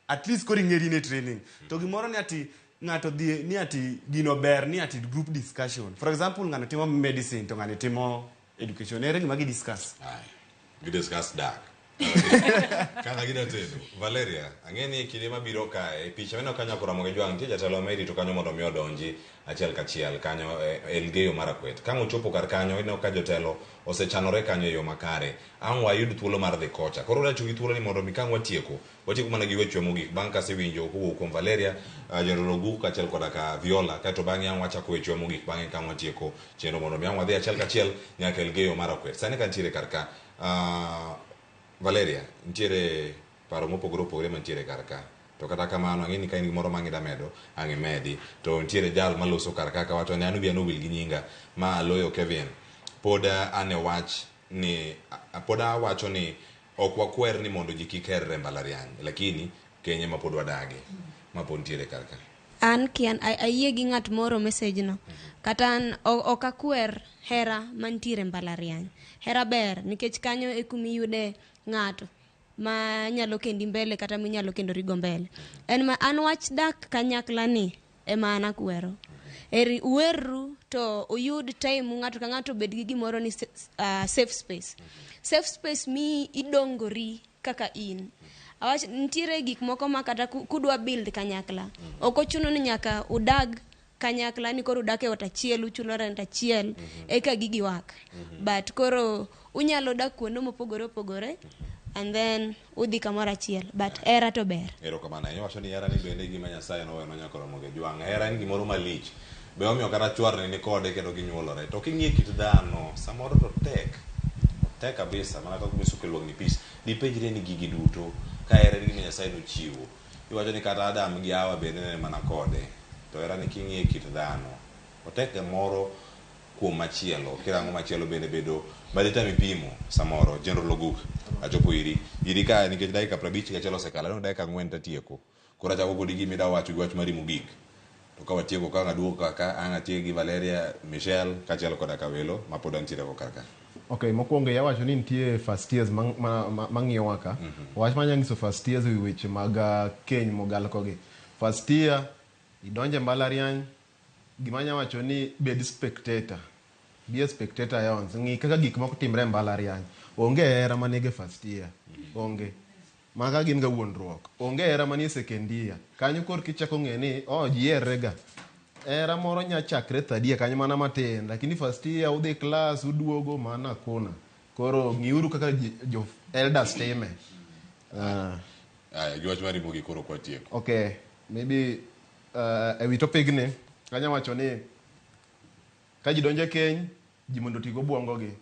at least koro ing'eri ne training. To gimoro ni ati ng'ato dhi ni ati gino ber ni ati group discussion. For example ng'ano timo medicine to ng'ani timo education. Ere gima gi discuss? Gi discuss dak. Kaka gida tedo. Valeria, ang'e ni kinde mabiro kae, picha mineno kanyo Ramogi Ojwang', nitie jatelo ma irito kanyo mondo mi odonji achiel kachiel kanyo e Elgeyo Marakwet. Ka ang' ochopo kar kanyo, ineno ka jotelo osechanore kanyo e yo makare. Ang' wayud thuolo mar dhi kocha. Koro wadwa tiyo gi thuolo ni mondo mi ka ang' watieko, watieko mana gi wechewa mogik bang' kasewinjo kowuok kuom Valeria, General Ogu kaachiel koda ka Viola. Kaeto bang'e ang' wachako wechewa mogik bang'e ka ang' watieko chenro mondo mi ang' wadhi achiel kachiel nyaka Elgeyo Marakwet. Sani ka nitiere kar ka, Valeria, nitiere paro mopogore opogore mantiere kar ka. To kata kamano, ang'e ni ka in gi moro ma ang' ida medo, ang' imedi. To nitiere jal maloso kar ka kawacho ni an wiya nowil gi nyinga ma aloyo Kevin. Pod an e wach ni, pod awacho ni ok wakwer ni mondo ji kik herre e mbalariany, lakini keny ema pod wadagi. Ma pod nitiere kar ka. An kian ayie gi ng'at moro message no. Kata an ok akwer hera mantiere mbalariany. Hera ber nikech kanyo e kumiyude ng'ato ma nyalo kendi mbele kata minyalo kendorigo mbele. En ma an wach dak kanyakla ni ema an akwero. Eri uwerru to uyud time ng'ato ka ng'ato obed gi gimoro ni safe space. Safe space mi idongori kaka in. Awach nitiere gik moko ma kata kudwa build kanyakla. Ok ochuno ni nyaka udag kanyakla ni koro udak e ot achiel, uchulo rent achiel, eka gigi work. But koro unyalo dak kuonde mopogore opogore and then udhi kamoro achiel. But hera to ber. Erokamano ahinya. Iwacho ni hera ni bende gima Nyasaye nowenwa nyaka Ramogi Ajwang'. Hera en gimoro malich. Be omiyo kata chwarni ni kode kendo ginyuolore. To king'iyo kit dhano, samoro to tek. Tek kabisa, mana kaka misuko lwang'ni pis. Dipenjri ni gigi duto, ka hera en gima Nyasaye nochiwo. Iwacho ni kata Adam gi Hawa bende ne mana kode. To hera ni king'iyo kit dhano, otek moro kuom machielo. Kirango machielo bende bedo maditami pimo samoro. General Oguk, achopo iri. Iri ka nikech dakika 51 osekalo, aneno dakika 4 tatieko. Koro achako kodi gima idwa wacho gi wach mari mogik. To ka watieko ka ang' kaka ang' atiek gi Valeria, Michelle kaachiel koda Kawelo ma pod antiere go kar ka. Okay, mokwongo yawacho ni nitie first years mang'iyowa ka. Wach manya nyiso first years ewi weche mag keny mogal kogi. First year, idonje mbalariany, gima anya wacho ni bed spectator. Be a spectator yons. Ng'i kaka gik moko timre e mbalariany. Onge hera manige first year. Onge. Maga gin ga wuondruok. Onge hera manie second year. Kanyo kor kichako ng'e ni, oh, ji herre ga. Hera moro nya chakre third year kanyo mana matin, lakini first year udhi class uduogo mana hakuna. Koro ng'iuru kaka jo elders time. Aya, gi wach mari mogik koro kwatieko. Okay, maybe ewi topic ni, anya wacho ni ka ji donjo e keny, ji mondo oti gi obwongo gi.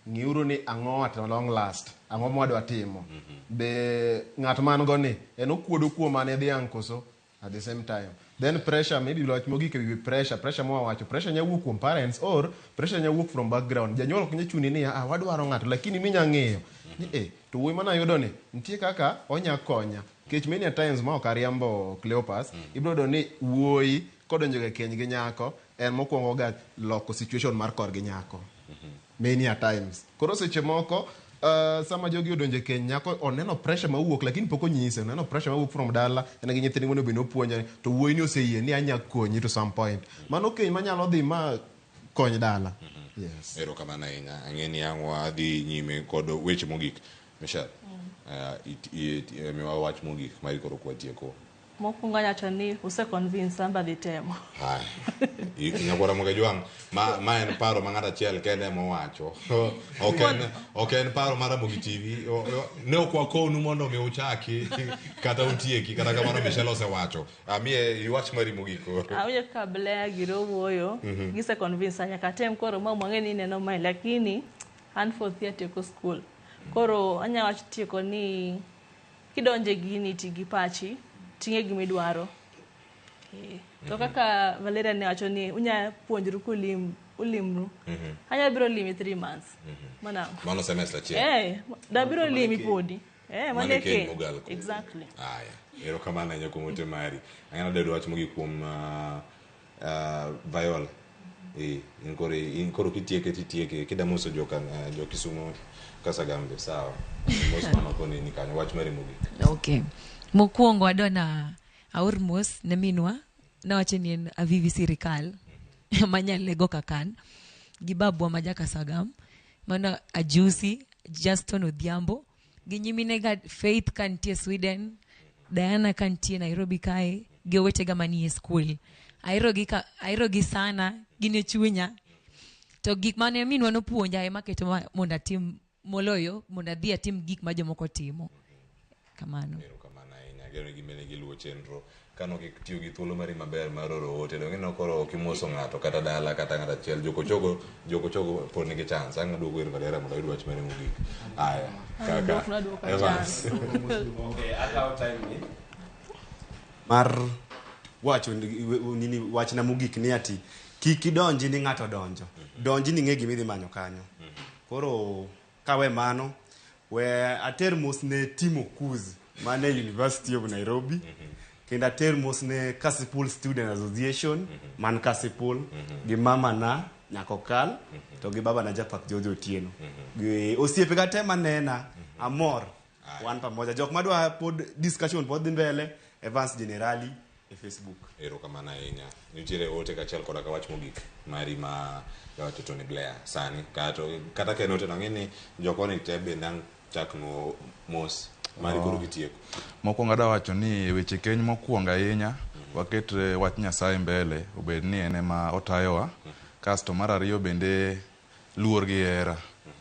Ng'iuru ni ang'o at long last, ang'o mwadwa timo. Be ng'at man go ni, en okuodo kuom mane dhiang' koso at the same time. Then pressure, maybe wach mogik ewi pressure, pressure mwawacho, pressure nya wuok kuom parents or pressure nya wuok from background. Janyuol ok nya chuni ni ah wadwaro ng'ato, lakini minya ng'iyo ni to wuoyi mana yudo ni nitie kaka onya konya. Nikech many a times ma ok ariambo Cleopas, ibiro yudo ni wuoyi kodonjo e keny gi nyako, en mokwongo ga loko situation mar korgi nyako. Many a times. Koro seche moko sama jogi odonjo e keny, nyako oneno pressure mawuok, lakini pok onyise, oneno pressure mawuok from dala, en gi nyithinde monego bed ni opuonjo, to wuoyi ni oseyie ni anya konyi to some point. Mano keny manyalo dhi ma kony dala. Yes. Erokamano ahinya. Ang'e ni ang' wadhi nyime kod weche mogik. Michelle, miwa wach mogik mari koro kwatieko. Mokwongo anyawacho ni use convince an be adhi temo. Haya. Nyakwara Ramogi Ajwang', ma en paro ma ng'ato achiel kende ema owacho. Ok en paro mar Ramogi TV. Ne ok wakonu mondo mi uchaki kata utieki, kata kamano Michelle osewacho. Amiye iwach mari mogik koro. Awinjo ka Blair giri owuoyo, gise convince nyaka atem koro ma mwang'e ni ineno mae, lakini an fourth year tieko school. Koro anya wacho tieko ni kidonje gini ti gi pachi, ting'e gima idwaro. To kaka Valeria ne wacho ni unya puonjru ulimru. Anya biro limi 3 months. Mana. Mano semester achiel. Da biro limi podi. Mano e keny mogal koro. Exactly. Aya, erokamano ahinya kuom ote mari. Ang'e nadwa wach mogik kuom Viola. In koro kitieke titieke, kidamoso jo Kisumo Kasagambe, sawa. Mos mano koni ni kanyo, wach mari mogik. Okay. Mokwongo adwa na aor mos ne minwa, nawacho ni en Avivi Sirikal, manyalego kakan, gi babwa ma Jakasagam, mano Ajusi, Justin Odhiambo, gi nyiminega Faith ka nitie Sweden, Diana ka nitie Nairobi kae, gi owetega manie skul. Ahero gi sana, gin e chunya. To gik mane minwa nopuonja ema keto mondo atim moloyo, mondo adhi atim gik ma jomoko timo. Kamano. Erokamano ahinya. Ageno ni gimene giluwo chenro. Kano ok itiyo gi thuolo mari maber mar oro ote, donge ineno koro ok imoso ng'ato kata dala kata ng'ato achiel. Jokochogo pod nigi chance. Ang' aduogo ir Valeria mondo ayud wach mare mogik. Aya, kaka Evans. Okay, akawo time ni mar wacho nini wachna mogik ni ati kik idonji ni ng'ato donjo. Donji ni ng'e gima idhi manyo kanyo. Koro kawe mano, we ater mos ne Timo Kuz mane University of Nairobi. Kendo ater mos ne Kasipul Student Association man Kasipul gi mama na Nyakokal to gi baba na Japak George Otieno. Gi osiepe ga te manena amor wan pamoja. Jok madwa pod discussion pod dhi mbele, Evans Generali e Facebook. Erokamano ahinya. Nitiere ote kaachiel koda ka wach mogik mari ma jawacho Tony Blair sani kata kata ka en ote no ang'e ni jokoni te bende ang' chak nuo mos mari koro kitieko. Mokwongo adwa wacho ni e weche keny mokwongo ahinya waket wach Nyasaye mbele obed ni en ema otayowa. Kasto mar ariyo bende luor gi hera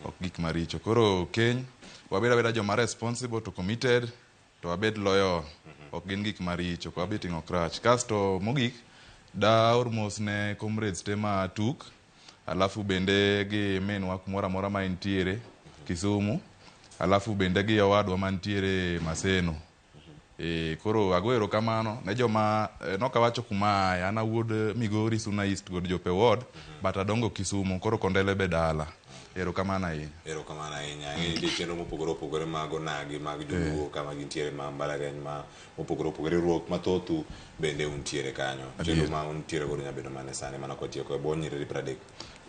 ok gik maricho. Koro keny wabed abeda joma responsible to committed to wabed loyal ok gin gik maricho ok wabi ting'o crutch. Kasto mogik daor mos ne comrades te ma tuk alafu bende gi minwa kumoro amora ma entiere Kisumu alafu bende gi owadwa mantiere Maseno. Koro ago erokamano ne joma nokawacho kuma aye an awuod Migori Suna East kod Jope Ward but adongo Kisumu koro Kondele be dala. Erokamano ahinya. Erokamano ahinya. Ang'e nitie chenro mopogore opogore mag onagi mag joluo kama gintiere ma mbalariany ma mopogore opogore riwruok mathothu bende untiere kanyo. Chenro ma untiere godo nyalo bedo mane sani mana kwatieko e bwo nyiriri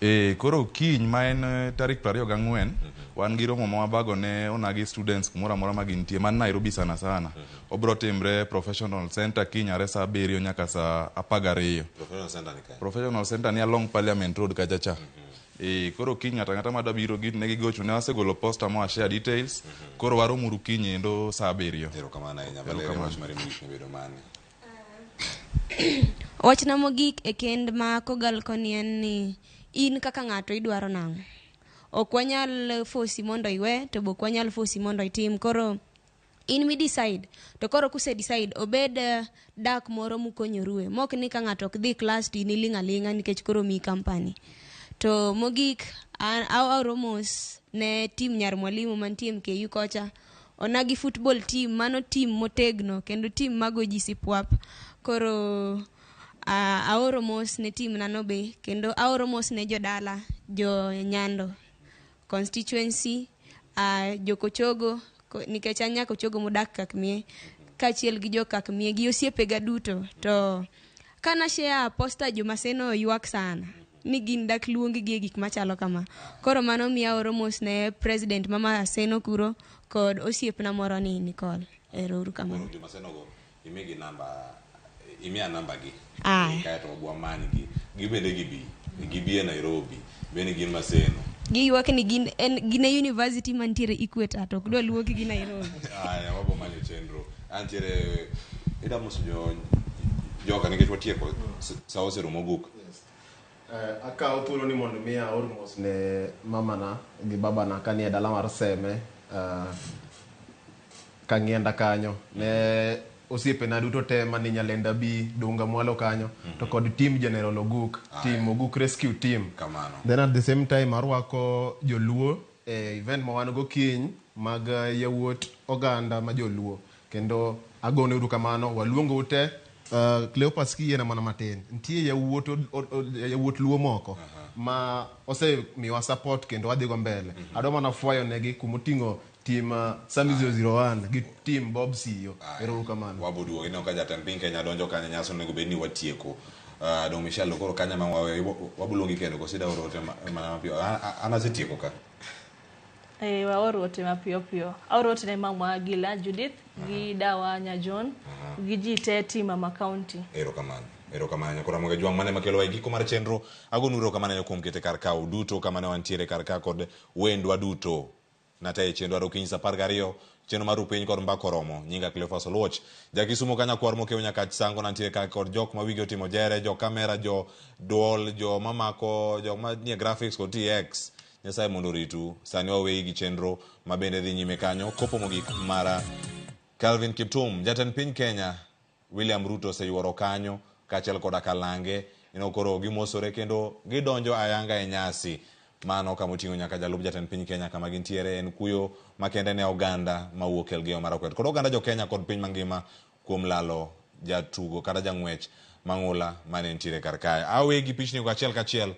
30. Koro kiny ma en tarik 24 wan gi romo ma wabago ne onagi students kumoro amora ma gintie man Nairobi sana sana. Obro timre Professional Center kiny are saa 7 nyaka saa 12. Professional Center ni kae? Professional Center ni along Parliament Road kacha cha. Koro kiny ng'ato ang'ata madwa biro ne gigocho ne wasegolo poster ma share details. Koro waromuru kiny endo saa 7. Erokamano ahinya. Valeria, wach mari mogik ni bedo mane? Wachna mogik e kend ma Kogal koni en ni in kaka ng'ato idwaro nang'o. Ok wanyal fosi mondo iwe to be ok wanyal fosi mondo itim. Koro in mi decide to koro kuse decide obed dak moro mukonyorue. Mok ni ka ng'ato ok dhi class to in iling' aling'a nikech koro miyi company. To mogik aoro mos ne team Nyar Mwalimu mantie MKU kocha. Onagi football team, mano team motegno kendo team mago ji sipwap. Koro aoro mos ne team nano be kendo aoro mos ne jodala, jo Nyando constituency, jo Kochogo nikech an nyaka Kochogo modak Kakmie kaachiel gi jo Kakmie gi osiepega duto. To kana share poster jo Maseno ywak sana ni gin dak luongi gi e gik machalo kama. Koro mano miyo aoro mos ne president ma Maseno kuro kod osiepna moro ni Nicole. Ero uru kamano. Jo Maseno go imigi namba, imiya namba gi. Aya. Kaeto wabwa manygi. Gibende gibi. Gibi e Nairobi. Bende gin Maseno. Giywak ni gin en gin e university mantiere Equator to ok dwa luoki gi Nairobi. Aya, wabo manyo chenro. Antiere ida moso jo joka nikech watieko sa oserumo guk. Akawo thuolo ni mondo mi aor mos ne mamana gi babana kanie dala mar Seme kang'ienda kanyo ne osiepena duto te mani Nyalenda B Dunga mwalo kanyo to kod team General Oguk, team Oguk Rescue Team. Kamano. Then at the same time arwako joluo e event ma wan go kiny mag yawuot oganda ma joluo kendo agone uru kamano waluongou te. Cleopas kiyiena mana matin nitie yawuot yawuot luo moko ma osemiwa support kendo wadhi go mbele. Adwa mana fwayo negi kumoting'o team Sami 001 gi team Bob CEO. Ero uru kamano. Wabo duogo ineno ka jatend piny Kenya donjo kanyo nyasi onego bed ni watieko. Dong Michelle koro kanya ma wawe wabuluongi kendo koso ida oro ote mana mapiyo. An asetieko ka. Waor ote mapiyo piyo. Aoro ote ne mama Gila Judith gi dawa Nya John gi ji te team Mama County. Erokamano. Erokamano nyakora Moge Jwang' mane makelo e giko mar chenro. Agonu erokamano kuom kete kar ka duto kama ne wantiere kar ka kod wendwa duto. Nataye chenro ar okinyi saa 12 chenro mar piny kod mbaka oromo. Nyinga Cleophas Oluoch. Jakisumo kanya kwar mokew nyaka sango nantiere ka kod jok ma wigi otimo jere, jo kamera, jo duol, jo mamako, jok ma nie graphics kod TX. Nyasaye mondo oritu. Sani waweyi gi chenro ma bende dhi nyime kanyo. Kopo mogik mara Calvin Kiptum, jatend piny Kenya William Ruto oseyuoro kanyo kaachiel koda Kalange. Ineno koro gimosore kendo gidonjo ayanga e nyasi. Mano kama oting'o nyaka jalup jatend piny Kenya kama gintiere en kuyo makende ne oganda mawuok Elgeyo Marakwet kod oganda jo Kenya kod piny mangima kuom lalo jatugo kata jang'wech mang'ula mane nitiere kar kae. Awe gi pichni go achiel kachiel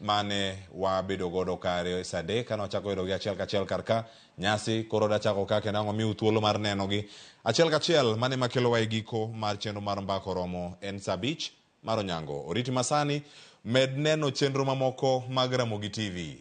mane wabedo godo kare saa 3 kane wachako yudogi achiel kachiel kar ka. Nyasi koro dachako ka kendo ang' wamiu thuolo mar nenogi achiel kachiel. Mane makelowa e giko mar chenro mar mbaka oromo en saa 5 mar onyango. Oriti masani med neno chenro mamoko mag Ramogi TV.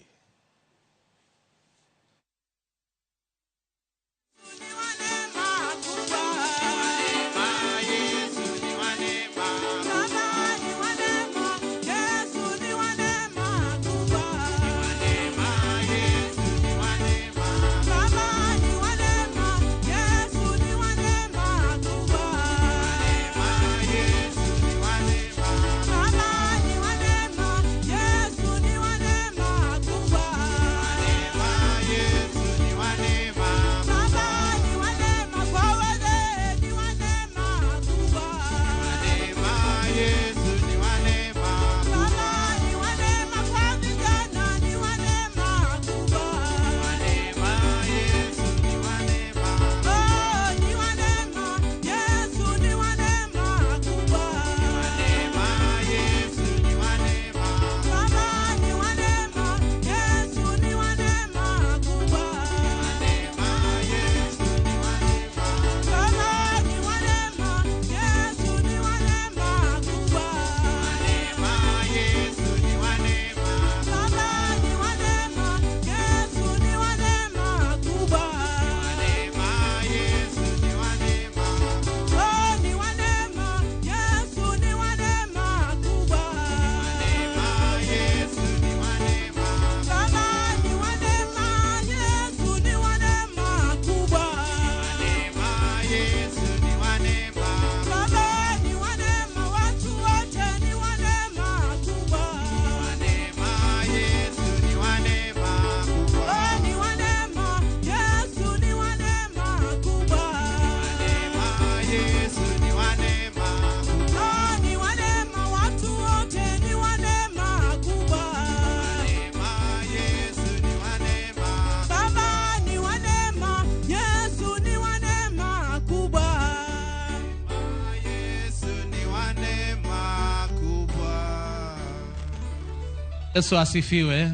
Yesu asifiwe.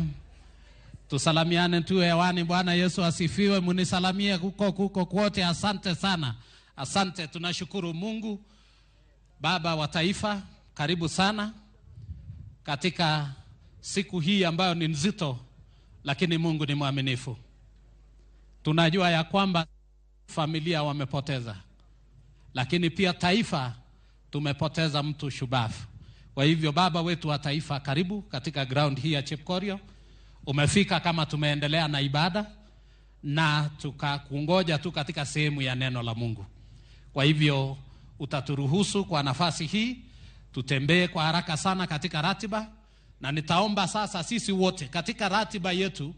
Tusalamiane tu hewani. Bwana Yesu asifiwe. Munisalamie huko huko kwote. Asante sana, asante. Tunashukuru Mungu Baba wa taifa, karibu sana katika siku hii ambayo ni nzito, lakini Mungu ni mwaminifu. Tunajua ya kwamba familia wamepoteza, lakini pia taifa tumepoteza mtu shubafu. Kwa hivyo baba wetu wa taifa, karibu katika ground hii ya Chepkorio. Umefika kama tumeendelea na ibada na tukakungoja tu katika sehemu ya neno la Mungu. Kwa hivyo utaturuhusu kwa nafasi hii tutembee kwa haraka sana katika ratiba, na nitaomba sasa sisi wote katika ratiba yetu.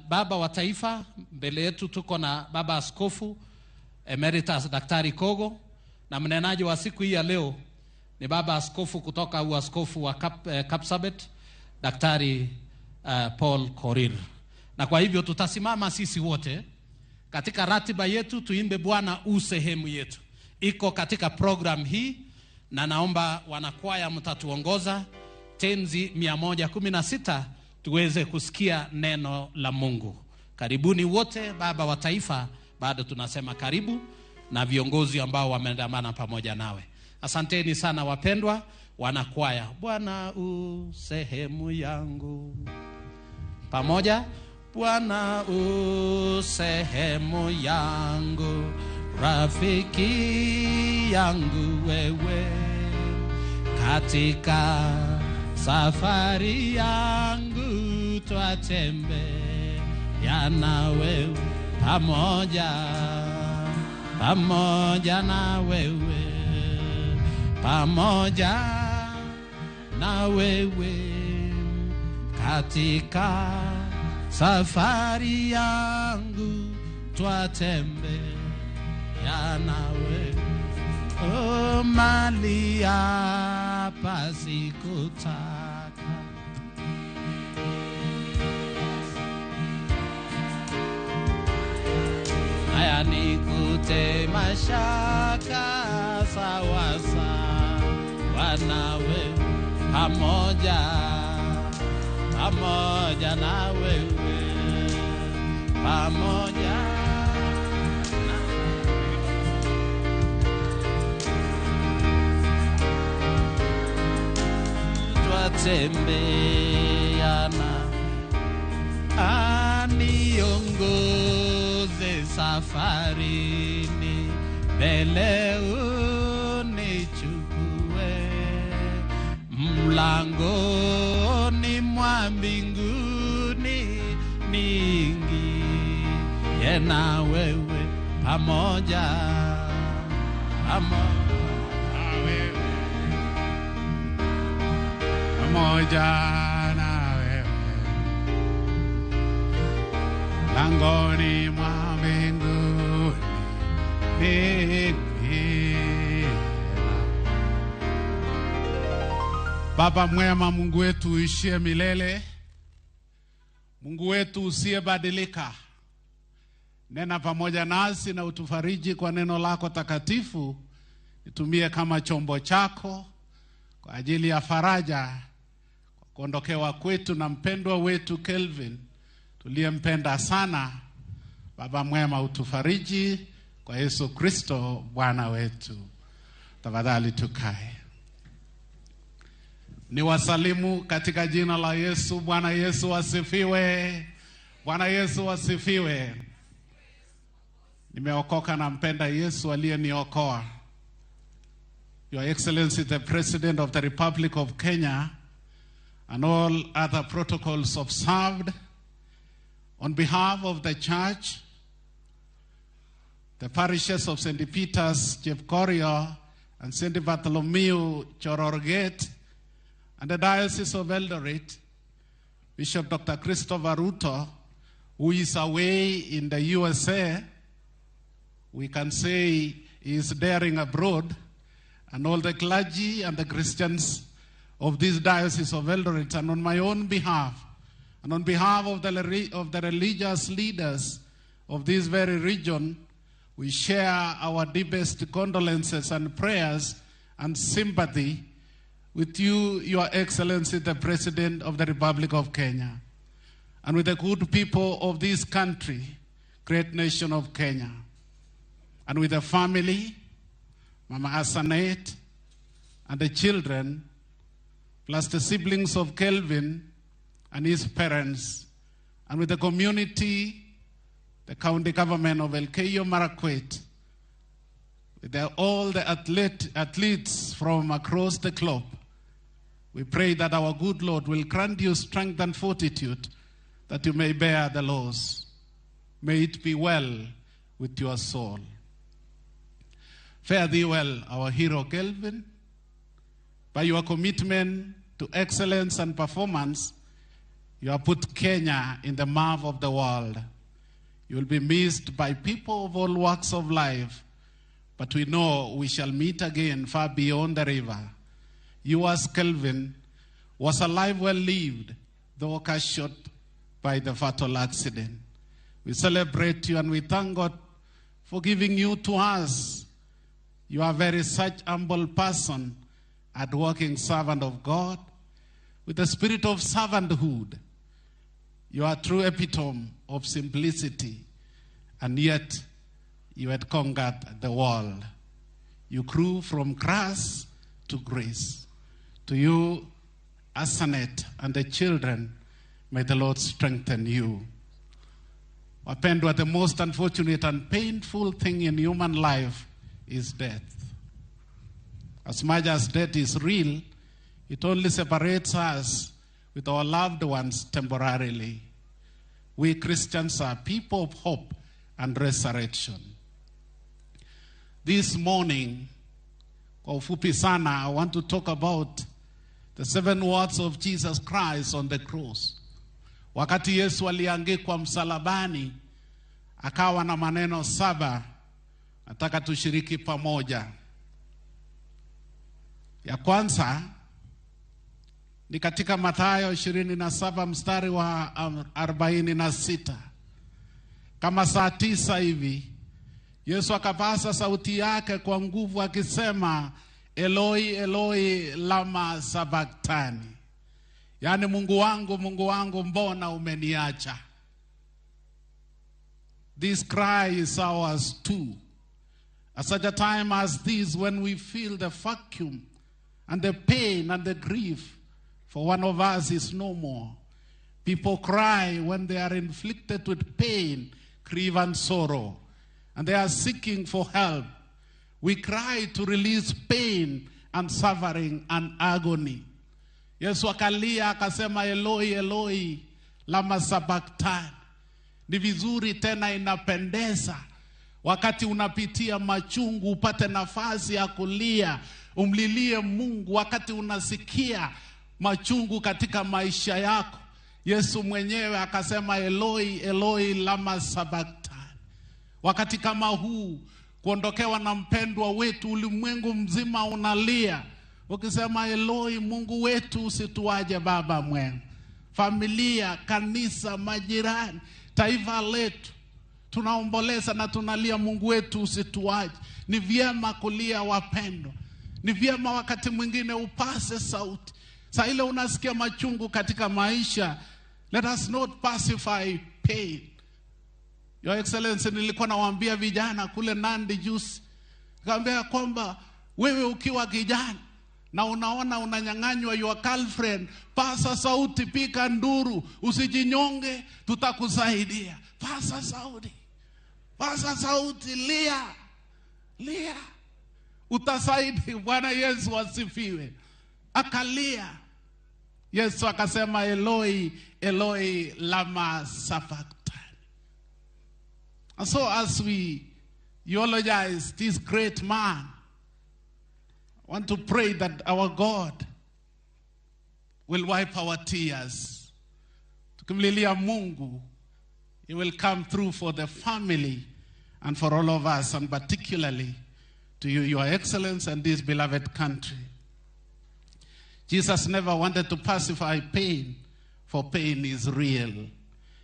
Baba wa taifa, mbele yetu tuko na baba askofu Emeritus Daktari Kogo, na mnenaji wa siku hii ya leo ni baba askofu kutoka uaskofu wa Kapsabet, Daktari Paul Korir. Na kwa hivyo tutasimama sisi wote katika ratiba yetu tuimbe Bwana u sehemu yetu. Iko katika program hii, na naomba wanakwaya mtatuongoza tenzi 116 tuweze kusikia neno la Mungu. Karibuni wote. Baba wa taifa, bado tunasema karibu, na viongozi ambao wameandamana pamoja nawe. Asanteni sana wapendwa wanakwaya. Bwana u sehemu yangu. Pamoja, Bwana u sehemu yangu, rafiki yangu wewe, katika safari yangu twatembea na wewe, pamoja, pamoja na wewe, pamoja na wewe, katika safari yangu twatembea na wewe. Oh, mali hapa sikutaka, haya nikute mashaka, sawa sawa na wewe, pamoja, pamoja na wewe, pamoja. Twatembeana, aniongoze safarini, mbele unichukue mlangoni mwa mbinguni, niingie na wewe, pamoja, pamoja pamoja na wewe, langoni mwa mbinguni niingie. Baba mwema, Mungu wetu uishie milele, Mungu wetu usiyebadilika, nena pamoja nasi na utufariji kwa neno lako takatifu. Nitumie kama chombo chako kwa ajili ya faraja kwa kuondokewa kwetu na mpendwa wetu Kelvin tuliyempenda sana. Baba mwema, utufariji kwa Yesu Kristo Bwana wetu. Tafadhali tukae. Niwasalimu katika jina la Yesu. Bwana Yesu asifiwe. Bwana Yesu asifiwe. Nimeokoka na mpenda Yesu aliyeniokoa. Your Excellency, the President of the Republic of Kenya, and all other protocols observed, on behalf of the Church, the parishes of St. Peter's, Chepkorio, and St. Bartholomew, Chororgate, and the Diocese of Eldoret, Bishop Dr. Christopher Ruto, who is away in the USA, we can say he is daring abroad, and all the clergy and the Christians of this Diocese of Eldoret, and on my own behalf, and on behalf of the religious leaders of this very region, we share our deepest condolences and prayers and sympathy With you, Your Excellency, the President of the Republic of Kenya, and with the good people of this country, great nation of Kenya, and with the family, Mama Asanet, and the children, plus the siblings of Kelvin and his parents, and with the community, the county government of Elgeyo Marakwet, with all the athletes from across the globe. We pray that our good Lord will grant you strength and fortitude that you may bear the loss. May it be well with your soul. Fare thee well, our hero Kelvin. By your commitment to excellence and performance, you have put Kenya in the mouth of the world. You will be missed by people of all walks of life, but we know we shall meet again far beyond the river. You, as Kelvin, was a life well lived, though cut short by the fatal accident. We celebrate you and we thank God for giving you to us. You are very such humble person, hardworking servant of God, with the spirit of servanthood. You are true epitome of simplicity, and yet you had conquered the world. You grew from grass to grace. To you, Asanet, and the children, may the Lord strengthen you. Wapendwa, the most unfortunate and painful thing in human life is death. As much as death is real, it only separates us with our loved ones temporarily. We Christians are people of hope and resurrection. This morning, kwa ufupi sana, I want to talk about the 7 words of Jesus Christ on the cross. Wakati Yesu aliangikwa msalabani, akawa na maneno 7. Nataka tushiriki pamoja. Ya kwanza ni katika Mathayo 27 mstari wa 46. Kama saa 9 hivi, Yesu akapaza sauti yake kwa nguvu akisema, Eloi, Eloi, lama sabachthani. Yaani, Mungu wangu, Mungu wangu, mbona umeniacha? This cry is ours too. At such a time as this, when we feel the vacuum and the pain and the grief, for one of us is no more. People cry when they are inflicted with pain, grief, and sorrow, and they are seeking for help. We cry to release pain and suffering and agony. Yesu akalia akasema, Eloi, Eloi, lama sabachthani. Ni vizuri tena inapendeza wakati unapitia machungu upate nafasi ya kulia, umlilie Mungu wakati unasikia machungu katika maisha yako. Yesu mwenyewe akasema, Eloi, Eloi, lama sabachthani. Wakati kama huu, kuondokewa na mpendwa wetu, ulimwengu mzima unalia ukisema, Eloi, Mungu wetu, usituaje Baba mwema. Familia, kanisa, majirani, taifa letu, tunaomboleza na tunalia, Mungu wetu usituaje. Ni vyema kulia wapendwa. Ni vyema wakati mwingine upase sauti. Saa ile unasikia machungu katika maisha, let us not pacify pain. Your Excellency, nilikuwa nawaambia vijana kule Nandi juzi, nikamwambia kwamba wewe ukiwa kijana na unaona unanyang'anywa your girlfriend, pasa sauti, pika nduru, usijinyonge, tutakusaidia. Pasa sauti, pasa sauti, lia, lia, utasaidia. Bwana Yesu asifiwe. Akalia. Yesu akasema, Eloi, Eloi, lama sabachthani. And so as we eulogize this great man, I want to pray that our God will wipe our tears. Tukimlilia Mungu, He will come through for the family and for all of us, and particularly to you, Your Excellency, and this beloved country. Jesus never wanted to pacify pain, for pain is real.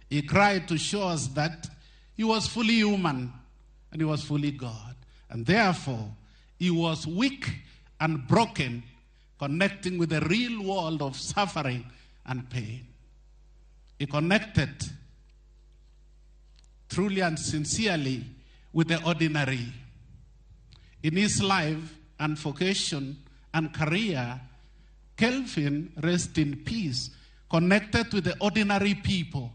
He cried to show us that he was fully human and he was fully God. And therefore, he was weak and broken connecting with the real world of suffering and pain. He connected truly and sincerely with the ordinary. In his life and vocation and career, Kelvin, rest in peace, connected with the ordinary people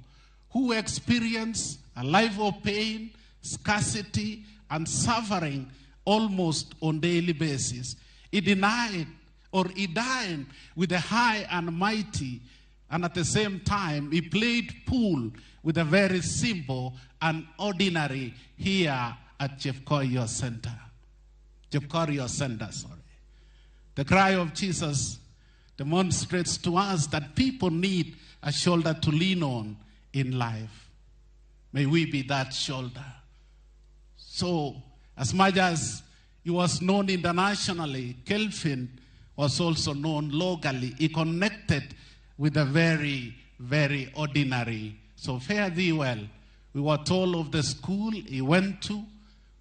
who experience a life of pain, scarcity, and suffering almost on daily basis. He denied or he dined with the high and mighty, and at the same time, he played pool with the very simple and ordinary here at Chepkorio Center. Chepkorio Center, sorry. The cry of Jesus demonstrates to us that people need a shoulder to lean on in life. May we be that shoulder. So, as much as he was known internationally, Kelvin was also known locally. He connected with the very, very ordinary. So fare thee well. We were told of the school he went to.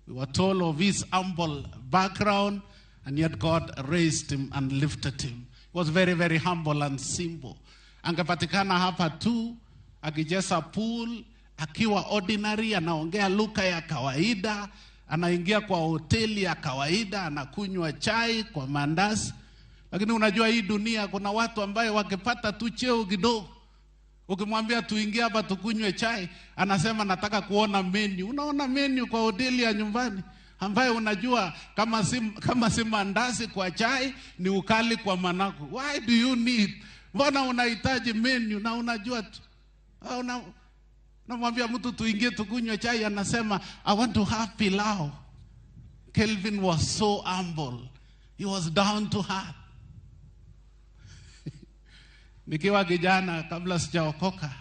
We were told of his humble background, and yet God raised him and lifted him. He was very, very humble and simple. Angepatikana hapa tu, akicheza pool, akiwa ordinary, anaongea lugha ya kawaida, anaingia kwa hoteli ya kawaida, anakunywa chai kwa mandazi. Lakini unajua hii dunia kuna watu ambaye wakipata tu cheo kidogo, ukimwambia tuingie hapa tukunywe chai, anasema nataka kuona menu. Unaona menu kwa hoteli ya nyumbani ambaye unajua kama si mandazi kwa chai ni ukali kwa managu. Why do you need? Mbona unahitaji menu na unajua tu? Unamwambia mtu tuingie tukunywe chai, anasema I want to have pilau. Kelvin was so humble. He was down to earth. Nikiwa kijana kabla sijaokoka,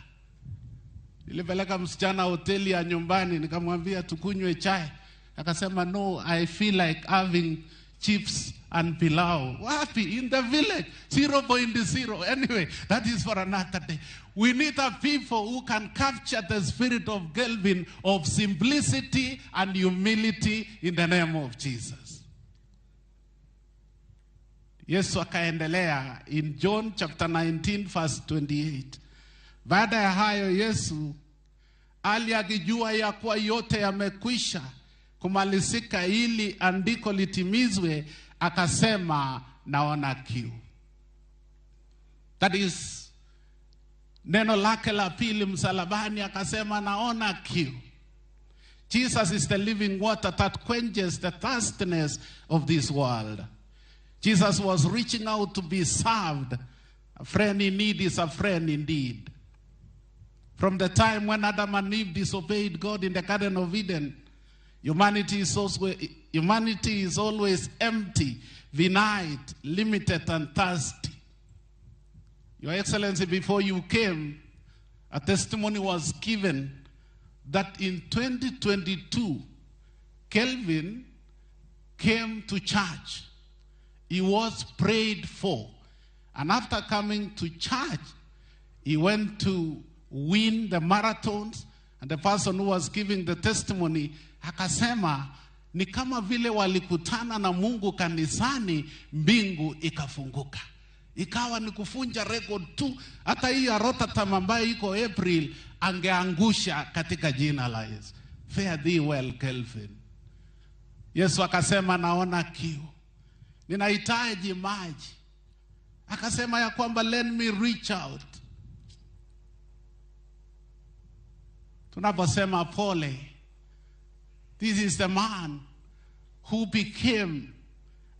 nilipeleka msichana hoteli ya nyumbani, nikamwambia tukunywe chai. Akasema no, I feel like having chips and pilau. Wapi? In the village. 0.0. Anyway, that is for another day. We need a people who can capture the spirit of Kelvin, of simplicity and humility in the name of Jesus. Yesu akaendelea in John chapter 19 verse 28. Baada ya hayo Yesu ali akijua ya kuwa yote yamekwisha kumalizika ili andiko litimizwe, akasema naona kiu. That is neno lake la pili msalabani, akasema naona kiu. Jesus is the living water that quenches the thirstiness of this world. Jesus was reaching out to be served. A friend in need is a friend indeed. From the time when Adam and Eve disobeyed God in the Garden of Eden, humanity is always empty, finite, limited, and thirsty. Your Excellency, before you came, a testimony was given that in 2022, Kelvin came to church. He was prayed for. And after coming to church, he went to win the marathons. And the person who was giving the testimony, akasema, ni kama vile walikutana na Mungu kanisani, mbingu ikafunguka. Ikawa ni kufunja record tu. Hata hii ya Rotterdam ambayo iko April, angeangusha katika jina la Yesu. Fare thee well, Kelvin. Yesu akasema naona kiu. Ninahitaji maji. Akasema ya kwamba let me reach out. Tunaposema pole, this is the man who became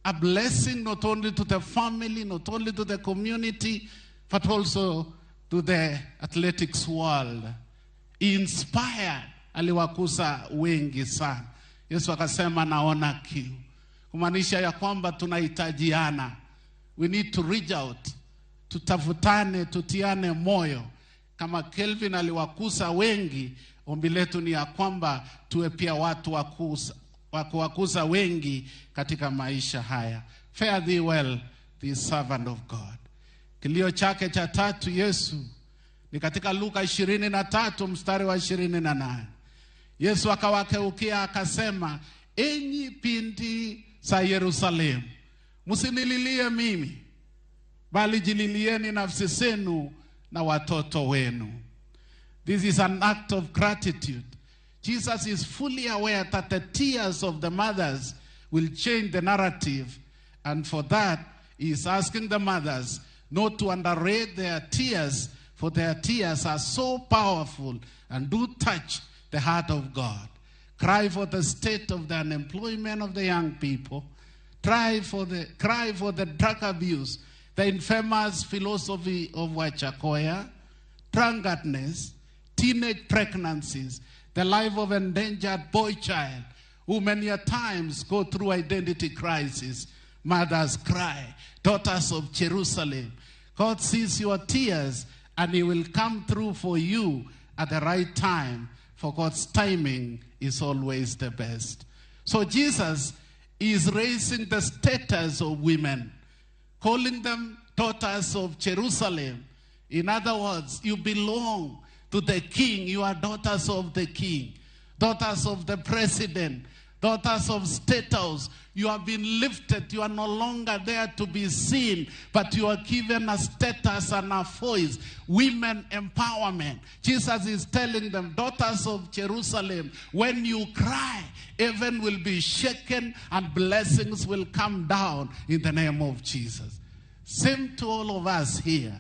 a blessing not only to the family, not only to the community, but also to the athletics world. He inspired, aliwakusa wengi sana. Yesu akasema naona kiu. Kumaanisha ya kwamba tunahitajiana. We need to reach out. Tutafutane, tutiane moyo. Kama Kelvin aliwakusa wengi, ombi letu ni ya kwamba tuwe pia watu wa kuwakusa wengi katika maisha haya. Fare thee well, the servant of God. Kilio chake cha tatu Yesu ni katika Luka 23 mstari wa 28. Yesu akawakeukia akasema, enyi binti za Yerusalemu, msinililie mimi, bali jililieni nafsi zenu na watoto wenu. This is an act of gratitude. Jesus is fully aware that the tears of the mothers will change the narrative, and for that, he is asking the mothers not to underrate their tears, for their tears are so powerful and do touch the heart of God. Cry for the state of the unemployment of the young people. Cry for the drug abuse, the infamous philosophy of Wachakoya, drunkenness, teenage pregnancies, the life of endangered boy child who many a times go through identity crisis. Mothers cry, daughters of Jerusalem. God sees your tears and he will come through for you at the right time, for God's timing is always the best. So Jesus is raising the status of women, calling them daughters of Jerusalem. In other words, you belong to the king. You are daughters of the king, daughters of the president, daughters of state house. You have been lifted. You are no longer there to be seen, but you are given a status and a voice. Women empowerment. Jesus is telling them, daughters of Jerusalem, when you cry, heaven will be shaken and blessings will come down in the name of Jesus. Same to all of us here.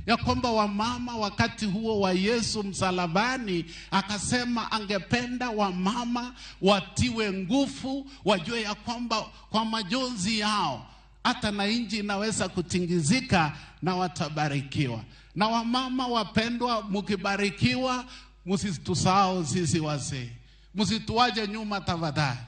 Ya kwamba wamama wakati huo wa Yesu msalabani akasema angependa wamama watiwe nguvu, wajue ya kwamba kwa majonzi yao hata na inji inaweza kutingizika na watabarikiwa. Na wamama wapendwa, mukibarikiwa msitusahau sisi wazee, msituaje nyuma tafadhali.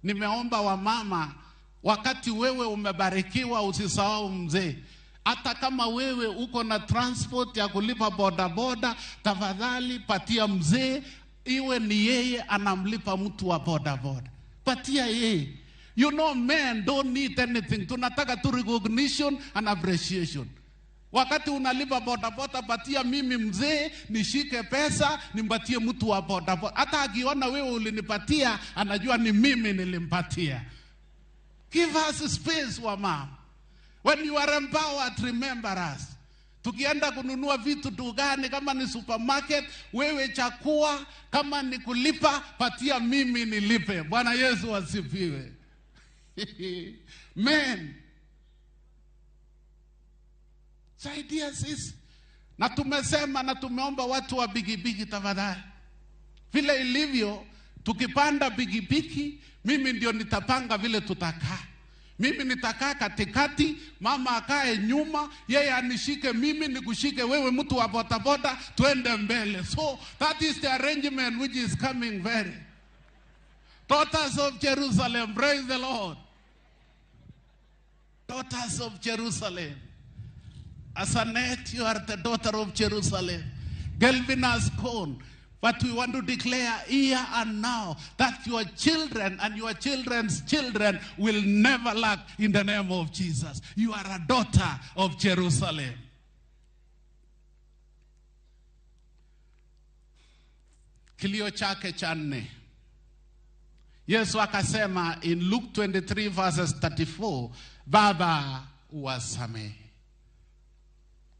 Nimeomba wamama, wakati wewe umebarikiwa usisahau mzee. Hata kama wewe uko na transport ya kulipa boda boda, tafadhali patia mzee, iwe ni yeye anamlipa mtu wa boda boda. Patia yeye. You know, men don't need anything. Tunataka tu recognition and appreciation. Wakati unalipa boda boda, patia mimi mzee, nishike pesa, nimpatie mtu wa boda boda. Hata akiona wewe ulinipatia, anajua ni mimi nilimpatia. Give us space, wamama. When you are empowered, remember us. Tukienda kununua vitu dukani, kama ni supermarket, wewe chakua, kama ni kulipa, patia mimi nilipe. Bwana Yesu asifiwe. Men, saidia sisi. Na tumesema na tumeomba watu wa bigibigi tafadhali. Vile ilivyo, tukipanda bigibigi, mimi ndio nitapanga vile tutakaa. Mimi nitakaa katikati, mama akae nyuma, yeye anishike mimi, nikushike wewe mtu wa boda boda, tuende mbele. So that is the arrangement which is coming very. Daughters of Jerusalem, praise the Lord. Daughters of Jerusalem. Asanet, you are the daughter of Jerusalem. Gelvin has gone. But we want to declare here and now that your children and your children's children will never lack in the name of Jesus. You are a daughter of Jerusalem. Kilio chake cha nne. Yesu akasema in Luke 23 verses 34, Baba uwasamehe,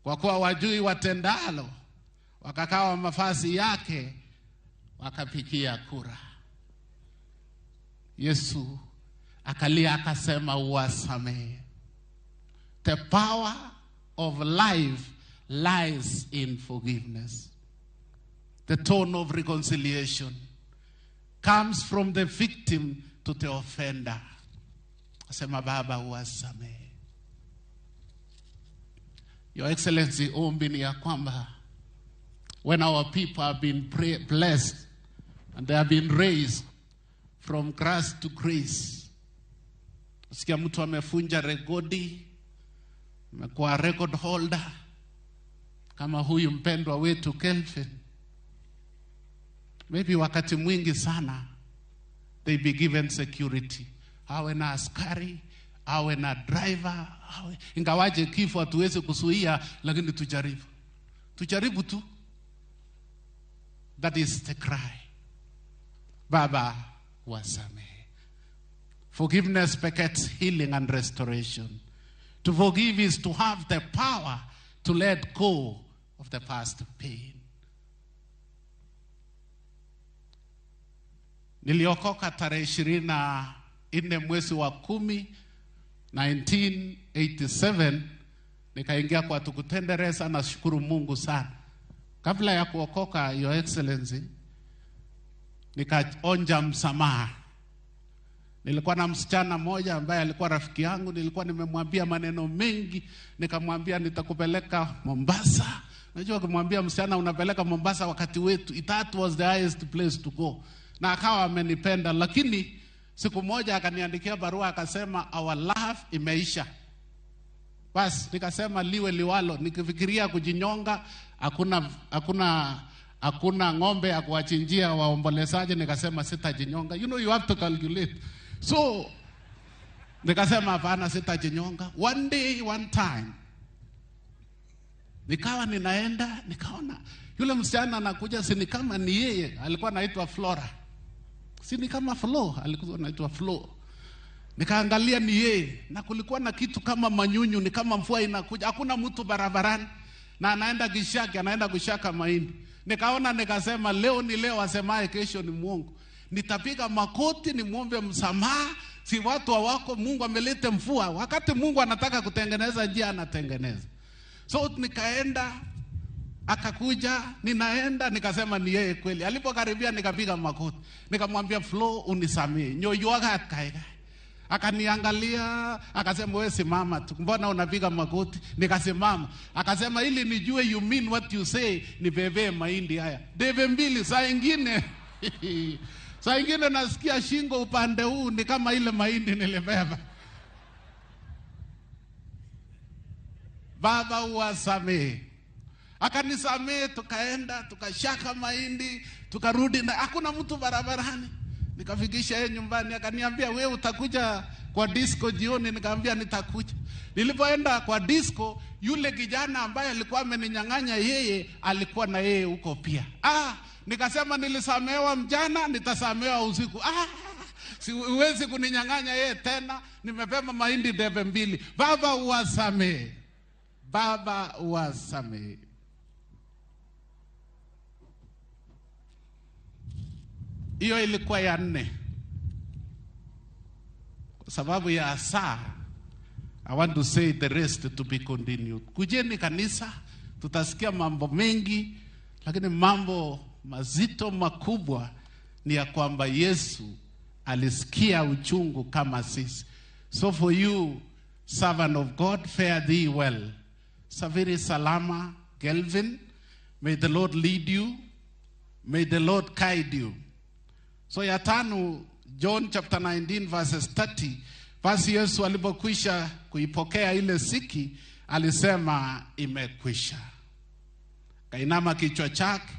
kwa kuwa wajui watendalo. Wakakawa mafasi yake, wakapikia kura. Yesu akalia akasema uwasamehe. The power of life lies in forgiveness. The tone of reconciliation comes from the victim to the offender. Asema Baba uwasamehe. Your Excellency, ombi ni ya kwamba when our people have been blessed and they have been raised from grass to grace. Sikia mtu amefunja rekodi, amekuwa record holder kama huyu mpendwa wetu Kelvin. Maybe wakati mwingi sana they be given security. Awe na askari, awe na driver, awe. Ingawaje kifo hatuwezi kuzuia, lakini tujaribu. Tujaribu tu. That is the cry. Baba wasamehe. Forgiveness begets healing and restoration. To forgive is to have the power to let go of the past pain. Niliokoka tarehe 24 mwezi wa 10 1987, nikaingia kwa Tukutendereza. Nashukuru Mungu sana. Kabla ya kuokoka, Your Excellency, nikaonja msamaha. Nilikuwa na msichana mmoja ambaye alikuwa rafiki yangu, nilikuwa nimemwambia maneno mengi, nikamwambia nitakupeleka Mombasa. Unajua kumwambia msichana unapeleka Mombasa wakati wetu, that was the highest place to go. Na akawa amenipenda, lakini siku moja akaniandikia barua akasema our love imeisha. Bas, nikasema liwe liwalo, nikifikiria kujinyonga, hakuna ng'ombe ya kuwachinjia waombolezaji, nikasema sitajinyonga. You know you have to calculate. So nikasema hapana, sitajinyonga. One day, one time, nikawa ninaenda, nikaona yule msichana anakuja, si ni kama ni yeye, alikuwa anaitwa Flora. Si ni kama Flo, alikuwa anaitwa Flo. Nikaangalia ni yeye, na kulikuwa na kitu kama manyunyu, ni kama mvua inakuja, hakuna mtu barabarani, na anaenda kishaki, anaenda kushaka mahindi. Nikaona nikasema leo ni leo, asemaye kesho ni muongo. Nitapiga makoti nimuombe msamaha, si watu hawako, Mungu ameleta mvua. Wakati Mungu anataka kutengeneza njia anatengeneza. So nikaenda, akakuja, ninaenda, nikasema ni yeye kweli. Alipokaribia nikapiga makoti. Nikamwambia Flo, unisamee. Nyoyuaga kaega. Akaniangalia, akasema wewe simama tu. Mbona unapiga makoti? Nikasimama. Akasema ili nijue you mean what you say, nibebe mahindi haya. Debe mbili, saa ingine. Saa ingine nasikia shingo upande huu ni kama ile mahindi nilibeba. Baba uwasamehe. Akanisamehe, tukaenda, tukashaka mahindi, tukarudi na hakuna mtu barabarani. Nikafikisha yeye nyumbani, akaniambia wewe utakuja kwa disco jioni? Nikamwambia nitakuja. Nilipoenda kwa disco, yule kijana ambaye alikuwa ameninyang'anya yeye alikuwa na yeye huko pia. Nikasema nilisamehewa mchana, nitasamehewa usiku. Siwezi kuninyang'anya yeye tena, nimebeba mahindi debe mbili. Baba uwasamehe. Baba uwasamehe. Hiyo ilikuwa ya 4. Kwa sababu ya saa, I want to say the rest to be continued. Kujeni kanisa, tutasikia mambo mengi, lakini mambo mazito makubwa ni ya kwamba Yesu alisikia uchungu kama sisi. So for you, servant of God, fare thee well. Safiri salama, Kelvin. May the Lord lead you. May the Lord guide you. So ya 5, John chapter 19 verses 30. Basi Yesu alipokwisha kuipokea ile siki, alisema imekwisha. Kainama kichwa chake,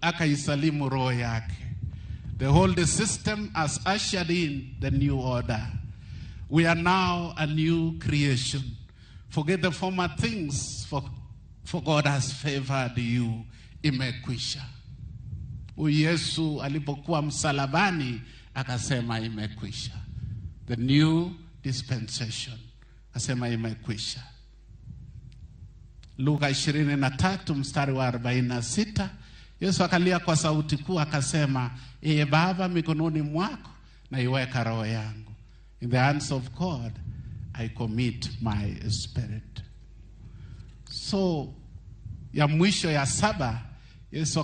akaisalimu roho yake. The whole system has ushered in the new order. We are now a new creation. Forget the former things, for God has favored you. Imekwisha. Yesu alipokuwa msalabani akasema imekwisha. The new dispensation. Akasema imekwisha. Luka 23 mstari wa 46, Yesu akalia kwa sauti kuu akasema, Ee Baba, mikononi mwako naiweka roho yangu. In the hands of God I commit my spirit. So ya mwisho ya 7, Yesu